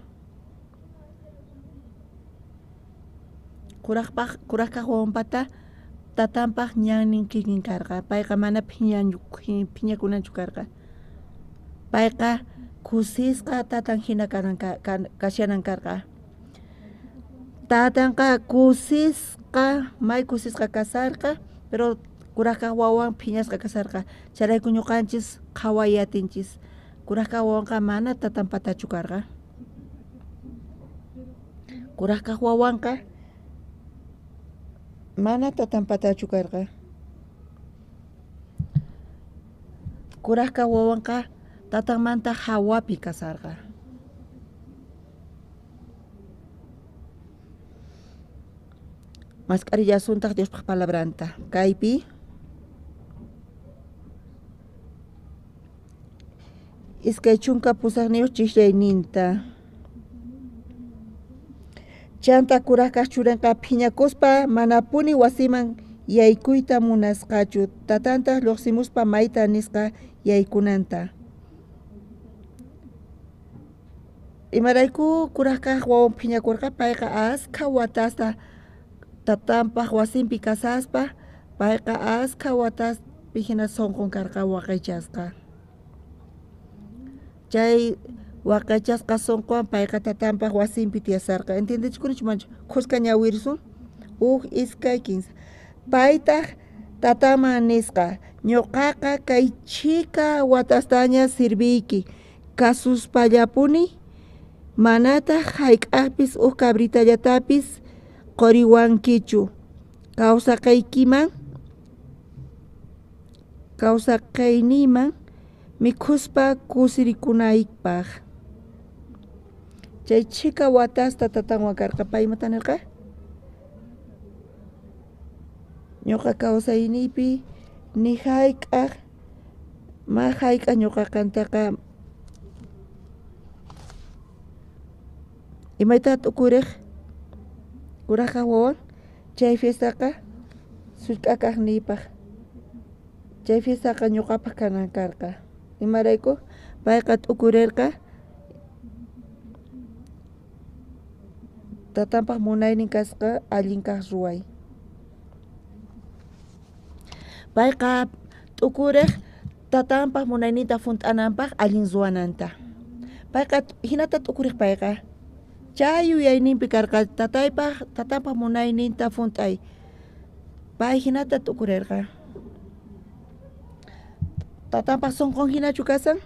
Kuraj kaj wawanpata tatanpaj ñannin kikin karqa. Payqa mana phiñakunanchu karqa. Payqa kusisqa tatan hina kashanan karqa. Tatanqa kusisqa, may kusisqa kasarqa, pero kuraj kaj wawan phiñasqa kasarqa. Chayrayku ñuqanchis qhaway atinchis. Kuraj kaj wawanqa mana tatanpatachu karqa. Kuraj kaj wawanqa mana tatanpatachu karqa. Kuraj kaj wawanqa tatanmanta hawapi kasarqa. Mask'arillasuntaq Diospaj palabranta. Kaypi 28 chijllayninta. Chanta kuraj kaj churenqa phiñakuspa manapuni wasiman yaykuyta munasqachu. Tatantaq lluqsimuspa mayta nisqa yaykunanta. Imarayku kuraj kaj wawan phiñakurqa, payqa askha watasta tatanpaj wasinpi kasaspa, payqa askha wataspi hina sunqun karqa waqaychasqa. Chay waqaychasqa sunquwan payqa tatanpaj wasinpi tiyasarqa. ¿Entiendechikunchu manchu? Khuska ñawirisun. 1, 2, 3. Paytaq tataman nisqa, ñuqaqa kay chhika watastaña sirviyki, kasuspallapuni, manataq hayk'aqpis uj cabritallatapis quriwankichu. Kawsaqayniyman mikhuspa kusirikunaypaq. Chay chhika watasta tatanwan karqa. Pay imata nirqa? Ñuqa kawsayniypi ni hayk'aq ma hayk'aq ñuqa qantaqa imayta t'ukuriq kuraj kaj wawan chay fiestaqa sullk'a kaqniypaq. Chay fiestaqa ñuqapaq kanan karqa. Imarayku payqa t'ukurirqa tatanpaj munaynin kasqa allin kaj ruway. Payqa t'ukuriq tatanpaj munayninta junt'ananpaj allin ruwananta. Payqa hinata t'ukuriq payqa. Chay yuyayninpi karqa tataypaj tatanpaj munayninta junt'ay. Pay hinata t'ukurirqa. Tatanpaj sunqun hinachu kasan?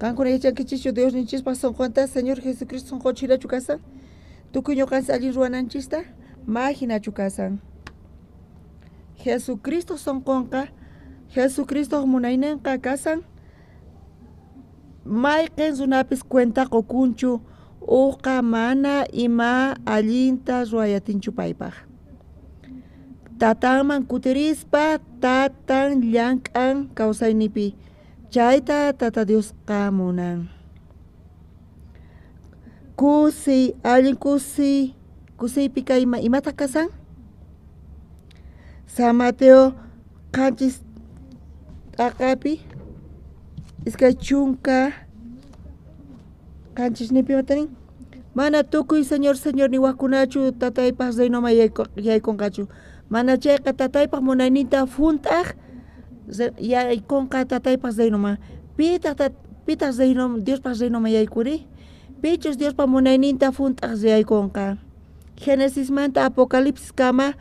Qankuna yachankichischu Diosninchispaj sunqunta, Señor Jesucristo sunqunchu hinachu kasan? Tukuy ñuqanchis allin ruwananchista ma hinachu kasan. Jesucristo sunqunqa, Jesucristo munayninqa kasan Mayqin runapis cuenta qukunchu uqa mana ima allinta ruwayatinchu paypaq. Tatanman kutirispa tatan llank'an kawsaynipi chayta tata Diosqa munan. Kusiy allin kusiy kusiypi kay imataq kasan? San Mateo 7 t'aqapi 27 nipi imata nin? Mana tukuy Señor, Señor niwaqkunachu tataypaq reinoman yaykunqachu. Mana chayqa tataypaq munayninta junt'aq yaykunqa tataypaq reinoman. Pitaq pitaq reino Diospaq reinoman yaykuri? Pichus Diospa munayninta junt'aq yaykunqa. Genesismanta Apocalipsis kama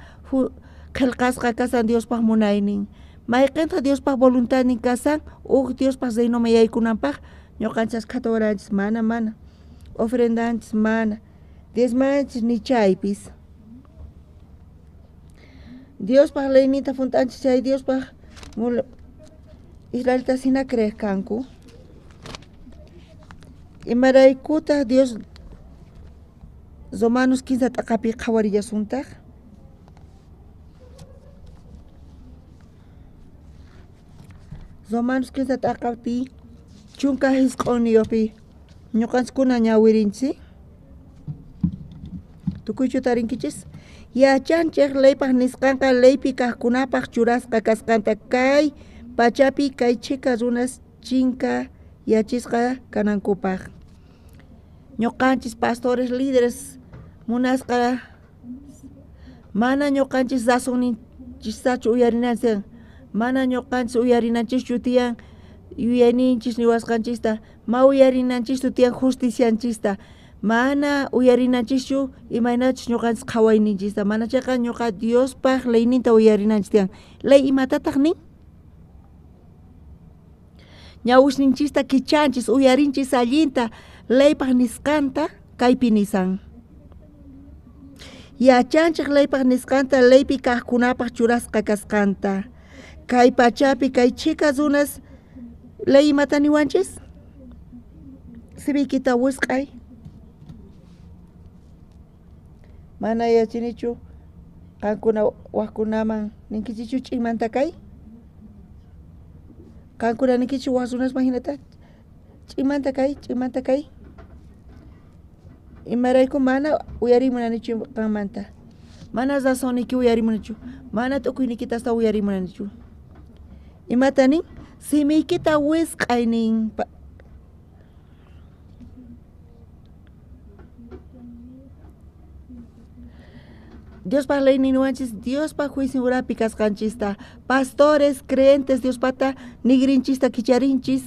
qillqasqa kasan Diospaq munaynin. Mayqintaq Diospaq voluntadnin kasan uj Diospaq reinoman yaykunanpaq ñuqanchis ashkhata oranchis mana mana. Ofrendanchis mana. Diezmanchis ni chaypis. Diospaq leyninta junt'anchis chay Diospaq israelitas hina creeq kanku. Imaraykutaq Dios Romanos 15 t'aqapi qhawarillasuntaq? Romanos 15 t'aqapi 19 ñuqanchiskuna ñawirinchik. Tukuychu tarinkichis? Yachanchik leypaq nisqanqa leypi kaqkunapaq churasqa kasqanta kay pachapi kay chhika runas chinka yachisqa kanankupaq. Ñuqanchis pastores líderes munasqa mana ñuqanchis razonninchistachu uyarinanchis mana ñuqanchis uyarinanchischu tiyan yuyayninchis niwasqanchista ma uyarinanchischu tiyan justicianchista mana uyarinanchischu imaynachus ñuqanchis qhawayninchista mana chayqa ñuqa Diospaq leyninta uyarinanchis tiyan. Ley imatataq nin? Ñawisninchista kichanchis uyarinchis allinta leypaq nisqanta kaypi nisan. Yachanchik leypaq nisqanta leypi kaqkunapaq churasqa kasqanta. Kay pachapi kay chhika runas ley imata niwanchis? Simiykita wisq'ay. Mana yachanichu qankuna waqkunaman ninkichichu ch'inmanta kay? Qankuna ninkichu waq runasman hinata ch'inmanta kay, ch'inmanta kay? Imarayku mana uyarimunanichu qanmanta. Mana razonniyki uyarimunichu. Mana t'ukuyniykita hasta uyarimunanichu. Imata nin? Simiykita wisq'ay nin. Diospaq leynin niwanchis Diospaq juicio urapi kasqanchista. Pastores, creyentes Diospata nigrinchista kicharinchis,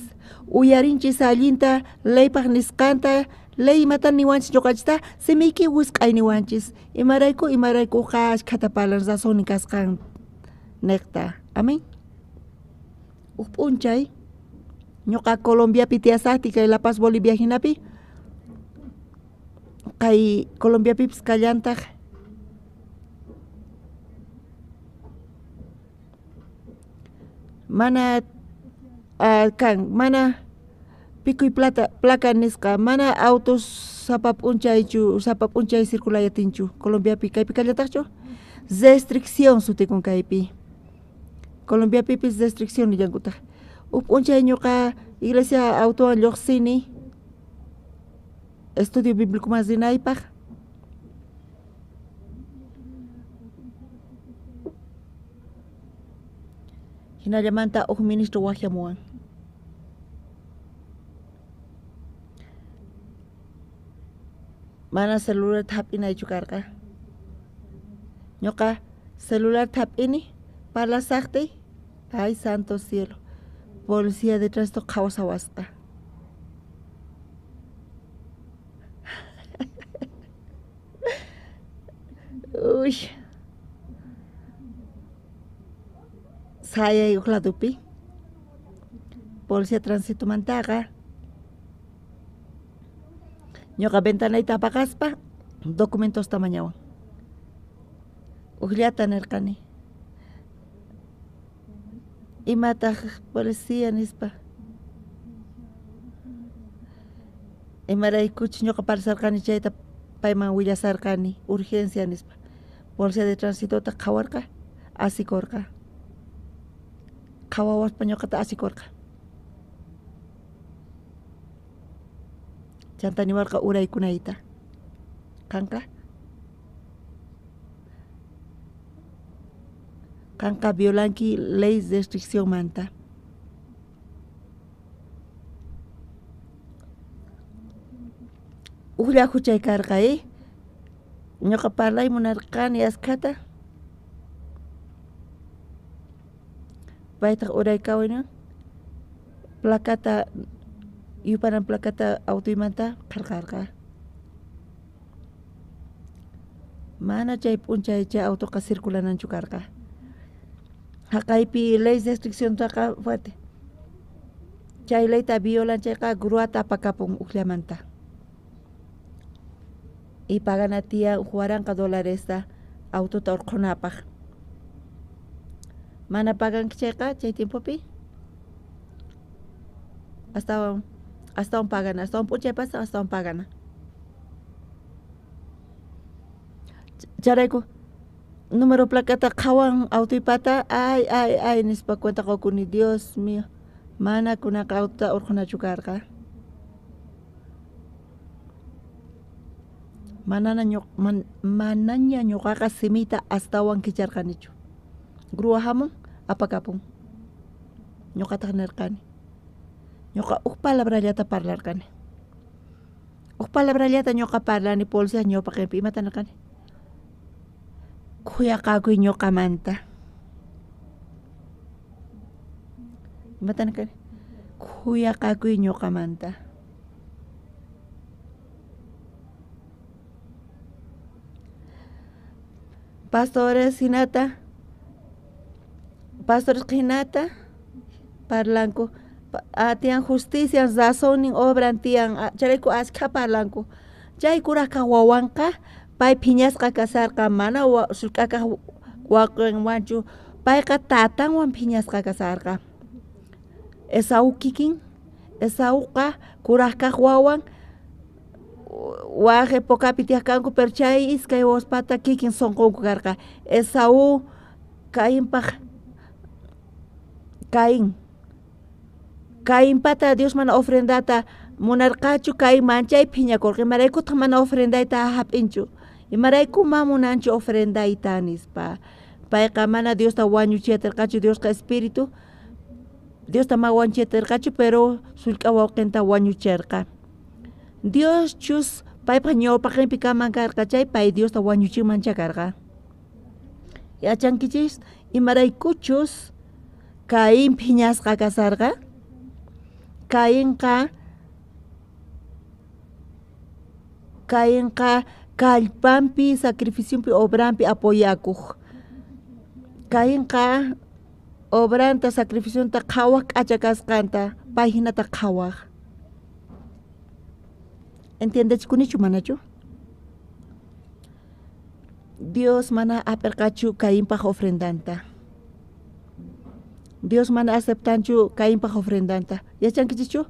uyarinchis allinta leypaq nisqanta, ley imata niwanchis ñuqanchista simiyki wisq'ay niwanchis. Imarayku imaraykuqa ashkhata parlan razonnin kasqan niqta. Amén. Uj p'unchay ñuqa Colombiapi tiyasaqti kay La Paz Bolivia hinapi kay Colombiapipis kallantaq mana kan mana pico y plata placa nisqa mana autos sapa p'unchaychu sapa p'unchay circulayatinchu Colombiapi kaypi kallataqchu restricción sutikun kaypi Colombiapipis restricción nillankutaq uj p'unchay ñuqa iglesia autowan lluqsini estudio bíblicoman rinaypaq hinallamanta uj ministro waqyamuwan. Mana celularta hap'inaychu karqa. Ñuqa celularta hap'ini parlasaqtiy ay santo cielo policía de tránsito qhawasawasqa. Uy. Sayay uj ladopi policía tránsitomantaqa ñuqa ventanayta apaqaspa documentosta mañawan. Ujllata nirqani. Imataq policía nispa. Imaraykuchus ñuqa parlasarqani chayta payman willasarqani urgencia nispa. Policía de tránsitota qhawarqa, asikorqa. Qhawawaspa ñuqata asikorqa. Chanta niwarqa uraykunayta. Qanqa? Qanqa violanki ley restriccionmanta. Ujlla juchay karqa, eh? Ñuqa parlay munarqani askhata. Paytaq uraykawaynin placata yupanan placata autoymanta qharqarqa. Mana chay p'unchay chay autoqa circulananchu karqa. Haqaypi ley restricciontaqa fuerte. Chay leyta violan chayqa gruata apakapun ujllamanta. Y pagana tiyan uj waranqa dolaresta autota urqhunapaq. Mana paganki chayqa chay tiempopi astawan astawan pagana, astawan p'unchay pasan astawan pagana. Chayrayku número placata qhawan autoypata ay ay ay nispa cuenta qukuni Dios mío mana kunanqa autota urqhunachu karqa. Manaña ñuqaqa simiyta astawan kicharqanichu. Grúa hamun apakapun. Ñuqataq nirqani. Ñuqa uj palabrallata parlarqani. Uj palabrallata ñuqa parlani policía ñawpaqinpi imata nirqani. Khuyaqakuy ñuqamanta. Imata nirqani. Khuyaqakuy ñuqamanta. Pastores hinata, pastores hinata parlanku tiyan justicia razonin obran tiyan chayrayku ashkha parlanku. Chay kurajkaq wawanqa pay phiñasqa kasarqa mana sullk'akaq wawqinwanchu payqa tatanwan phiñasqa kasarqa. Esaú kikin, Esauqa kurajkaq wawan waj epocapi tiyaq kanku pero chay iskay wawaspata kikin sunqunku karqa. Esaú Cainpaq Caín Cainpata Dios mana ofrendata munarqachu Caín manchay phiñakurqa imaraykutaq mana ofrendayta hap'inchu imarayku ma munanchu ofrendayta nispa. Payqa mana Diosta wañuchiyatirqachu Diosqa espíritu Diosta ma wañuchiyatirqachu pero sullk'a wawqinta wañucherqa. Dios chus paypaq ñawpaqinpi kaman karqa chay pay Diosta wañuchinmancha karqa. Yachankichis imaraykuchus Caín phiñasqa kasarqa. Cainqa Cainqa kallpanpi sacrificiopi obranpi apoyakuq. Cainqa obranta sacrificionta qhawaq k'acha kasqanta pay hinata qhawaq. Entiendechikunichu manachu? Dios mana hap'irqachu Cainpaq ofrendanta. Dios mana aceptanchu Cainpaq ofrendanta. Yachankichischu?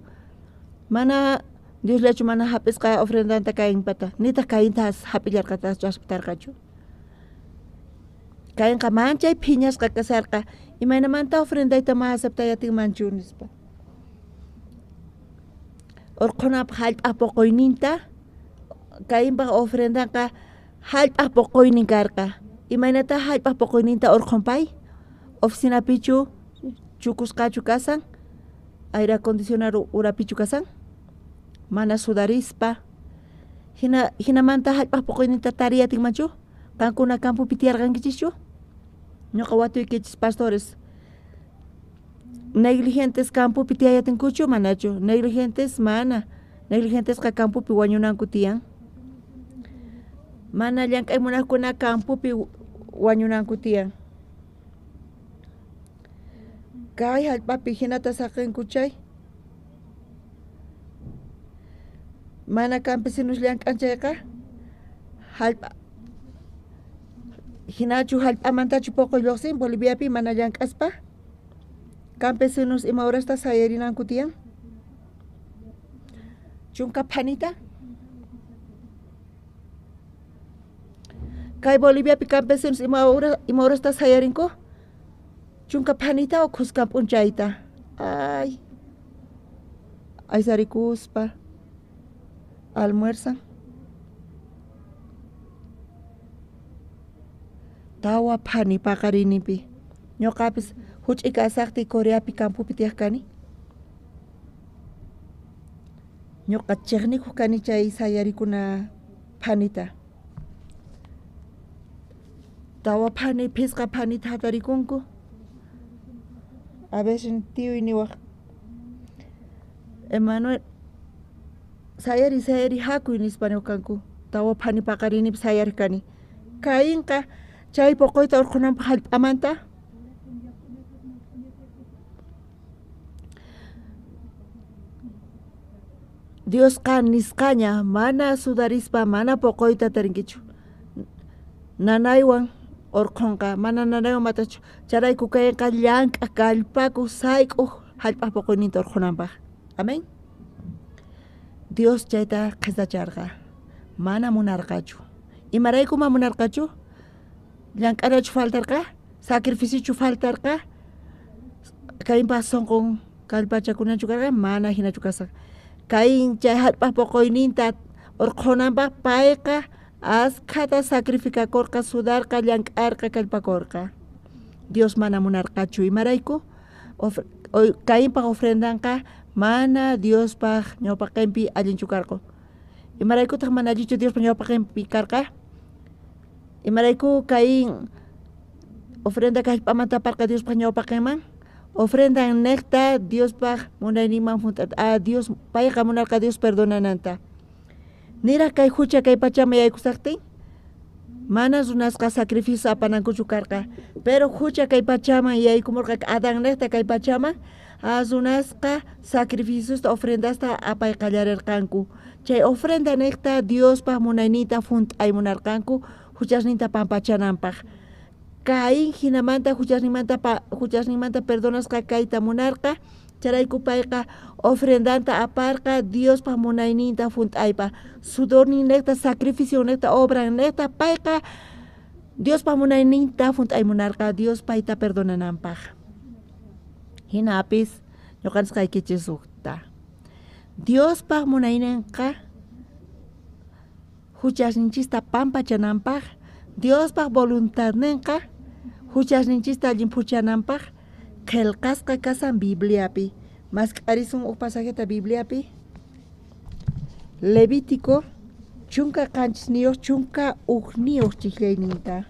Mana Diosllachu mana hap'isqa ofrendanta Cainpata, nitaq Cainta hap'illarqatachu aceptarqachu. Cainqa manchay phiñasqa kasarqa imaynamanta ofrendayta ma aceptay atinmanchu nispa. Urqhunapaq hallp'aq puquyninta Cainpaq ofrendanqa hallp'aq puquynin karqa. Imaynata hallp'aq puquyninta urqhun pay? Oficinapichu chukusqachu kasan? Aire acondicionado urapichu kasan? Mana sudarispa. Hinamanta hallp'aq puquyninta tariy atinmanchu? Qankuna campopi tiyarqankichischu? Ñuqa watuykichis pastores. Negligentes campopi tiyayatinkuchu manachu? Negligentes mana. Negligentesqa campopi wañunanku tiyan. Mana llank'ay munaqkuna campopi wañunanku tiyan. Kay hallp'api hinata saqinku chay. Mana campesinos llank'an chayqa hallp'a hinachu hallp'amantachu puquy lluqsin Boliviapi mana llank'aspa. Campesinos ima horasta sayarinanku tiyan. Chunka phanita? Kay Boliviapi campesinos ima horasta sayarinku? Chunka phanita o khuskan p'unchayta? Ay, aysarikuspa almuerzan. Tawa phani paqarinipi. Ñuqapis huch'i kasaqtiy Coreapi campopi tiyaq kani. Ñuqa chiqnikuq kani chay sayarikuna phanita. Tawa phani phisqa phanita hatarikunku. A veces tiyuy niwaq Emanuel sayari sayari hakuy nispa niwaq kanku. Tawa phani paqarinipi sayariq kani. Cainqa chay poqoyta urqhunanpaq hallp'amanta Diosqa nisqaña mana sudarispa mana poqoyta tarinkichu. Nanaywan urqhunqa mana nanaywan matachu. Chayrayku kayqa llank'aq kallpakuq sayk'uq hallp'aq poqoyninta urqhunanpaq. Amén. Dios chayta qhisacharqa. Mana munarqachu. Imarayku ma munarqachu? Llank'anachu faltarqa? Sacrificiochu faltarqa? Cainpaq sunqun kallpachakunachu karqa? Mana hinachu kasqa. Caín chay hallp'aq poqoyninta urqhunanpaq payqa askhata sacrificakurqa, sudarqa, llank'arqa, kallpakurqa. Dios mana munarqachu. Imarayku? Cainpaq ofrendanqa mana Diospaq ñawpaqinpi allinchu karqa. Imaraykutaq mana allinchu Diospaq ñawpaqinpi karqa? Imarayku Caín ofrenda hallp'amanta aparqa Diospaq ñawpaqinman? Ofrendan niqta Diospaq munayninman Dios payqa munarqa Dios perdonananta. Niraq kay hucha kay pachaman yaykusaqtin mana runasqa sacrificio apanankuchu karqa. Pero hucha kay pachaman yaykumurqa Adán niqta kay pachaman runasqa sacrificiosta ofrendasta apay qallarirqanku. Chay ofrenda niqta Diospaq munayninta hunt'ay munarqanku huchasninta pampachananpaq. Caín hinamanta huchasninmanta perdonasqa kayta munarqa, chayrayku payqa ofrendanta aparqa Diospaq munayninta hunt'aypa. Sudornin niqta, sacrificio niqta, obran niqta payqa Diospaq munayninta hunt'ay munarqa Dios payta perdonananpaq. Hinapis ñuqa nisqaykichis hukta. Diospaq munayninqa huchasninchista pampachananpaq, Diospaq voluntadninqa huchasninchista allinphuchananpaq qillqasqa kasan Bibliapi. Mask'arisun huk pasajeta Bibliapi. Levítico 17 11 chiqllayninta.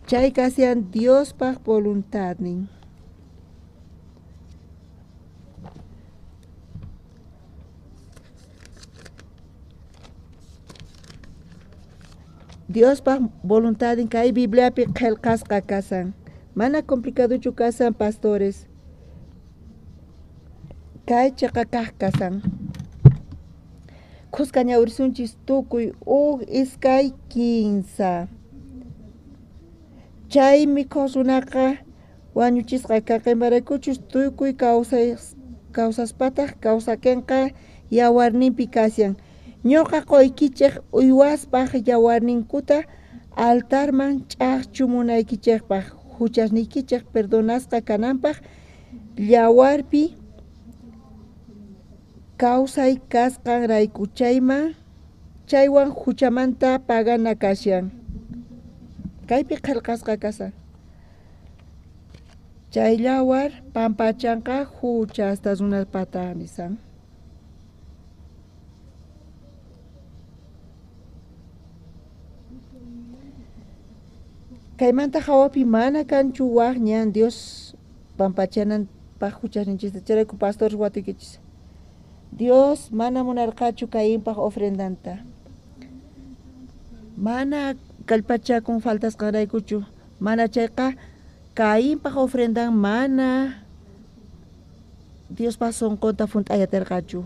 Chay kasian Diospaq voluntadnin. Diospaq voluntadnin kay Bibliapi qillqasqa kasan. Mana complicadochu kasan pastores. Kay chiqa kaq kasan. Khuska ñawirisunchis tukuy 1, 2, 3. Chay mikhuq runaqa wañuchisqa karqa imaraykuchus tukuy kawsaspataq kawsakenqa yawarninpi kashan. Ñuqa quykichej uywaspaq yawarninkuta altarman ch'aqchumunaykichejpaq huchasniykichej perdonasqa kananpaq yawarpi kawsay kasqanrayku chaywan huchamanta pagana kashan. Kaypi qillqasqa kasan. Chay yawar pampachanqa huchasta runapata nisan. Kaymanta hawapi mana kanchu waq ñan Dios pampachananpaq huchasninchista. Chayrayku pastores watuykichis. Dios mana munarqachu Cainpaq ofrendanta. Mana kallpachakun faltasqanraykuchu. Mana chayqa Cainpaq ofrendan mana Diospaq sunqunta hunt'ayatirqachu.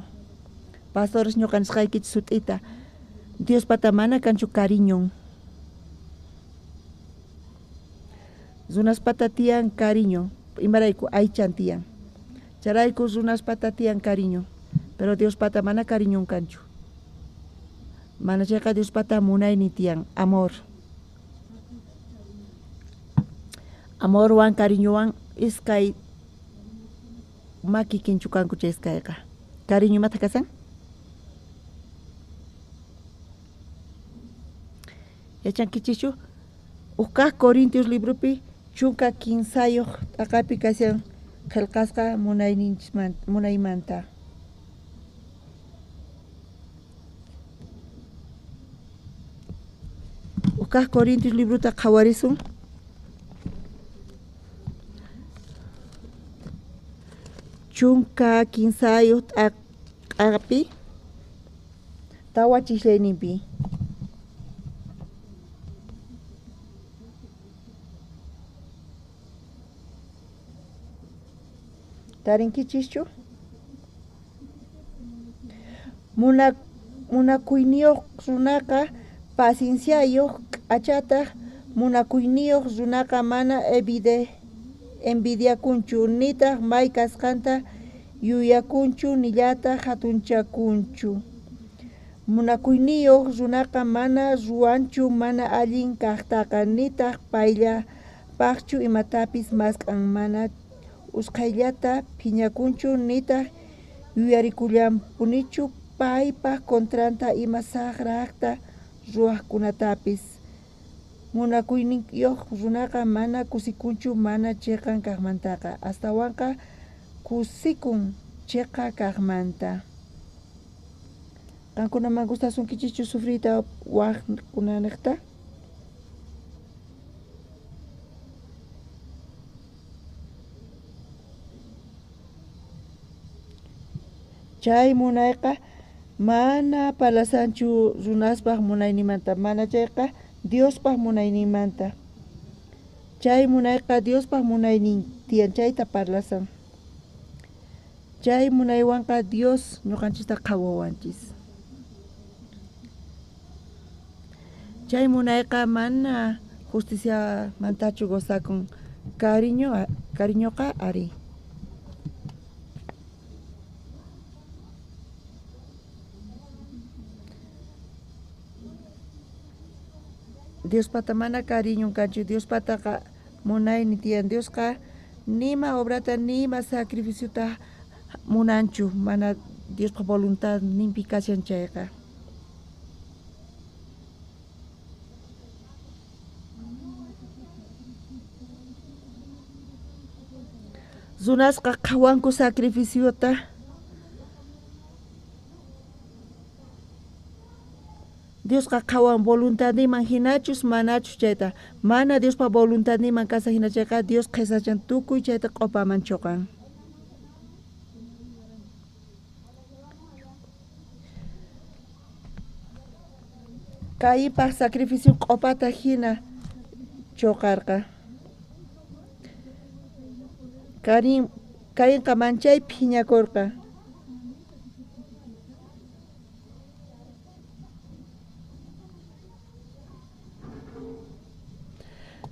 Pastores ñuqa nisqaykichis sut'ita. Diospata mana kanchu cariñon. Runaspata tiyan cariño. Imarayku aychan tiyan. Chayrayku runaspata tiyan cariño. Pero Diospata mana cariñon kanchu. Mana chayqa Diospata munaynin tiyan, amor. Amorwan cariñowan iskay ma kikinchu kanku chay iskayqa. Cariño imata kasan? Yachankichischu? Uj Corintios libropi 13 t'aqapi kashan qhelqasqa munaymanta. Uj Corintios librota qhawarisun. 13 t'aqapi 4 chislayninpi. Tarinkichischu? Munakuyniyuq runaqa pacienciayuq k'achataq. Munakuyniyuq runaqa mana envidiakunchu, nitaq may kasqanta yuyakunchu, nillataq hatunchakunchu. Munakuyniyuq runaqa mana ruwanchu mana allin kaqtaqa, nitaq payllapaqchu imatapis mask'an, mana usqhayllata phiñakunchu, nitaq yuyarikullanpunichu paypaj contranta ima saqraqta ruwaqkunatapis. Munakuyniyuq runaqa mana kusikunchu mana chiqan kaqmantaqa, astawanqa kusikun chiqa kaqmanta. Qankunaman gustasunkichikchu sufriyta waqkunaniqta? Chay munayqa mana parlasanchu runaspaj munaynimanta, mana chayqa Diospaj munayninmanta. Chay munayqa Diospaj munaynin tiyan, chayta parlasan. Chay munaywanqa Dios ñuqanchista qhawawanchis. Chay munayqa mana justiciamantachu gozakun, cariñoqa ari. Diospata mana cariñon kanchu, Diospataqa munaynin tiyan. Diosqa nima obrata nima sacrificiota munanchu, mana Diospa voluntad ninpi kashan chayqa. Runasqa qhawanku sacrificiota. Diosqa qhawan voluntadninman hinachus manachus chayta. Mana Diospa voluntadninman kasa hina chayqa Dios qhesachan tukuy chayta q'opaman choqan. Cainpaj sacrificio q'opata hina choqarqa. Cainqa manchay phiñakurqa.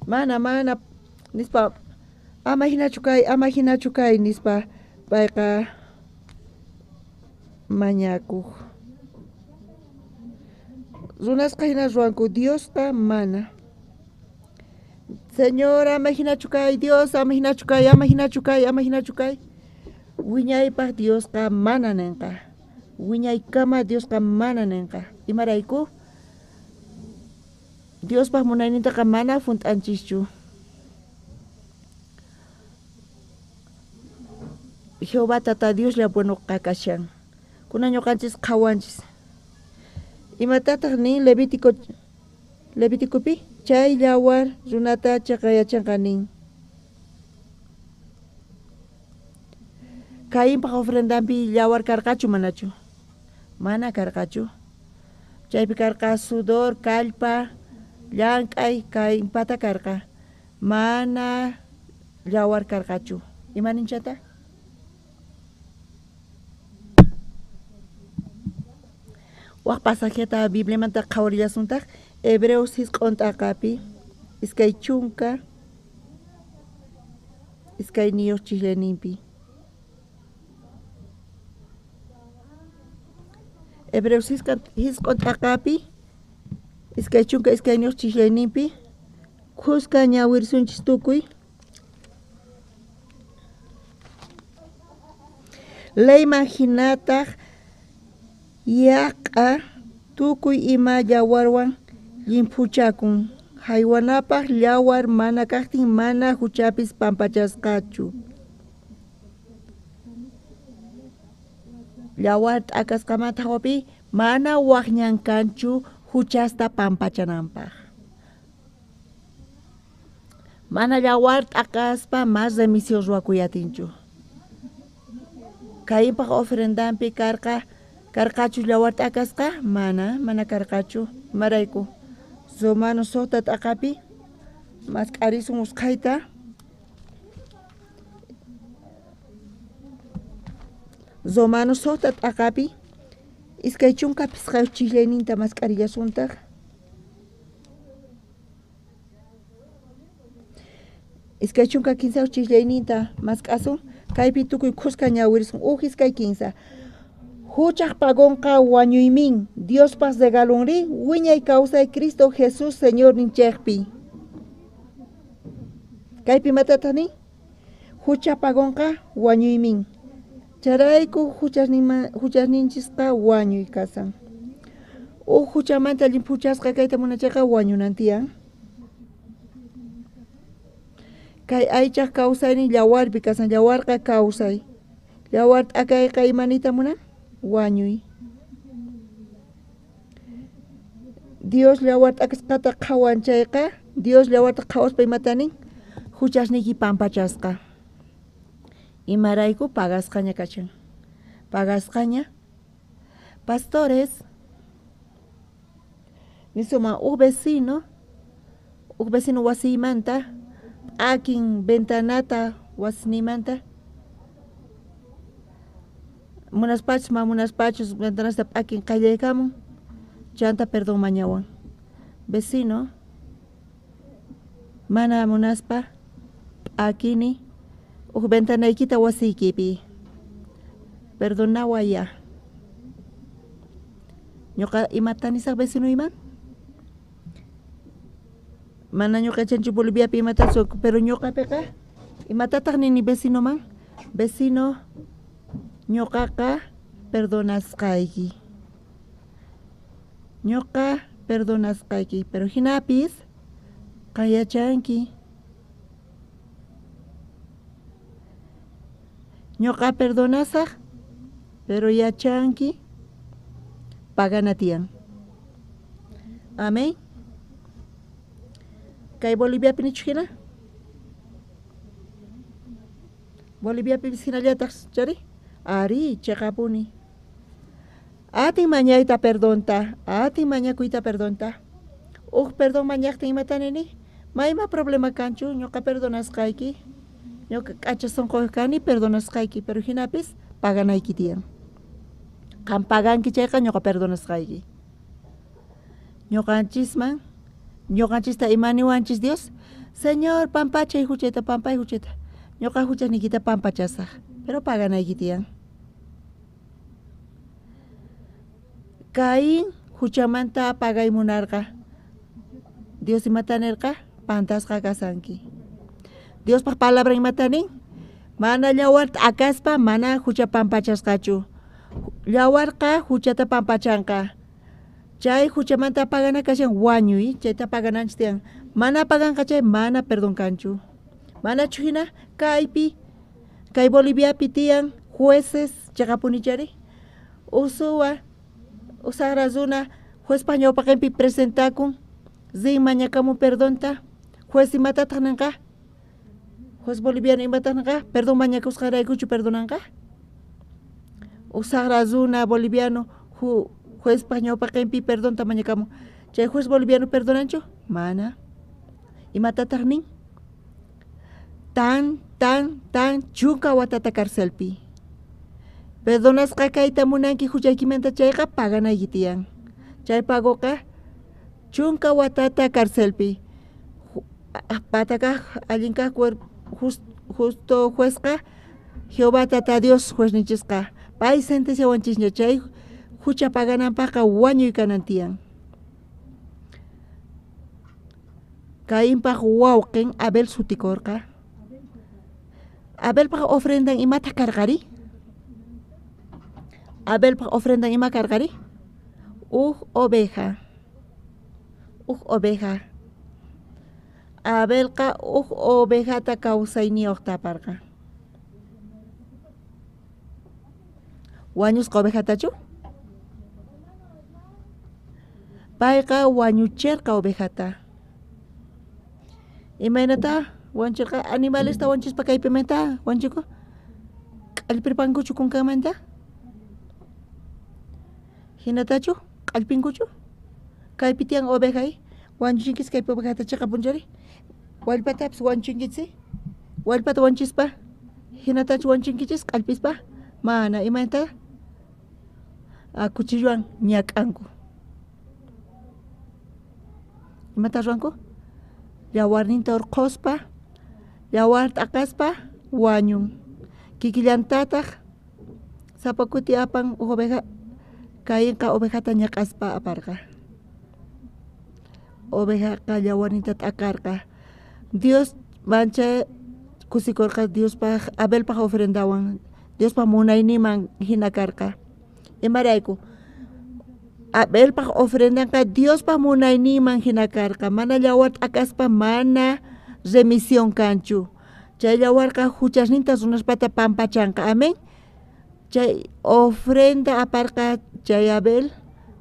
Mana nispa ama hinachu kay nispa payqa mañakuq. Runasqa hina ruwanku, Diosqa mana. Señor, ama hinachu kay, Dios, ama hinachu kay, ama hinachu kay, ama hinachu kay. Wiñaypaq Diosqa mana ninqa. Wiñaykama Diosqa mana ninqa. Imarayku? Diospaj munaynintaqa mana junt'anchischu. Jehová tata Dioslla buenoqa kashan. Kunan ñuqanchis qhawanchis. Imatataq nin Levíticopi? Chay yawar runata chaqayachanqa nin. Cainpaj ofrendanpi yawar karqachu manachu? Mana karqachu. Chaypi karqa sudor, kallpa, llank'ay Cainpata karqa. Mana yawar karqachu. Ima ninchata? Waj pasajeta Bibliamanta qhawarillasuntaq Hebreos 9 t'aqapi 22 chislayninpi. Hebreos 9 t'aqapi 22 chislayninpi khuska ñawirisunchis tukuy. Leyman hinataq yaq'a tukuy ima yawarwan llimphuchakun. Haywanapaq yawar mana kaqtin mana huchapis pampachasqachu. Yawar t'akasqamanta hawapi mana waqñan kanchu huchasta pampachananpaq. Mana yawar t'akaspa mas remisión ruwakuy atinchu. Cainpaq ofrendanpi karqachu yawar t'akasqa? Mana karqachu. Imarayku? Romanos 6 t'aqapi mask'arisun usqhayta. Romanos 6 t'aqapi 25 chislayninta mask'arillasuntaq. 23 chislayninta mask'asun. Kaypi tukuy khuska ñawirisun. Uj 23. Huchaq pagonqa wañuymin, Diospaq regalunri wiñay kawsay Cristo Jesús Señorninchikpi. Kaypi imatataq nin? Hucha pagonqa wañuymin. Chayrayku huchasninchisqa wañuy kasan. Uj huchamanta llimphuchasqa kayta munachayqa wañunan tiyan. Kay aychaq kawsaynin yawarpi kasan, yawarqa kawsay. Yawar t'akayqa imanita munan? Wañuy. Dios yawar t'akasqata qhawan chayqa, Dios yawarta qhawaspa imata nin? Huchasniyki pampachasqa. Imarayku pagasqaña kachan. Pagasqaña. Pastores, nisuma uj vecino wasiymanta, p'akin ventanata wasinimanta. Munaspachus ma munaspachus ventanasta p'akin qallaykamun, chanta perdón mañawan. Vecino, mana munaspa p'akini uj ventanaykita wasiykipi. Perdonawaya. Ñuqa imata nisaq vecinoyman? Mana ñuqa chanchu Boliviapi imatachu, pero ñuqapiqa imatataq nini vecinoman? Vecino, ñuqaqa perdonasqayki. Ñuqa perdonasqayki, pero hinapis qan yachanki. Ñuqa perdonasaq, pero yachanki pagana tiyan. Amén. Kay Boliviapi nichu hina? Boliviapipis hinallataq chari? Ari, chiqapuni. Atin mañayta perdonta, atin mañakuyta perdonta. Uj perdón mañaqtin imata nini? Mayma problema kanchu, ñuqa perdonasqayki. Ñuqa k'acha sunquyuq kani perdonasqayki, pero hinapis paganayki tiyan. Qan paganki chayqa ñuqa perdonasqayki. Ñuqanchisman, ñuqanchista imaniwanchis Dios? Señor, pampachay huchayta, pampay huchayta. Ñuqa huchasniykita pampachasaq, pero paganayki tiyan. Caín huchamanta pagay munarqa. Dios imata nirqa? Pantasqa kasanki. Diospaq palabra imata nin? Mana yawar t'akaspa mana hucha pampachasqachu. Yawarqa huchata pampachanqa. Chay huchamanta pagana kashan wañuy, chayta pagananchis tiyan. Mana paganqa chay mana perdón kanchu. Manachu hina kaypi, kay Boliviapi tiyan jueces chiqapuni chari. Usuwa, usaqra runa juezpaq ñawpaqinpi presentakun, rin mañakamun perdonta. Juez imatataq ninqa? Juez boliviano imatataq ninqa? Perdón mañakusqanraykuchu perdonanqa? Usaqra runa boliviano juezpaq ñawpaqinpi perdonta mañakamun. Chay juez boliviano perdonanchu? Mana. Imatataq nin? Tan, tan, tan, chunka watata carcelpi. Perdonasqa kayta munanki huchaykimanta chayqa paganayki tiyan. Chay pagoqa chunka watata carcelpi. Patakaq allin kaq justo juezqa Jehová Tata Dios juezninchisqa. Pay sentenciawanchisña chay Hucha pagananpaqqa wañuy kanan tiyan. Cainpaq wawqin Abel sutikurqa. Abelpaq ofrendan imata karqari? Abelpaq ofrendan ima karqari? Uj oveja. Uj oveja. Abelqa uj ovejata kawsayniyuq taparqa. Wañusqa ovejatachu? Payqa wañuchirqa ovejata. Imaynata wanchirqa? Animalesta wanchispa kaypimanta wanchiku? Q'allpirpankuchu kunkanmanta? Hinatachu? Q'allpinkuchu? Kaypi tiyan ovejay, wañuchinkis kaypi ovejata chiqapunchari? Wallpatapis wañuchinkichis? Wallpata wanchispa hinatachu wanchinkichis q'allpispa? Mana, imaynata? Cuchillowan ñak'anku. Imata ruwanku? Yawarninta urqhuspa, yawar t'aqaspa wañun. Kikillantataq sapa kuti apan uj oveja, Cainqa ovejata ñak'aspa aparqa. Ovejaqa yawarninta t'akarqa. Dios mancha kusikurqa Diospaq Abelpaq ofrendawan, Diospaq munayninman hina karqa. Imarayku? Abelpaq ofrendanqa Diospaq munayninman hina karqa, mana yawar t'akaspa mana remisión kanchu. Chay yawarqa huchasninta runaspata pampachanqa. Amén. Chay ofrenda aparqa chay Abel,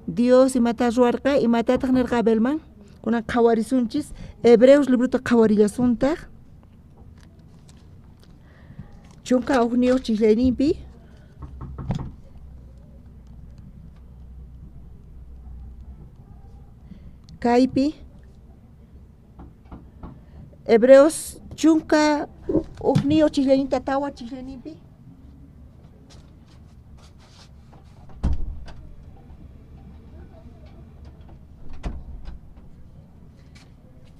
Dios imata ruwarqa, imatataq nirqa Abelman? Kunan qhawarisunchis, Hebreos librota qhawarillasuntaq. 11 chislayninpi. Kaypi Hebreos 11 chislayninta 4 chislayninpi.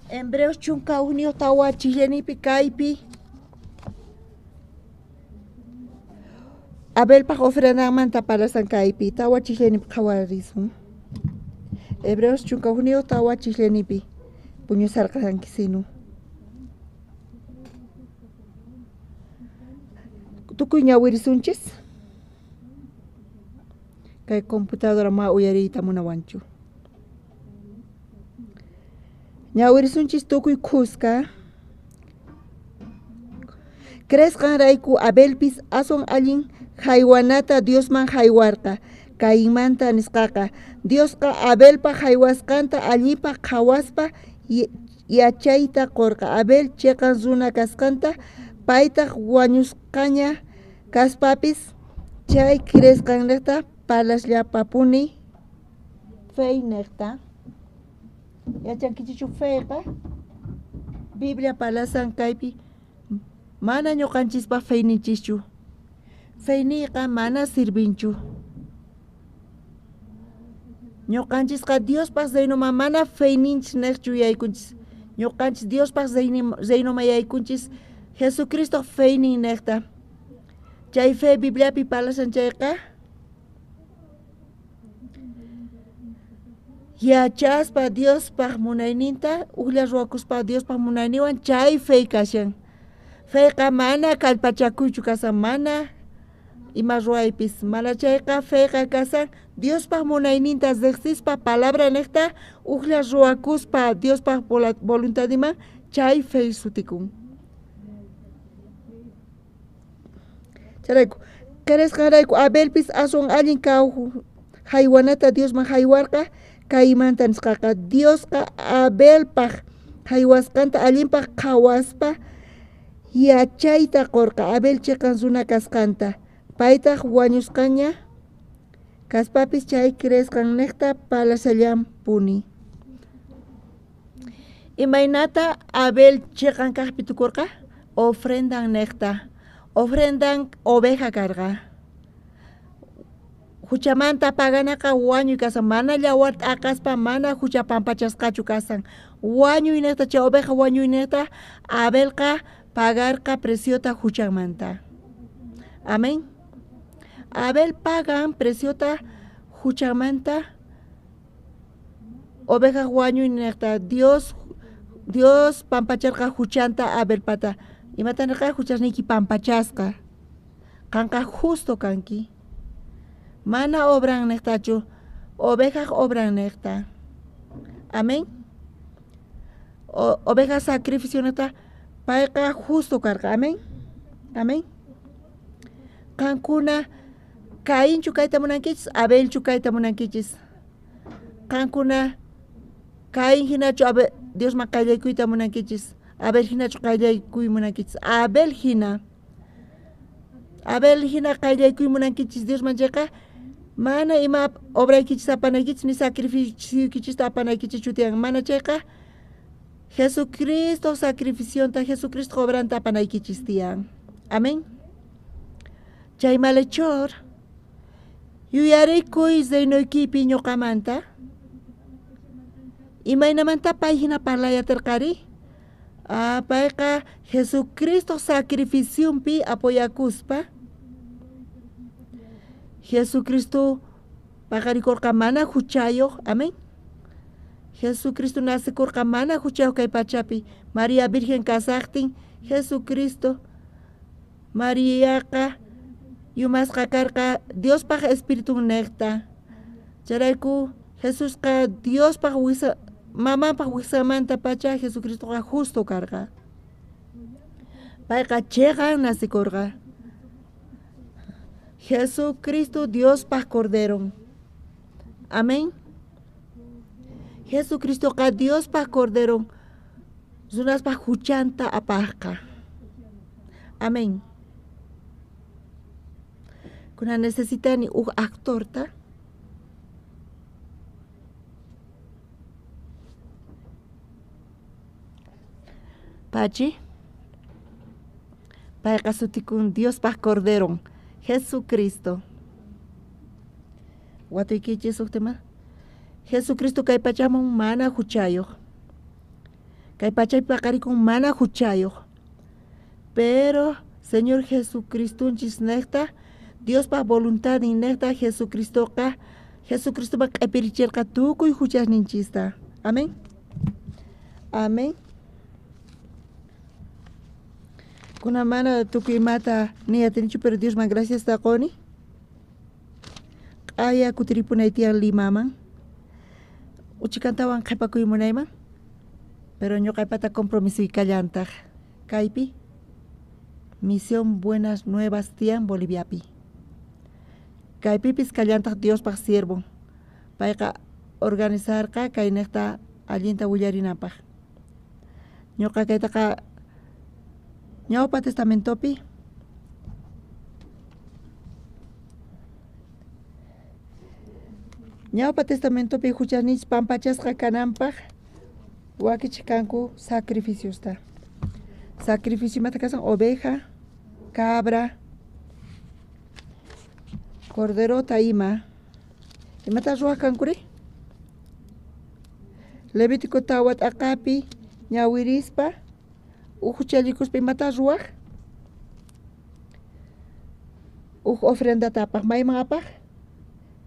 Hebreos 11 4 chislayninpi kaypi Abelpaq ofrendanmanta parlasan kaypi 4 chislayninpi qhawarisun. Hebreos 11 4 chislayninpi puñusarqankisinu. Tukuy ñawirisunchis. Kay computadora ma uyariyta munawanchu. Ñawirisunchis tukuy khuska. Creesqanrayku Abelpis aswan allin haywanata Diosman haywarqa. Cainmanta nisqaqa Diosqa Abelpaq haywasqanta allinpaq qhawaspa yachayta qurqa. Abel chiqan runa kasqanta, paytaq wañusqaña kaspapis chay creesqanniqta parlasllapapuni feyniqta. Yachankichichu feyqa? Biblia parlasan kaypi mana ñuqanchispaq feyninchischu. Feyniyqa mana sirvinchu. Ñuqanchisqa Diospaq reinoman mana feyninchis niqchu yaykunchis. Ñuqanchis Diospaq reinoman yaykunchis Jesucristo feynin niqta. Chay fe Bibliapi parlasan chayqa yachaspa Diospaq munayninta, ujlla ruwakuspa Diospaq munayninwan chay fe kashan. Feqa mana kallpachakuychu kasan, mana ima ruwaypis, mana chayqa feqa kasan Diospaq munayninta riqsispa palabra niqta ujlla ruwakuspa Diospaq voluntadinman chay fe sutikun. Chayrayku creesqanrayku Abelpis aswan allin haywanata Diosman haywarqa. Cainmanta nisqaqa Diosqa Abelpaq haywasqanta allinpaq qhawaspa yachayta qurqa Abel chiqan runa kasqanta. Paytaq wañusqaña kaspapis chay creesqanniqta parlasallanpuni. Imaynata Abel chiqan kaqpi tukurqa? Ofrendan niqta. Ofrendan oveja karqa. Huchamanta paganaqa wañuy kasan, mana yawar t'aqaspa mana hucha pampachasqachu kasan. Wañuy niqta chay oveja wañuy niqta Abelqa pagarqa preciota huchamanta. Amén. Abel pagan preciota Huchamanta oveja wañuynejta Dios Dios pampacharqa huchanta Abelpata. Imata nerqa huchasniyki pampachasqa. Qanqa justo kanki. Mana obran nejtachu, ovejaj obran nejta. Amén. Oveja sacrificio nejta, payqa justo karqa. Amén. Amén. Qankuna Cainchu kayta munankichis, Abelchu kayta munankichis. Qankuna Caín hinachu Abel Diosman qayllaykuyta munankichis. Abel hinachu qayllaykuy munankichis. Abel hina. Abel hina qayllaykuy munankichis Diosman chayqa mana ima obraykichis apanaykichis ni sacrificioykichista apanaykichis tiyan. Mana chayqa Jesucristo sacrificionta, Jesucristo obranta apanaykichis tiyan. Amén. Chay malhechor yuyarikuy reinoykipi ñuqamanta. Imaynamanta pay hina parlayatirqari? Payqa Jesucristo sacrificionpi apoyakuspa Jesucristo paqarikurqa mana huchayuq, amén. Jesucristo nacikurqa mana huchayuq kay pachapi. María Virgen kasaqtin Jesucristo Mariaqa yumasqa karqa Diospaq Espiritun nejta. Chayrayku Jesusqa Diospaq wisa mamanpaq wisamanta pacha Jesucristoqa justo karqa. Payqa chiqan nacikurqa. Jesucristo Diospaq Corderon. Amén. Jesucristoqa Diospaq Corderon runaspaq huchanta apaqqa. Amén. Kuna necesitani uj actorta. Pachi. Payqa sutikun Diospaq Corderon. Jesucristo. Watuykichis uj tema. Jesucristo kay pachaman mana huchayuq. Kay pachaypi paqarikun mana huchayuq. Pero Señor Jesucristonchis nejta Diospaq voluntadnin nejta Jesucristoqa Jesucristopa q'ipirichirqa tukuy huchasninchista. Amén. Amén. Kuna mana tukuy imata ni atinichu, pero Diosman gracias quni. Q'aya kutiripunay tiyan Limaman. Uchikantawan qhipakuy munayman. Pero ñuqaypata compromisoy kallantaq. Kaypi Misión Buenas Nuevas tiyan Boliviapi. Kaypipis kallantaq Diospaq siervo. Payqa organizarqa kaynejta allinta willarinanpaq. Ñuqa kaytaqa Ñawpa Testamentopi Ñawpa Testamentopi huchasninchis pampachasqa kananpaq wakichiq kanku sacrificiosta. Sacrificio imata kasan oveja, cabra, corderota ima. Imata ruwaq kankuri? Levítico tawa t'aqapi ñawirispa uj huchallikuspa imata ruwaq? Uj ofrendata apaq, mayman apaq?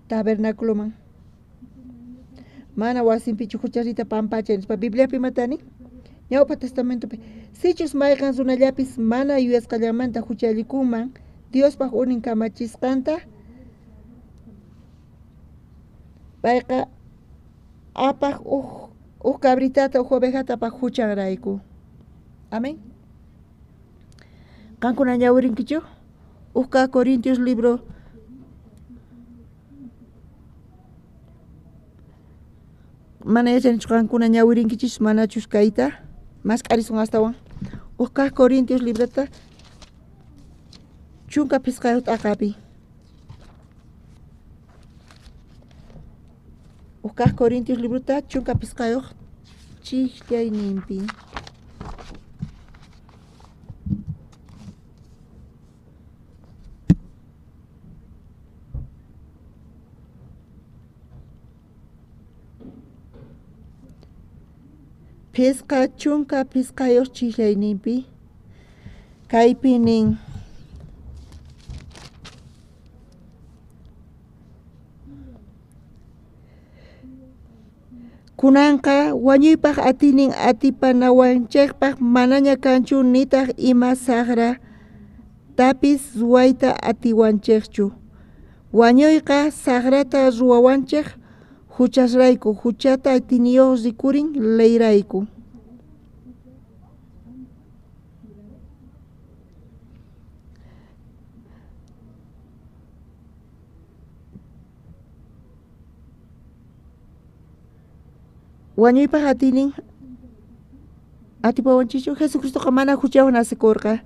Tabernáculoman. Mana wasinpichu hucharita pampacha nispa. Bibliapi imata nin? Ñawpa Testamentopi sichus mayqan runallapis mana yuyasqallamanta huchallikunman Diospaq unin kamachisqanta payqa apaq uj cabritata uj ovejata apaq huchanrayku. Amén. Qankuna ñawirinkichu? Uj kaq Corintios libro mana yachanichu qankuna ñawirinkichis manachus kayta mask'arisun astawan. Uj kaq Corintios librota 15 t'aqapi. Uj kaq Corintios librota 15 chijllayninpi. Pisqa 15 chijllayninpi kaypi nin Kunanqa wañuypaj atiynin atipanawanchejpaj manaña kanchu nitaj ima sajratapis ruwayta atiwanchejchu. Wañuyqa sajrata ruwawanchej juchasrayku, juchata atiyniyoj rikurin leyrayku. Wañuypaj atiynin atipawanchikchu Jesucristoqa mana juchawan nacekurqa.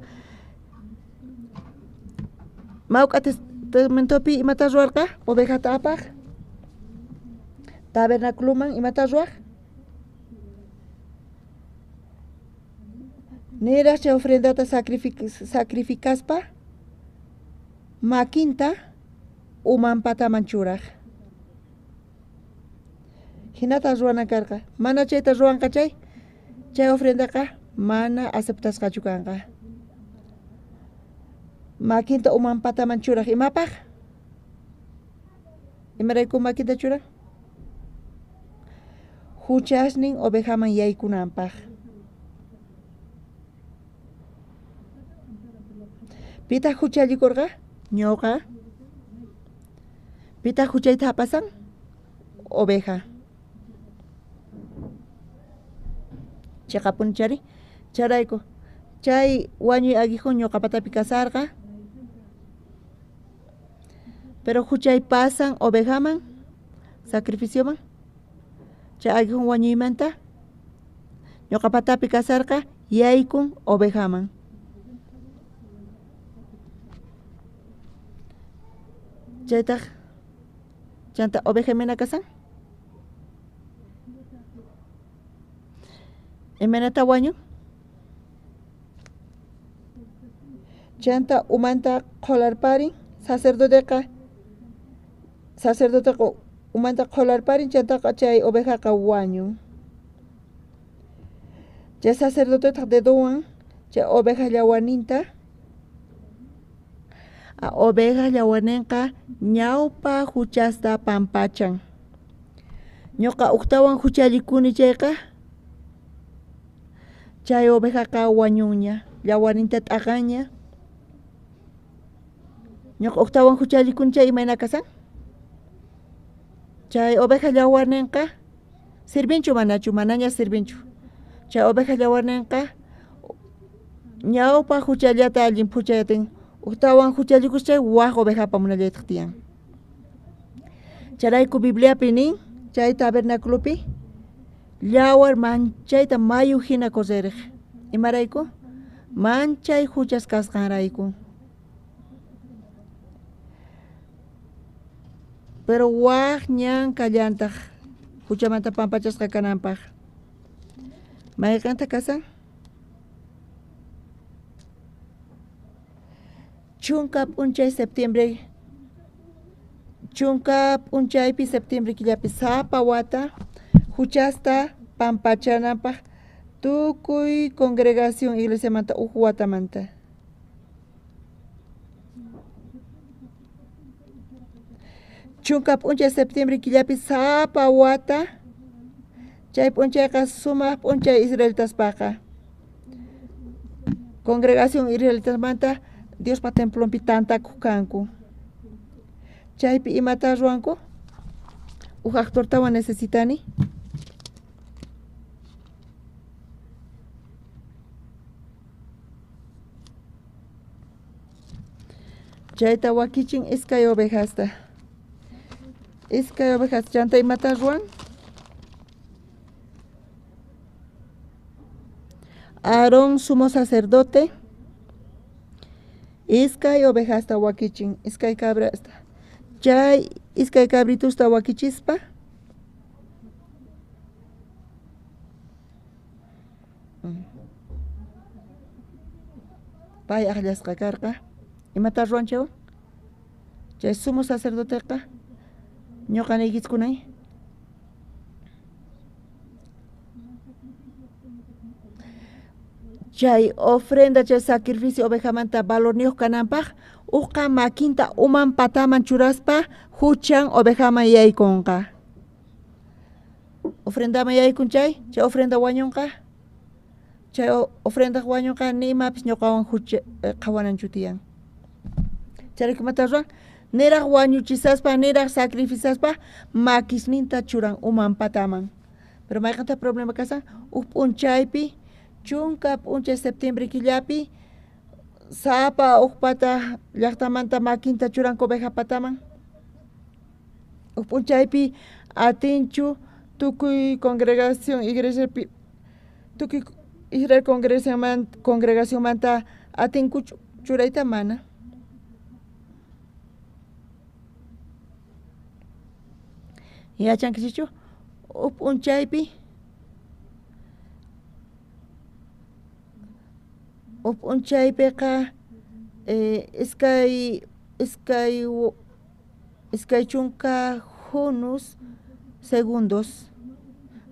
Mawk'a testamentopi imata ruwarqa? Ovejata apaj tabernaculuman imata ruwaj? Niraj chay ofrendata sacrificaspa makinta uman pataman churaj. Hinata ruwanan karqa. Mana chayta ruwanqa chay, chay ofrendaqa mana aceptasqachu kanqa. Makinta uman pataman churaj imapaj? Imarayku makinta churan? Juchasnin ovejaman yaykunanpaj. Pitaq juchallikurqa? Ñuqa. Pitaq juchayta apasan? Oveja. Chiqapuni chari charayku chay wañuy aguijón ñuqa patapi kasarqa. Pero juchay pasan ovejaman, sacrificioman. Chay aguijón wañuymanta ñuqa patapi kasarqa yaykun ovejaman. Chaytaj chanta oveja imayna kasan? Imaynata wañun? Chanta umanta qholarparin sacerdoteqa umanta qholarparin chantaqa chay ovejaqa wañun. Chay sacerdotetaq dedowan chay oveja llawaninta a oveja llawaninqa ñawpa juchasta pampachan. Ñuqa uktawan juchallikuni chayqa chay ovejaqa wañunña, llawaninta t'aqanña. Ñuqa uktawan juchallikuni chay imayna kasan? Chay oveja llawarninqa sirvinchu manachu, manaña sirvinchu. Chay oveja llawarninqa ñawpa juchallata allinphuchayatin uktawan juchallikus chay waj oveja apamunallaytaq tiyan. Chayrayku Bibliapi nin chay tabernáculopi llawar manchayta mayu hina correrej. Imarayku? Manchay juchas kasqanrayku. Pero waj ñan kallantaq juchamanta pampachasqa kananpaq. Mayqanta kasan? Chunka p'unchay septiembre, chunka p'unchaypi septiembre killapi sapa wata juchasta pampachananpaq tukuy congregación iglesiamanta uj watamanta. Chunka p'unchay septiembre killapi sapa wata chay p'unchayqa sumaq p'unchay israelitaspaqa. Congregación israelitasmanta Diospa templonpi tantakuq kanku. Chaypi imata ruwanku? Uj actortawan necesitani. Chayta wakichin iskay ovejasta. Iskay ovejas chanta imata ruwan? Aarón sumo sacerdote iskay ovejasta wakichin, iskay cabrasta. Chay iskay cabritusta wakichispa pay aqllasqa karqa. Imata ruwan chaywan? Chay sumo sacerdoteqa ñuqa niykichkunay. Chay ofrenda, chay sacrificio ovejamanta valorniyuq kananpaq uqa makinta uman pataman churaspa juchan ovejaman yaykunqa. Ofrendaman yaykun chay, chay ofrenda wañunqa. Chay ofrendaj wañunqa ni imapis ñuqawan hucha qhawananchu tiyan. Chayrayku imata ruwan? Niraj wañuchisaspa, niraj sacrificaspa makisninta churan uman pataman. Pero mayqanta problema kasan? Uj p'unchaypi, 10 p'unchay septiembre killapi, sapa uj pata llaqtamanta makinta churan oveja pataman. Uj p'unchaypi atinchu tukuy congregación iglesiapi, tukuy Israel congregacionmanta atinkuchu churayta mana. Yachankichikchu? Uj p'unchaypi, uj p'unchaypiqa 20 junus segundos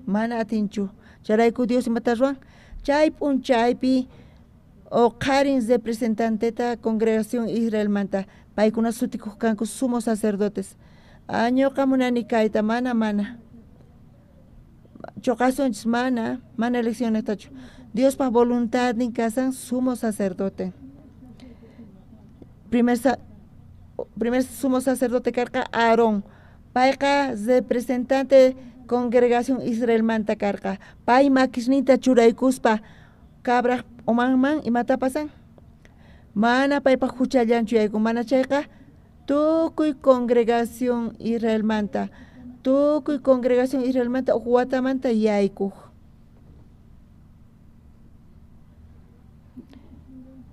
mana atinchu. Chayrayku Dios imata ruwan? Chay p'unchaypi uqharin representanteta congregación Israelmanta, paykuna sutikuq kanku sumo sacerdotes. Ñuqa munani kayta, mana, mana. Choqasunchis, mana, mana eleccionetachu. Diospaj voluntadnin kasan sumo sacerdote. Primer sumo sacerdote karqa Aarón. Payqa representante congregación Israelmanta karqa. Pay makisninta churaykuspa cabraj umanman imata pasan? Mana paypaj huchallanchu yaykun, mana chayqa tukuy congregación Israelmanta, tukuy congregación Israelmanta uj watamanta yaykuj.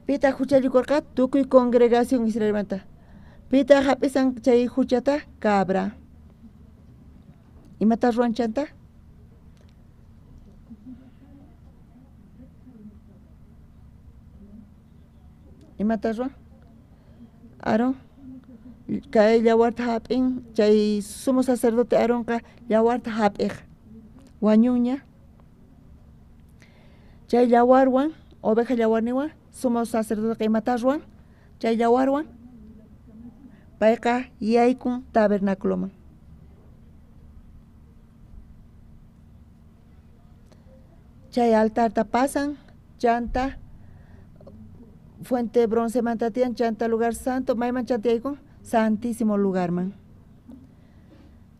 Pitaq huchallikurqa? Tukuy congregación Israelmanta. Pitaq hap'isan chay huchata? Cabra. Imata ruwan chanta? Imata ruwan? Aarón kay yawarta hap'in, chay sumo sacerdote Aaronqa yawarta hap'iq wañunña. Chay yawarwan, oveja yawarniwan, sumo sacerdoteqa imata ruwan? Chay yawarwan payqa yaykun tabernáculoman. Chay altarta pasan, chanta fuente broncemanta tiyan, chanta lugar santo, mayman chanta yaykun? Santísimo lugarman.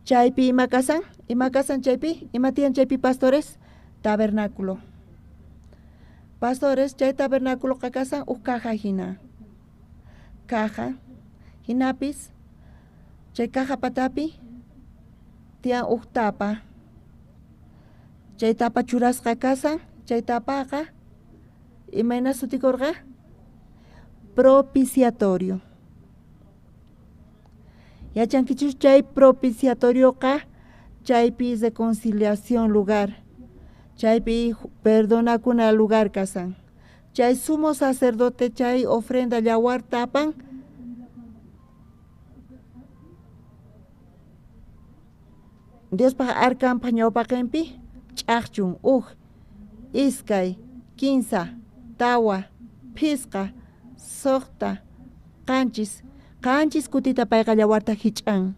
Chaypi ima kasan? Ima kasan chaypi? Ima tiyan chaypi pastores? Tabernáculo. Pastores, chay tabernáculo kasan uj caja hina. Caja. Hinapis, chay caja patapi tiyan uj tapa. Chay tapa churasqa kasan, chay tapaqa imayna sutikurqa? Propiciatorio. Yachankichus chay propiciatorioqa chaypi reconciliación lugar, chaypi perdonakuna lugar kasan. Chay sumo sacerdote chay ofrenda yawar tapan Diospaj arkanpaj ñawpaqinpi ch'aqchun uj, iskay, 15, tawa, phisqa, 6, 7, 7 kutita payqa yawarta hich'an.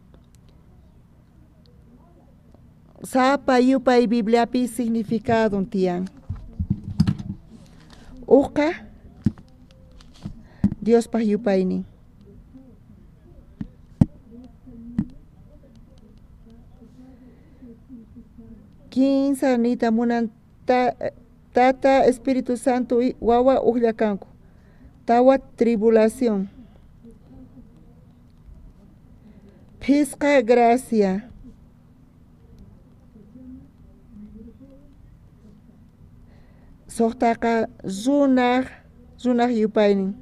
Sapa yupay Bibliapi significado tiyan. Uqa Diospaj yupaynin. Kinsa nita munan Tata Espíritu Santo y wawa ujllakanku. Tawa tribulación. Phisqa gracia. Soqtaqa runaj yupaynin.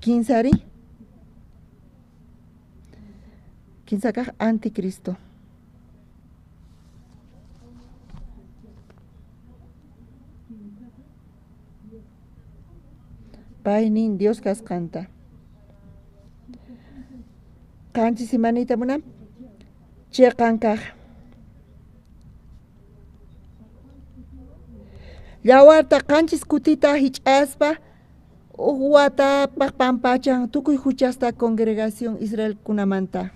Kinsari. Kinsakaj anticristo. Paynin Dios kasqanta. Qanchis imanita munan? Chiqan kaq. Yawarta 7 kutita hich'aspa Uj watapaj pampachan tukuy huchasta congregación Israelkunamanta.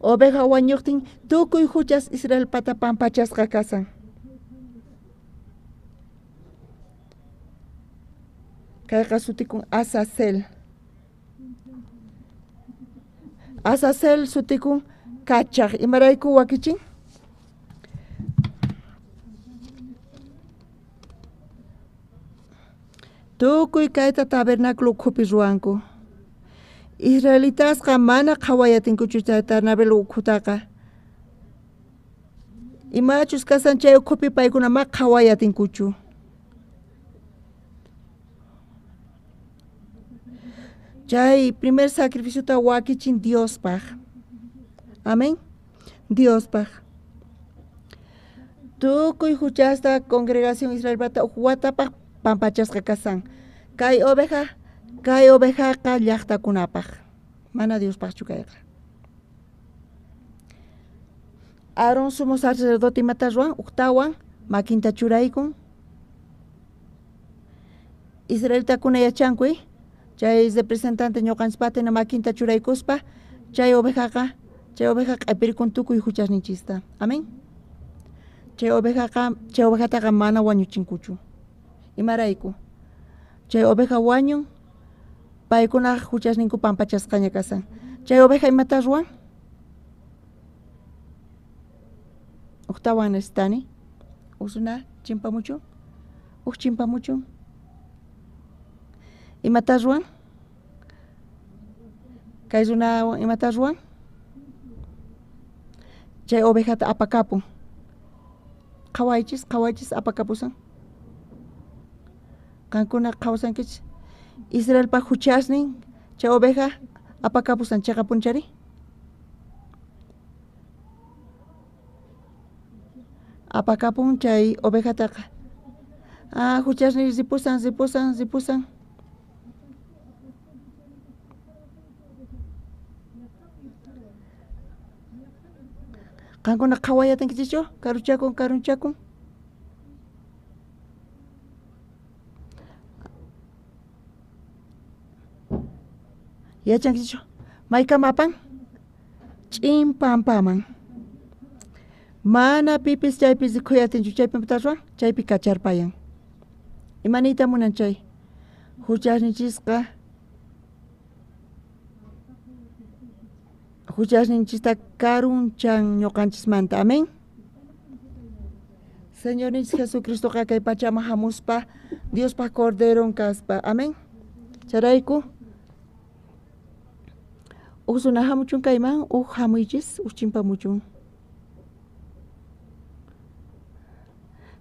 Oveja wañuqtin tukuy huchas Israelpata pampachasqa kasan. Kayqa sutikun Azazel. Azazel sutikun kachaq. Imarayku wakichin? Tukuy kayta tabernáculo ukhupi ruwanku. Israelitasqa mana qhawayatinkuchu chay tabernáculo ukhutaqa. Imachus kasan chay ukhupi paykuna ma qhawayatinkuchu. Chay primer sacrificiota wakichin Diospaj. Amén. Diospaj. Tukuy huchasta congregación Israelpata uj watapaj pampachasqa kasan. Kay ovejaqa llaqtakunapaj. Mana Diospajchu kayqa. Aarón sumo sacerdote imata ruwan ujtawan makinta churaykun. Israelitakuna yachanku, chay representante ñuqanchispata makinta churaykuspa chay ovejaqa q'ipirikun tukuy huchasninchista. Amén. Chay ovejataqa mana wañuchinkuchu. Imarayku? Chay oveja wañun, paykuna huchasninku pampachasqaña kasan. Chay oveja imata ruwan? Ujtawan necesitani. Uj runa chimpamuchun, uj chimpamuchun. Imata ruwan? Kay runawan imata ruwan? Chay ovejata apakapun. Qhawaychis, qhawaychis apakapusan. Qankuna qhawasankichis. Israelpa huchasnin chay oveja apakapusan chaqapunchari. Apakapun chay ovejataqa. Ah, huchasnin ripusan, ripusan, ripusan. Qankuna qhawayatinkichikchu? Karuchakun, karunchakun. Yachankichikchu? Maykama apan? Ch'in pampaman. Mana pipis chaypi rikhuyatinchu, chaypi ruwan, chaypi kacharpayan. Imaniyta munan chay? Huchasninchisqa huchasninchista karunchan ñuqanchismanta. Amén. Señorninchis Jesucristoqa kay pachaman hamuspa Diospaj Corderon kaspa. Amén. Chayrayku uj runa hamuchun kayman, uj hamuychis, uj chimpamuchun.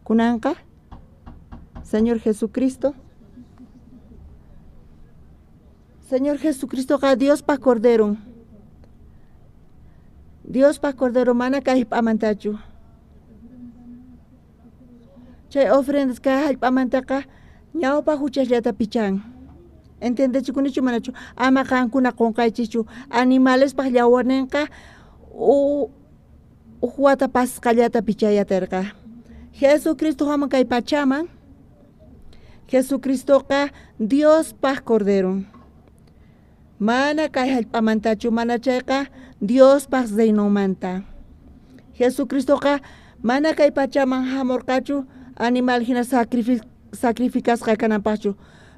Kunanqa Señor Jesucristo. Señor Jesucristoqa Diospaj Corderon. Diospaj Cordero mana kay jallp'amantachu. Chay ofrendas kay jallp'amantaqa ñawpa huchasllata pichan. Entendechikunichu manachu? Ama qankuna qunqaychischu. Animalespaj llawarninqa uj wata pasqallata pichayaterqa. Jesucristo hamun kay pachaman. Jesucristoqa Diospaj Corderon. Mana kay jallp'amantachu, mana chayqa Diospaj reinonmanta. Jesucristoqa mana kay pachaman hamurqachu animal hina sacrificasqa kananpaqchu.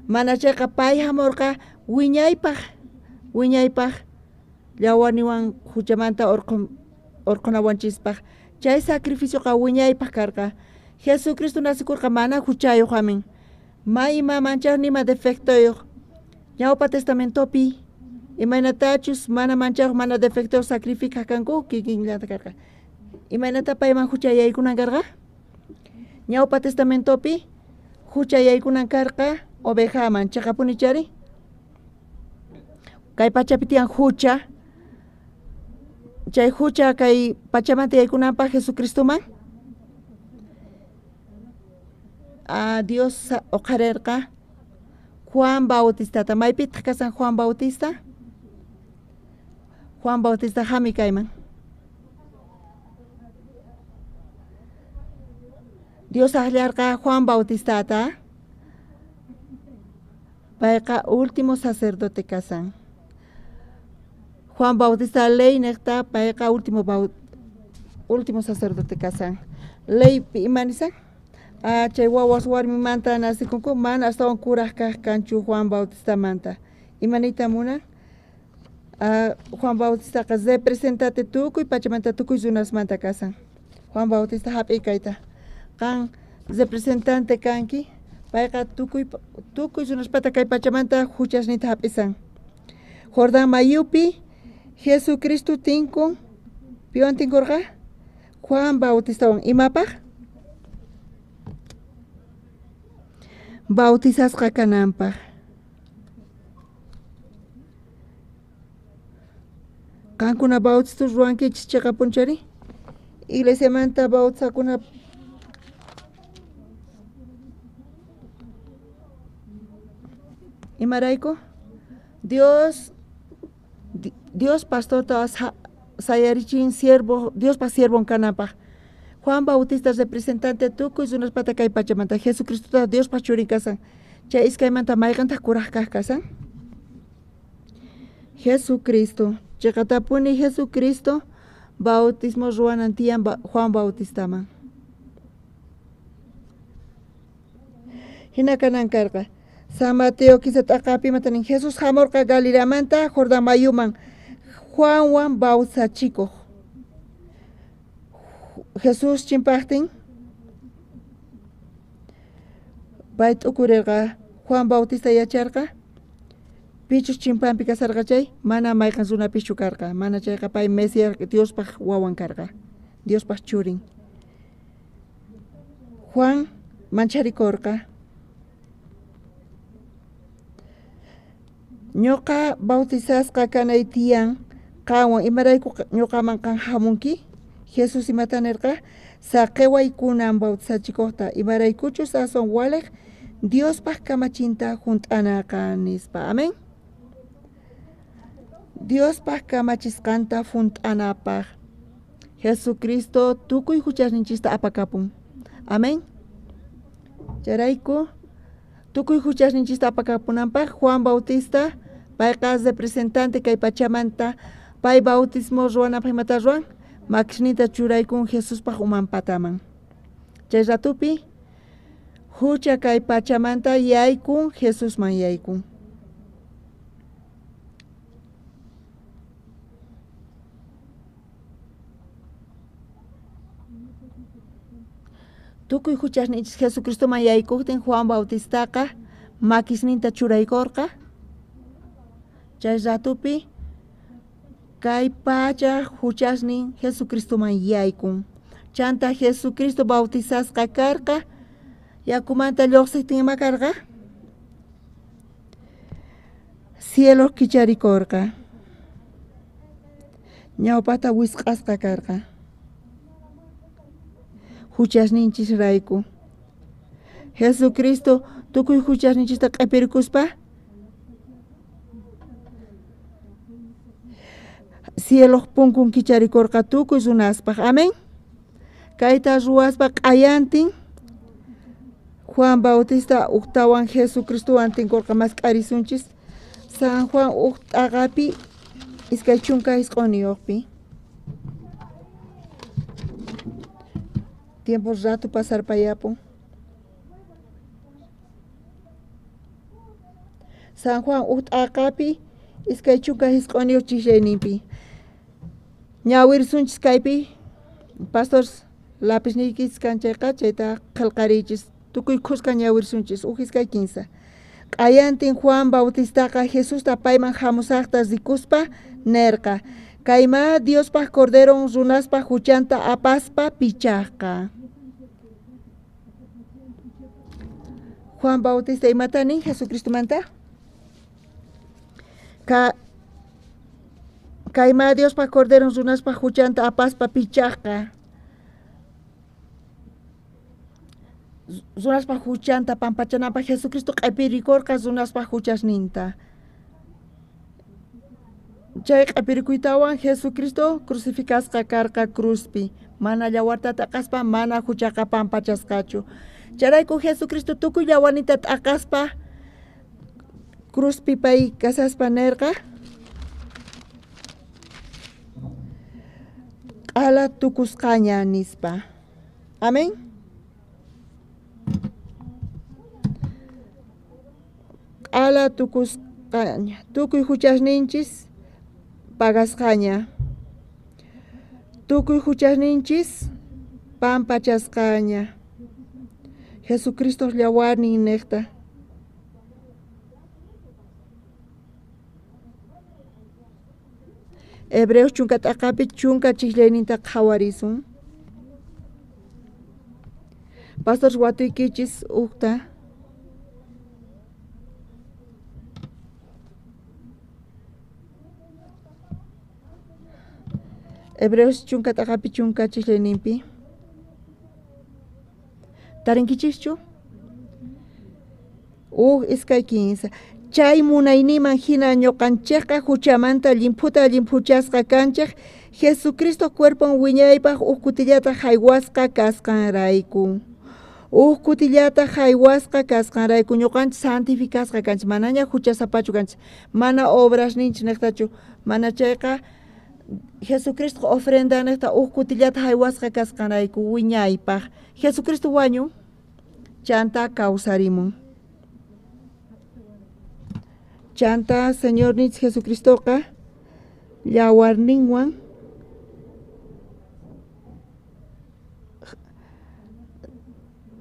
Mana chayqa pay hamurqa wiñaypaj, wiñaypaj llawarniwan huchamanta urqunawanchispaj. Chay sacrificioqa wiñaypaj karqa. Jesucristo nasikurqa mana huchayuq, amén. Ma ima manchayuq nima defectoyuq. Ñawpa testamentopi imaynatachus mana manchayuq mana defectoyuq sacrificaj kanku kikinllata karqa. Imaynata payman hucha yaykunan karqa? Ñawpa testamentopi hucha yaykunan karqa ovejaman, chaqapuni chari. Kay pachapi tiyan hucha. Chay hucha kay pachamanta yaykunanpaj Jesucristoman. Dios uqharirqa Juan Bautistata. Maypitaq kasan Juan Bautista? Juan Bautista hami kayman. Dios akllarqa Juan Bautistata. Payqa último sacerdote kasan. Juan Bautista ley niqta payqa último sacerdote kasan. Leypi ima nisan? Chay wawas warmimanta nacikunku mana astawan kuraj kaj kanchu Juan Bautistamanta. Ima niyta munan? Juan Bautistaqa representante tukuy pachamanta tukuy runasmanta kasan. Juan Bautista hap'iy kayta. Qan representante kanki, payqa tukuy runaspata kay pachamanta huchasninta hap'isan. Jordán mayupi Jesucristo tinkun, piwan tinkurqa? Juan Bautistawan. Imapaq? Bautizasqa kananpaq. Qankuna bautizos ruwankichis chiqapunchari? Iglesiamanta bautizakuna imarayku? Dios pastorta sayarichin siervo, Diospa siervon kananpaq. Juan Bautista representante tukuy runaspata kay pachamanta Jesucristota Diospa churin kasan. Chay iskaymanta mayqantaq kuraj kaj kasan? Jesucristo. Chiqatapuni Jesucristo bautismo ruwanan tiyan Juan Bautistaman. Hina kanan karqa. San Mateo 15 t'aqapi imata nin? Jesús hamurqa Galileamanta Jordán mayuman Juanwan bautizachikuq. Jesús chimpaqtin pay t'ukurirqa Juan Bautista yacharqa pichus chimpanpi kasarqa chay mana mayqan runapischu karqa, mana chayqa pay Mesías Diospaq wawan karqa, Diospaq churin. Juan mancharikurqa. Ñuqa bautizasqa kanay tiyan qanwan, imarayku ñuqaman qan hamunki? Jesús imata nirqa? Saqiway kunan bautizachikuqta, imaraykuchus aswan waliq Diospaq kamachinta hunt'anaqa nispa. Amén. Diospaq kamachisqanta hunt'anapaq Jesucristo tukuy huchasninchista apakapun. Amén. Chayrayku tukuy huchasninchista apakapunanpaq Juan Bautista payqa representante kay pachamanta, pay bautismo ruwanapaq imata ruwan? Makisninta churaykun Jesuspaq uman pataman. Chay ratupi hucha kay pachamanta yaykun Jesusman yaykun. Tukuy huchasninchis Jesucristoman yaykuqtin Juan Bautistaqa makisninta churaykurqa. Chay ratupi kay pacha huchasnin Jesucristoman yaykun. Chanta Jesucristo bautizasqa karqa, yakumanta lluqsiqtin ima karqa? Cielo kicharikurqa. Ñawpata wisq'asqa karqa. Huchasninchisrayku. Jesucristo tukuy huchasninchista q'ipirkuspa cieloq punkun kicharikurqa tukuy runaspaq. Amén. Kayta ruwaspa q'ayantin Juan Bautista uqtawan Jesucristowan tinkurqa mask'arisunchis San Juan uq t'aqapi 29. Tiempo rato pasarpayapun. San Juan uq t'aqapi 29 chijllayninpi. Ñawirsunchis kaypi pastor lapisniykichis kan chayqa chayta qillqariychis tukuy khuska ñawirsunchis uj 2 15. Q'ayantin Juan Bautistaqa Jesusta payman hamusaqta rikuspa nerqa: Kayma Diospaq Corderon runaspaq huchanta apaspa pichaqqa. Juan Bautista imata nin Jesucristomanta? Kayma Diospaq Corderon runaspaq huchanta apaspa pichaqqa. Runaspaq huchanta pampachananpaq Jesucristo q'ipirikurqa runaspaq huchasninta. Chay q'apirikuytawan Jesucristo crucificasqa karqa cruzpi. Mana llawarta t'aqaspa mana huchaqa pampachasqachu. Chayrayku Jesucristo tukuy llawarninta t'aqaspa cruzpi pay kasaspa nerqa q'ala tukusqaña nispa. Amén. Q'ala tukusqaña, tukuy huchasninchis pagasqaña. Tukuy huchasninchis pampachasqaña. Jesucristo llawarnin nejta. Hebreos chunka t'aqapi chunka chijllayninta qhawarisun. Pastor watuykichis ujta. Hebreos chunka t'aqapi chunka chijllayninpi. Tarinkichischu? Uj iskay kinsa. Chay munayniman hina ñuqanchikqa huchamanta llimphuta llimphuchasqa kanchik Jesucristo cuerpon wiñaypaq uj kutillata haywasqa kasqanrayku. Uj kutillata haywasqa kasqanrayku ñuqanchik santificasqa kanchik, manaña huchasapachu kanchik, mana obras ninchik niqtachu, mana chayqa Jesucristo ofrenda niqta uj kutillata haywasqa kasqanrayku wiñaypaq. Jesucristo wañun, chanta kawsarimun. Chanta Señor ninchik Jesucristoqa llawarninwan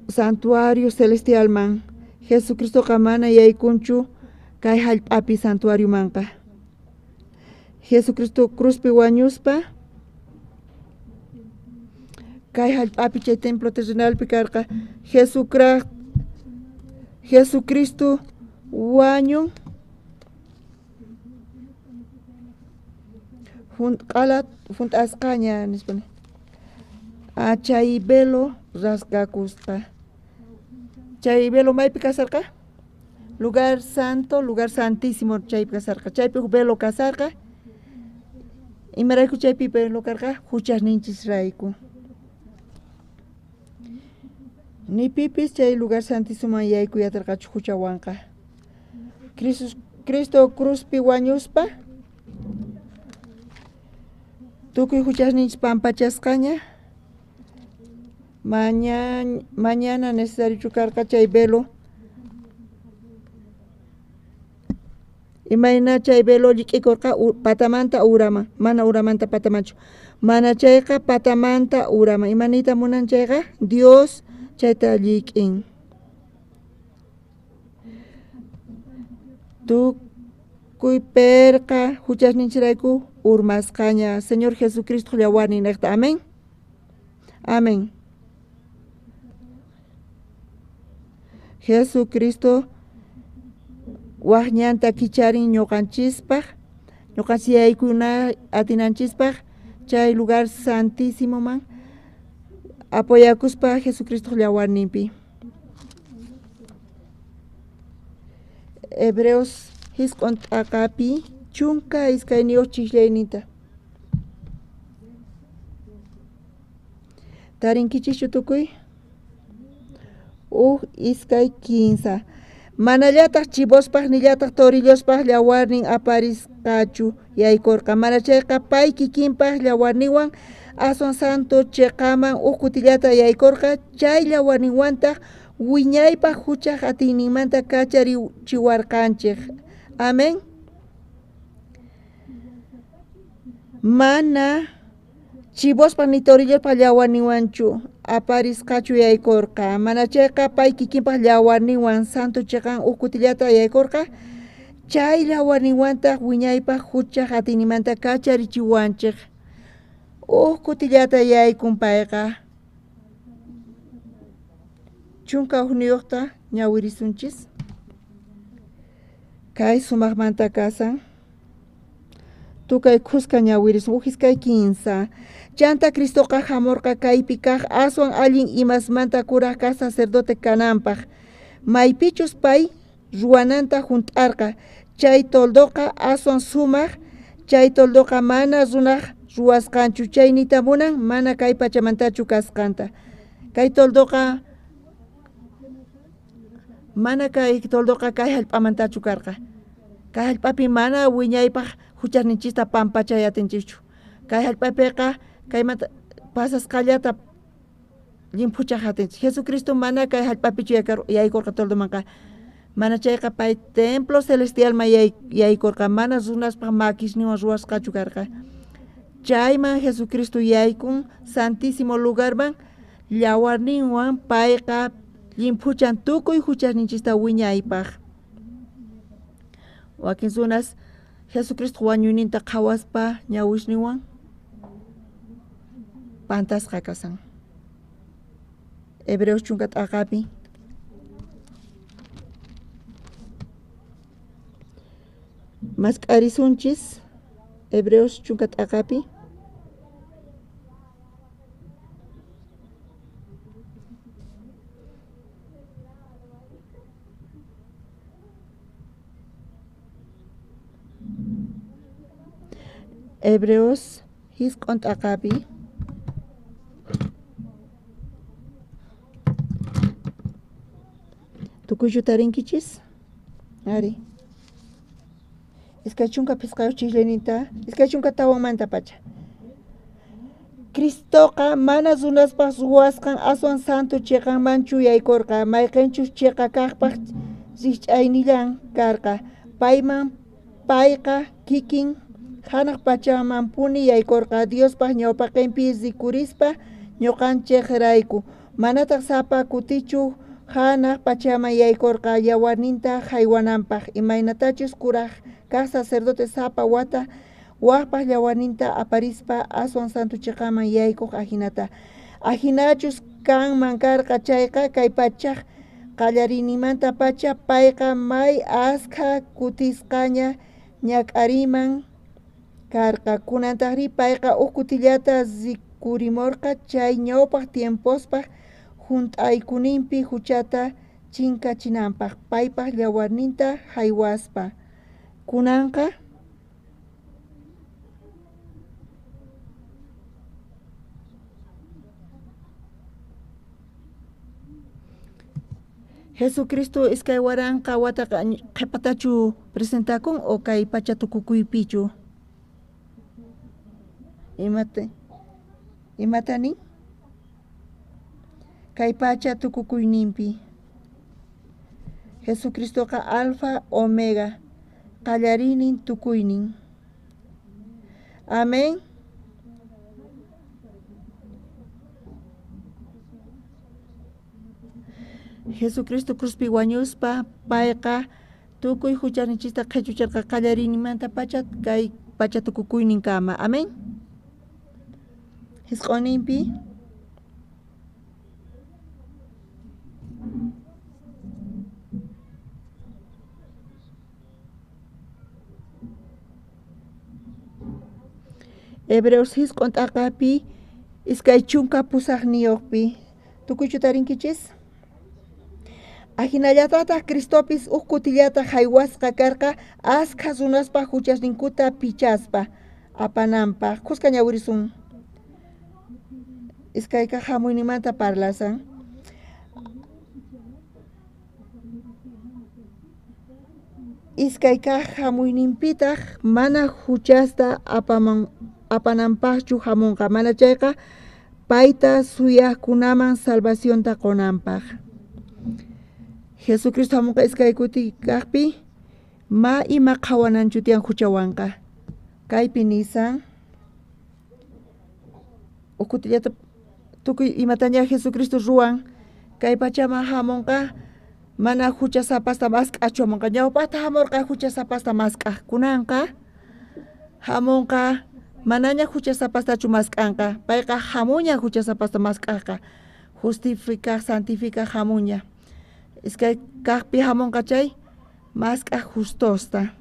santuario celestialman. Jesucristoqa mana yaykunchu kay hallp'api santuariomanqa. Jesucristo cruzpi wañuspa kay hallp'api chay templo terrenalpi karqa. Jesucristo wañun q'ala junt'asqaña nispa. Chay velo rasgakusqa. Chay velo maypi kasarqa? Lugar santo, lugar santísimo chaypi kasarqa. Chaypi huk velo kasarqa. Imarayku chaypi velo karqa? Huchasninchisrayku. Ni pipis chay lugar santísimoman yaykuy atirqachu huchawanqa. Cristo cruzpi wañuspa tukuy huchasninchis pampachasqaña. Mañana necesario karqa chay velo. Imayna chay velo llik'ikurqa patamanta uraman, mana uramanta patamanchu. Mana chayqa patamanta uraman. Imaniyta munan chayqa? Dios chayta llik'in. Tukuy perqa huchasninchirayku urmasqaña. Señor Jesucristo llawarnin niqta. Amén. Amén. Jesucristo waj ñanta kicharin ñuqanchispaq, ñuqanchis yaykuna atinanchispaq chay lugar santísimoman apoyakuspa Jesucristo llawarninpi. Hebreos jisq'on t'aqapi 12 chijllayninta. Tarinkichischu tukuy? 1, 2, 15. Manallataq chivospaq nillataq torillospaq llawarnin aparisqachu yaykurqa. Mana chayqa pay kikinpaq llawarninwan aswan santo chiqaman uj kutillata yaykurqa. Chay llawarninwantaq wiñaypaq huchaq atiyninmanta kacharichiwarqanchik. Amén. Mana chivospaq ni torillospaq llawarninwanchu aparisqachu yaykurqa. Mana chayqa pay kikinpaq llawarninwan santo chiqan uj kutillata yaykurqa. Chay llawarninwantaq wiñaypaq huchaq atiyninmanta kacharichiwanchik. Uj kutillata yaykun payqa. 11ta ñawirisunchis. Kay sumaqmanta kasan. Tukay khuska ñawirisun. 1, 2, 15. Chanta Cristoqa hamurqa kaypi kaq aswan allin imasmanta kuraj kaq sacerdote kananpaq. Maypichus pay ruwananta junt'arqa. Chay toldoqa aswan sumaq Chay toldoqa mana runaj ruwasqanchu, chay niyta munan mana kay pachamantachu kasqanta. Kay toldoqa mana kay toldoqa kay hallp'amantachu karqa. Kay hallp'api mana wiñaypaj huchasninchista pampachay atinchischu. Kay hallp'apiqa kaymanta pasasqallata llimphuchaj atinchis. Jesucristo mana kay hallp'apichu yaykurqa toldomanqa. Mana chayqa pay templo celestialman yaykurqa, mana runaspaj makisninwan ruwasqachu karqa. Chayman Jesucristo yaykun santísimo lugarman llawarninwan payqa llimphuchan tukuy huchasninchista wiñaypaj. Wakin runas Jesucristo wañuyninta qhawaspa ñawisninwan pantasqa kasan. Hebreos chunka t'aqapi. Mask'arisunchis Hebreos chunka t'aqapi. Hebreos jisq'on t'aqapi. Tukuychu tarinkichis? Ari. 25 chislayninta, 24 pacha. Cristoqa mana runaspaj ruwasqan aswan santo chiqanmanchu yaykurqa, mayqinchus chiqa kaqpaj rikch'aynillan karqa. Payman payqa kikin hanaq pachamanpuni yaykurqa Diospaj ñawpaqinpi rikurispa ñuqanchejrayku. Manataq sapa kutichu hanaq pachaman yaykurqa yawarninta haywananpaj, imaynatachus kuraj kaq sacerdote sapa wata wajpaj yawarninta aparispa aswan santo chiqaman yaykuq ajinata. Ajinachus kanman karqa chayqa kay pachaj qallariyninmanta pacha payqa may askha kutisqaña ñak'ariman karqa. Kunantajri payqa uj kutillata rikurimorqa chay ñawpaj tiempospaj junt'aykuninpi huchata chinkachinanpaj paypaj yawarninta haywaspa. Kunanqa Jesucristo 2000 wataqa qhipatachu presentakun o kay pacha tukukuypichu? Imata nin? Kay pacha tukukuyninpi. Jesucristoqa alfa omega, qallariynin tukuynin. Amén. Jesucristo cruzpi wañuspa payqa tukuy huchaninchista qhichucharqa qallariyninmanta pacha kay pacha tukukuyninkama. Amén. Jisq'uninpi. Hebreos jisq'un t'aqapi 28-niyuqpi. Tukuychu tarinkichis? Ajinallatataq Cristopis uj kutillata haywasqa karqa askha runaspaj huchasninkuta pichaspa apananpaj. Khuska ñawirisun. Iskaykaq hamuyninmanta parlasan. Iskaykaq hamuyninpitaq mana huchasta apananpajchu hamunqa, mana chayqa payta suyaqkunaman salvacionta qunanpaj. Jesucristo hamunqa iskay kuti kaqpi ma ima qhawananchu tiyan huchawanqa. Kaypi nisan uj kutillata tukuy imataña Jesucristo ruwan kay pachaman hamunqa mana huchasapasta mask'achu hamunqa. Ñawpaqta hamurqa huchasapasta mask'aj, kunanqa hamunqa manaña huchasapastachu mask'anqa. Payqa hamuña huchasapasta mask'ajqa, justificaj, santificaj hamuña. Iskay kaqpi hamunqa chay mask'aj justosta.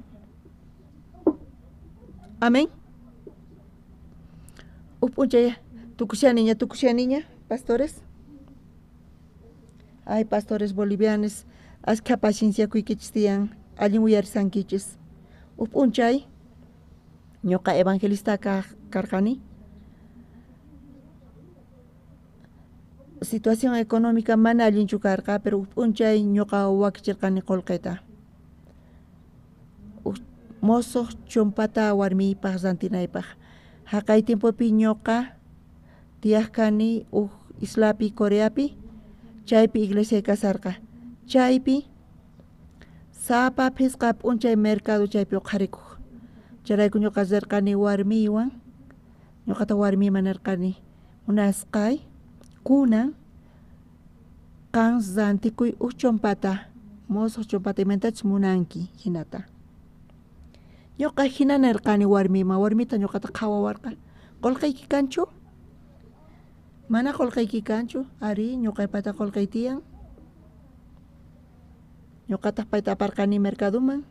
Amén. Uj p'unchay tukushaniña, pastores. Ay, pastores bolivianos, askha paciencia kuykichis tiyan, allin uyarisankichis. Uj p'unchay Ñuqa evangelista kaq karqani. Situación económica mana allinchu karqa, pero uj p'unchay ñuqa wakichirqani qullqita. Uj mosoj chumpata warmiypaj rantinaypaj. Jaqay tiempopi ñuqa tiyaj kani uj islapi Coreapi, chaypi iglesiay kasarqa. Chaypi sapa phisqa p'unchay mercado chaypi uqharikuj. Chayrayku ñuqa rirqani warmiywan, ñuqata warmiyman nirqani, munasqay kunan qan rantikuy uj chumpata, mosoj chumpata imaynatachus munanki jinata. Ñuqa jina nirqani warmiyman, warmita ñuqata qhawawarqa, qullqiyki kanchu? Mana qullqiyki kanchu? Arí, ñuqaypata qullqiy tiyan. Ñuqataq payta aparqani mercadoman.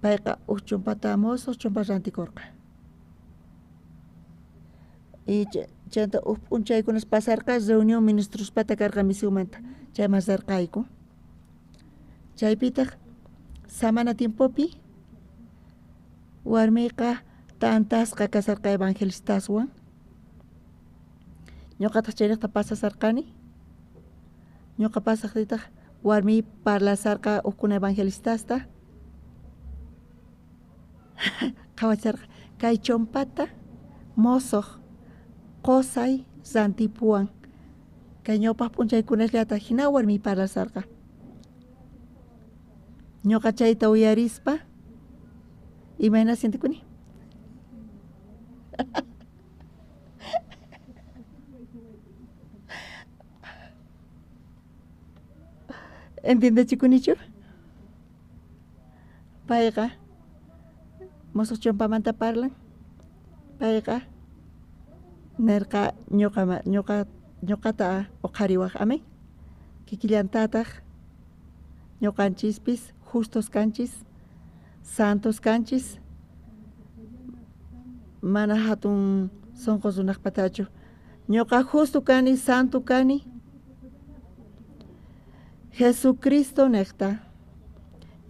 Payqa uj chumpata mosoj chumpa rantikurqa. Y chanta uj p'unchaykunas pasarqa reunión ministrospata karqa misionmanta, chayman rirqayku. Chaypitaq samana tiempopi warmiyqa tantasqa kasarqa evangelistaswan. Ñuqataq chaynejta pasasarqani. Ñuqa pasajtitaq warmiy parlasarqa ujkuna evangelistasta. Qhawacharqa kay chompata mosoj qosay rantipuwan. Kay ñawpaj p'unchaykunasllata jina warmiy parlasarqa. Ñuqa chayta uyarispa imayna sientekuni? Entiendechikunichu? Payqa mosoj chompamanta parlan. Payqa nerqa ñuqa ñuqa ñuqata uqhariwaj, amén. Kikillantataq ñuqanchispis justos kanchis, santos kanchis, mana hatun sonqo runajpatachu. Ñuqa justo kani, santo kani, Jesucristo nejta.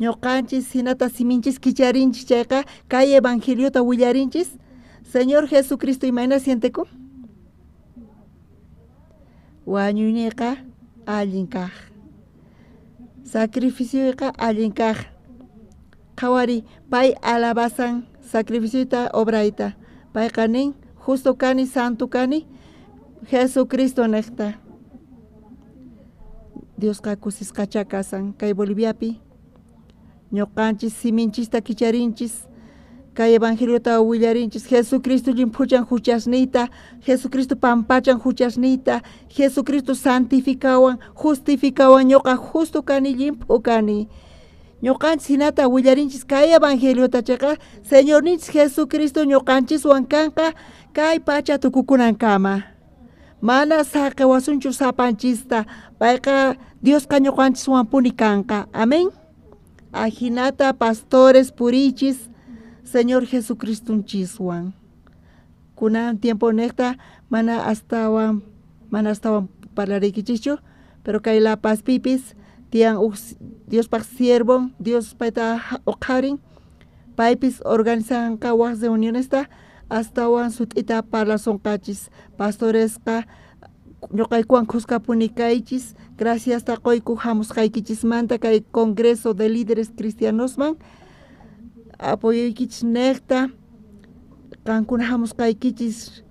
Ñuqanchis hinata siminchis kicharinchis chayqa kay evangeliota willarinchis. Señor Jesucristo imayna sientekun? Wañuyniqa allin kaq. Sacrificioyqa allin kaq. Qhawari pay alabasan sacrificioyta obrayta. Payqa nin justo kani, santo kani, Jesucristo nejta. Diosqa kusisqachá kasan kay Boliviapi. Ñuqanchis siminchista kicharinchis, kay evangeliota willarinchis. Jesucristo llimphuchan huchasniyta, Jesucristo pampachan huchasniyta, Jesucristo santificawan, justificawan, ñuqa justo kani, llimphu kani. Ñuqanchis hinata willarinchis kay evangeliota chayqa Señorninchis Jesucristo ñuqanchiswan kanqa kay pacha tukukunankama. Mana saqewasunchu sapanchista, payqa Diosqa ñuqanchiswanpuni kanqa. Amén. Ajinata pastores purichis Señor Jesucristonchiswan. Kunan tiempo nejta mana astawan mana astawan parlariykichikchu, pero kay La Pazpipis tiyan uj Diospaj siervon, Dios payta uqharin, paypis organizanqa waj reunionesta astawan sut'ita parlasonqachis. Pastoresqa ñuqaykuwan khuskapuni kaychis. Graciasta qoyku hamusqaykichismanta kay Congreso de Líderes Cristianosman. Apoyoykichis nejta qankuna hamusqaykichis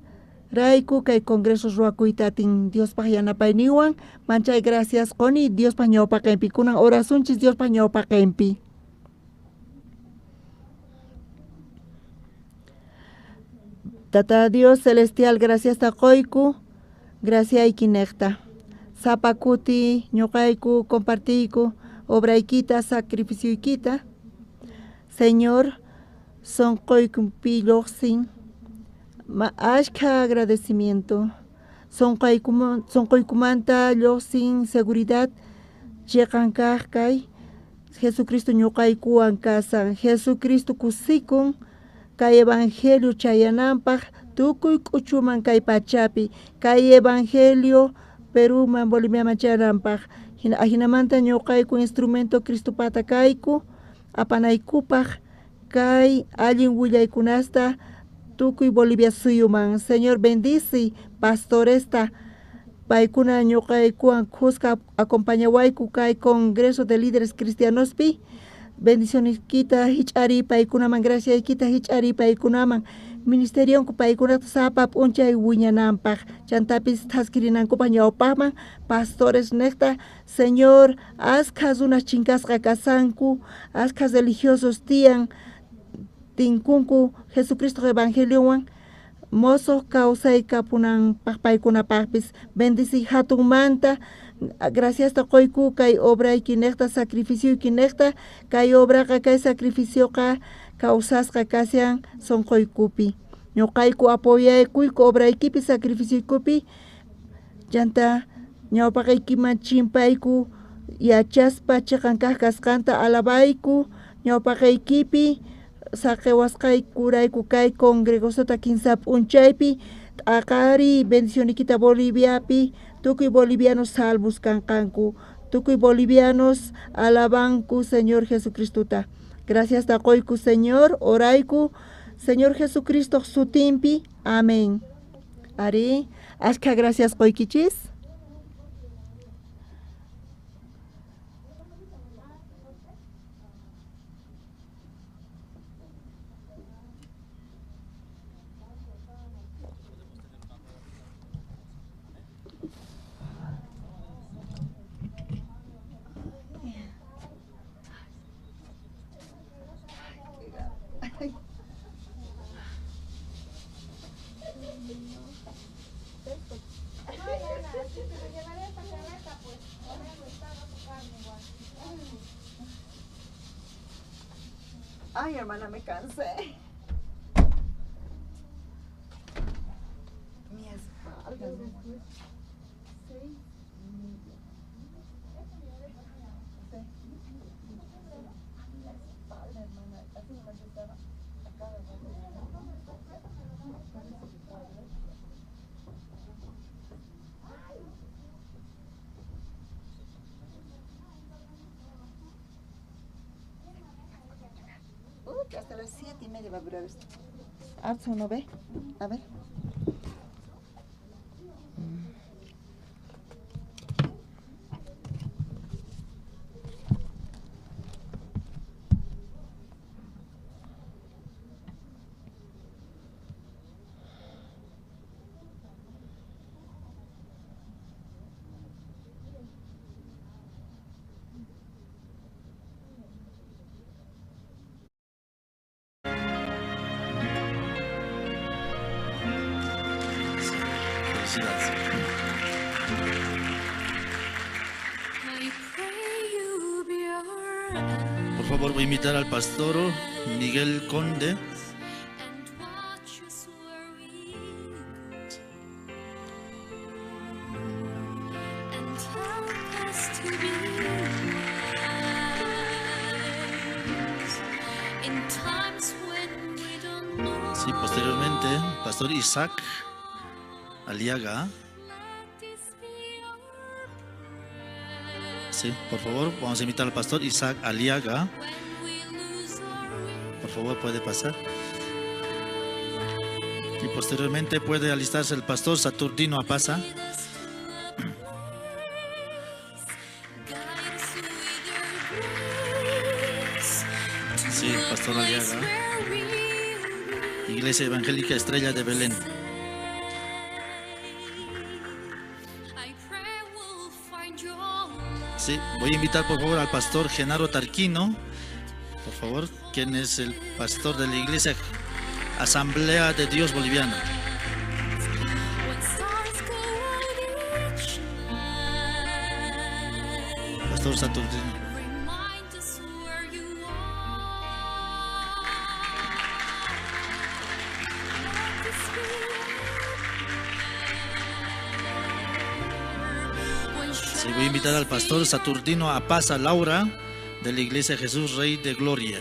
rayku kay congreso ruwakuyta atin Diospaj yanapayninwan. Manchay gracias qoni Diospaj ñawpaqenpi. Kunan orasunchis Diospaj ñawpaqenpi. Tata Dios celestial, graciasta qoyku, graciayki nejta. Sapa kuti ñuqayku compartiyku obraykita, sacrificioykita. Señor, sonqoykupi lluqsin ashkha agradecimiento. Sonqoykumanta lluqsin seguridad chiqan kaq kay Jesucristo ñuqaykuwan kasan. Jesucristo kusikun kay evangelio chayananpaq tukuy k'uchuman kay pachapi, kay evangelio Peruman, Boliviaman chayananpaq. Ajinamanta ñuqayku instrumento Cristopata kayku apanaykupaq Kay allin willaykunasta tukuy Bolivia suyuman. Señor, bendice pastoresta paykuna ñuqaykuwan khuska acompañawayku kay Congreso de Líderes Cristianospi. Bendicioneskita hich'ari paykunaman, graciaykita hich'ari paykunaman. Ministerionku paykunata sapa p'unchay wiñananpaq, chantapis thaskirinankupaq ñawpaqman pastores niqta. Señor, askha runas chinkasqa kasanku, askha religiosos tiyan, tinkunku Jesucristo evangeliowan mosoq kawsay kapunanpaq paykunapaqpis. Bendici hatunmanta, graciasta qoyku kay obrayki niqta, sacrificioyki niqta, kay obraqa, kay sacrificioqa kawsasqa kashan sonqoykupi. Ñuqayku apoyaykuyku obraykipi, sacrificioykupi, chanta ñawpaqaykiman chimpayku yachaspa chiqan kaq kasqanta alabayku ñawpaqaykipi saqewasqaykurayku kay congregosota kinsa p'unchaypi t'aqari bendicionikita Boliviapi, tukuy bolivianos salvos kanqanku, tukuy bolivianos alabanku Señor Jesucristota. Gracias ta qoyku Señor, orayku Señor Jesucristo sutinpi. Amén. Ari, ashka gracias qoykichis. Ay, hermana, me cansé. Mi espalda. Hasta las 7:30 va a durar esto. Arzo no ve. A ver. Por favor, voy a invitar al pastor Miguel Conde. Sí, posteriormente, pastor Isaac Aliaga. Sí, por favor, vamos a invitar al pastor Isaac Aliaga. Por favor, puede pasar. Y posteriormente puede alistarse el pastor Saturnino Apaza. Sí, pastor Aliaga. Iglesia Evangélica Estrella de Belén. Sí, voy a invitar por favor al pastor Genaro Tarquino, por favor, quien es el pastor de la Iglesia Asamblea de Dios Boliviana. Pastor Saturnino. Sí, voy a invitar al pastor Saturnino Apaza Laura de la Iglesia Jesús Rey de Gloria.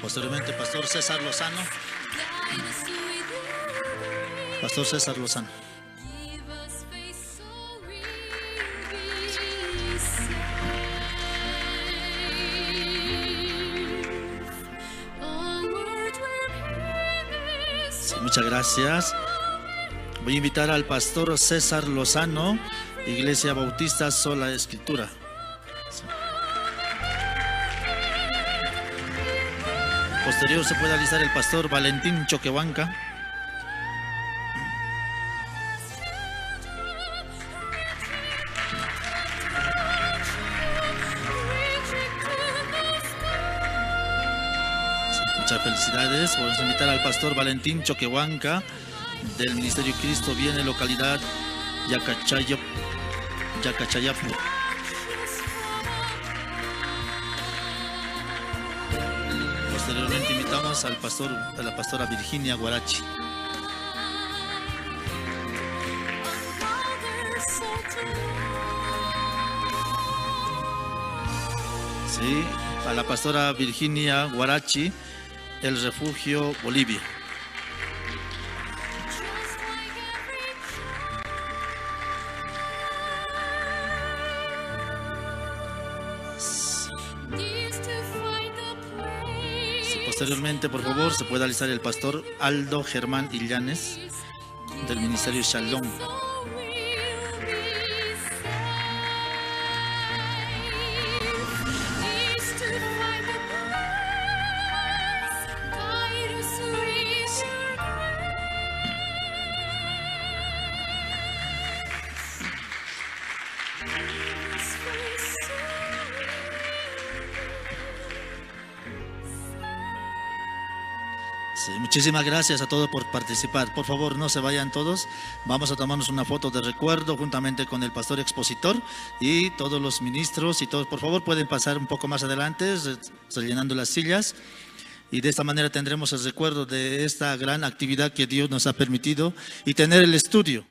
Posteriormente, pastor César Lozano. Pastor César Lozano. Muchas gracias. Voy a invitar al pastor César Lozano, Iglesia Bautista Sola Escritura. Sí. Posterior se puede alistar el pastor Valentín Choquehuanca. Muchas felicidades. Vamos a invitar al pastor Valentín Choquehuanca del Ministerio Cristo Viene, localidad Yacachayapu. Posteriormente invitamos al pastor, a la pastora Virginia Guarachi. Sí, a la pastora Virginia Guarachi, El Refugio, Bolivia. Sí, posteriormente, por favor, se puede alistar el pastor Aldo Germán Illanes del Ministerio Shalom. Sí, muchísimas gracias a todos por participar. Por favor, no se vayan todos. Vamos a tomarnos una foto de recuerdo juntamente con el pastor expositor y todos los ministros y todos. Por favor, pueden pasar un poco más adelante, rellenando las sillas. Y de esta manera tendremos el recuerdo de esta gran actividad que Dios nos ha permitido y tener el estudio.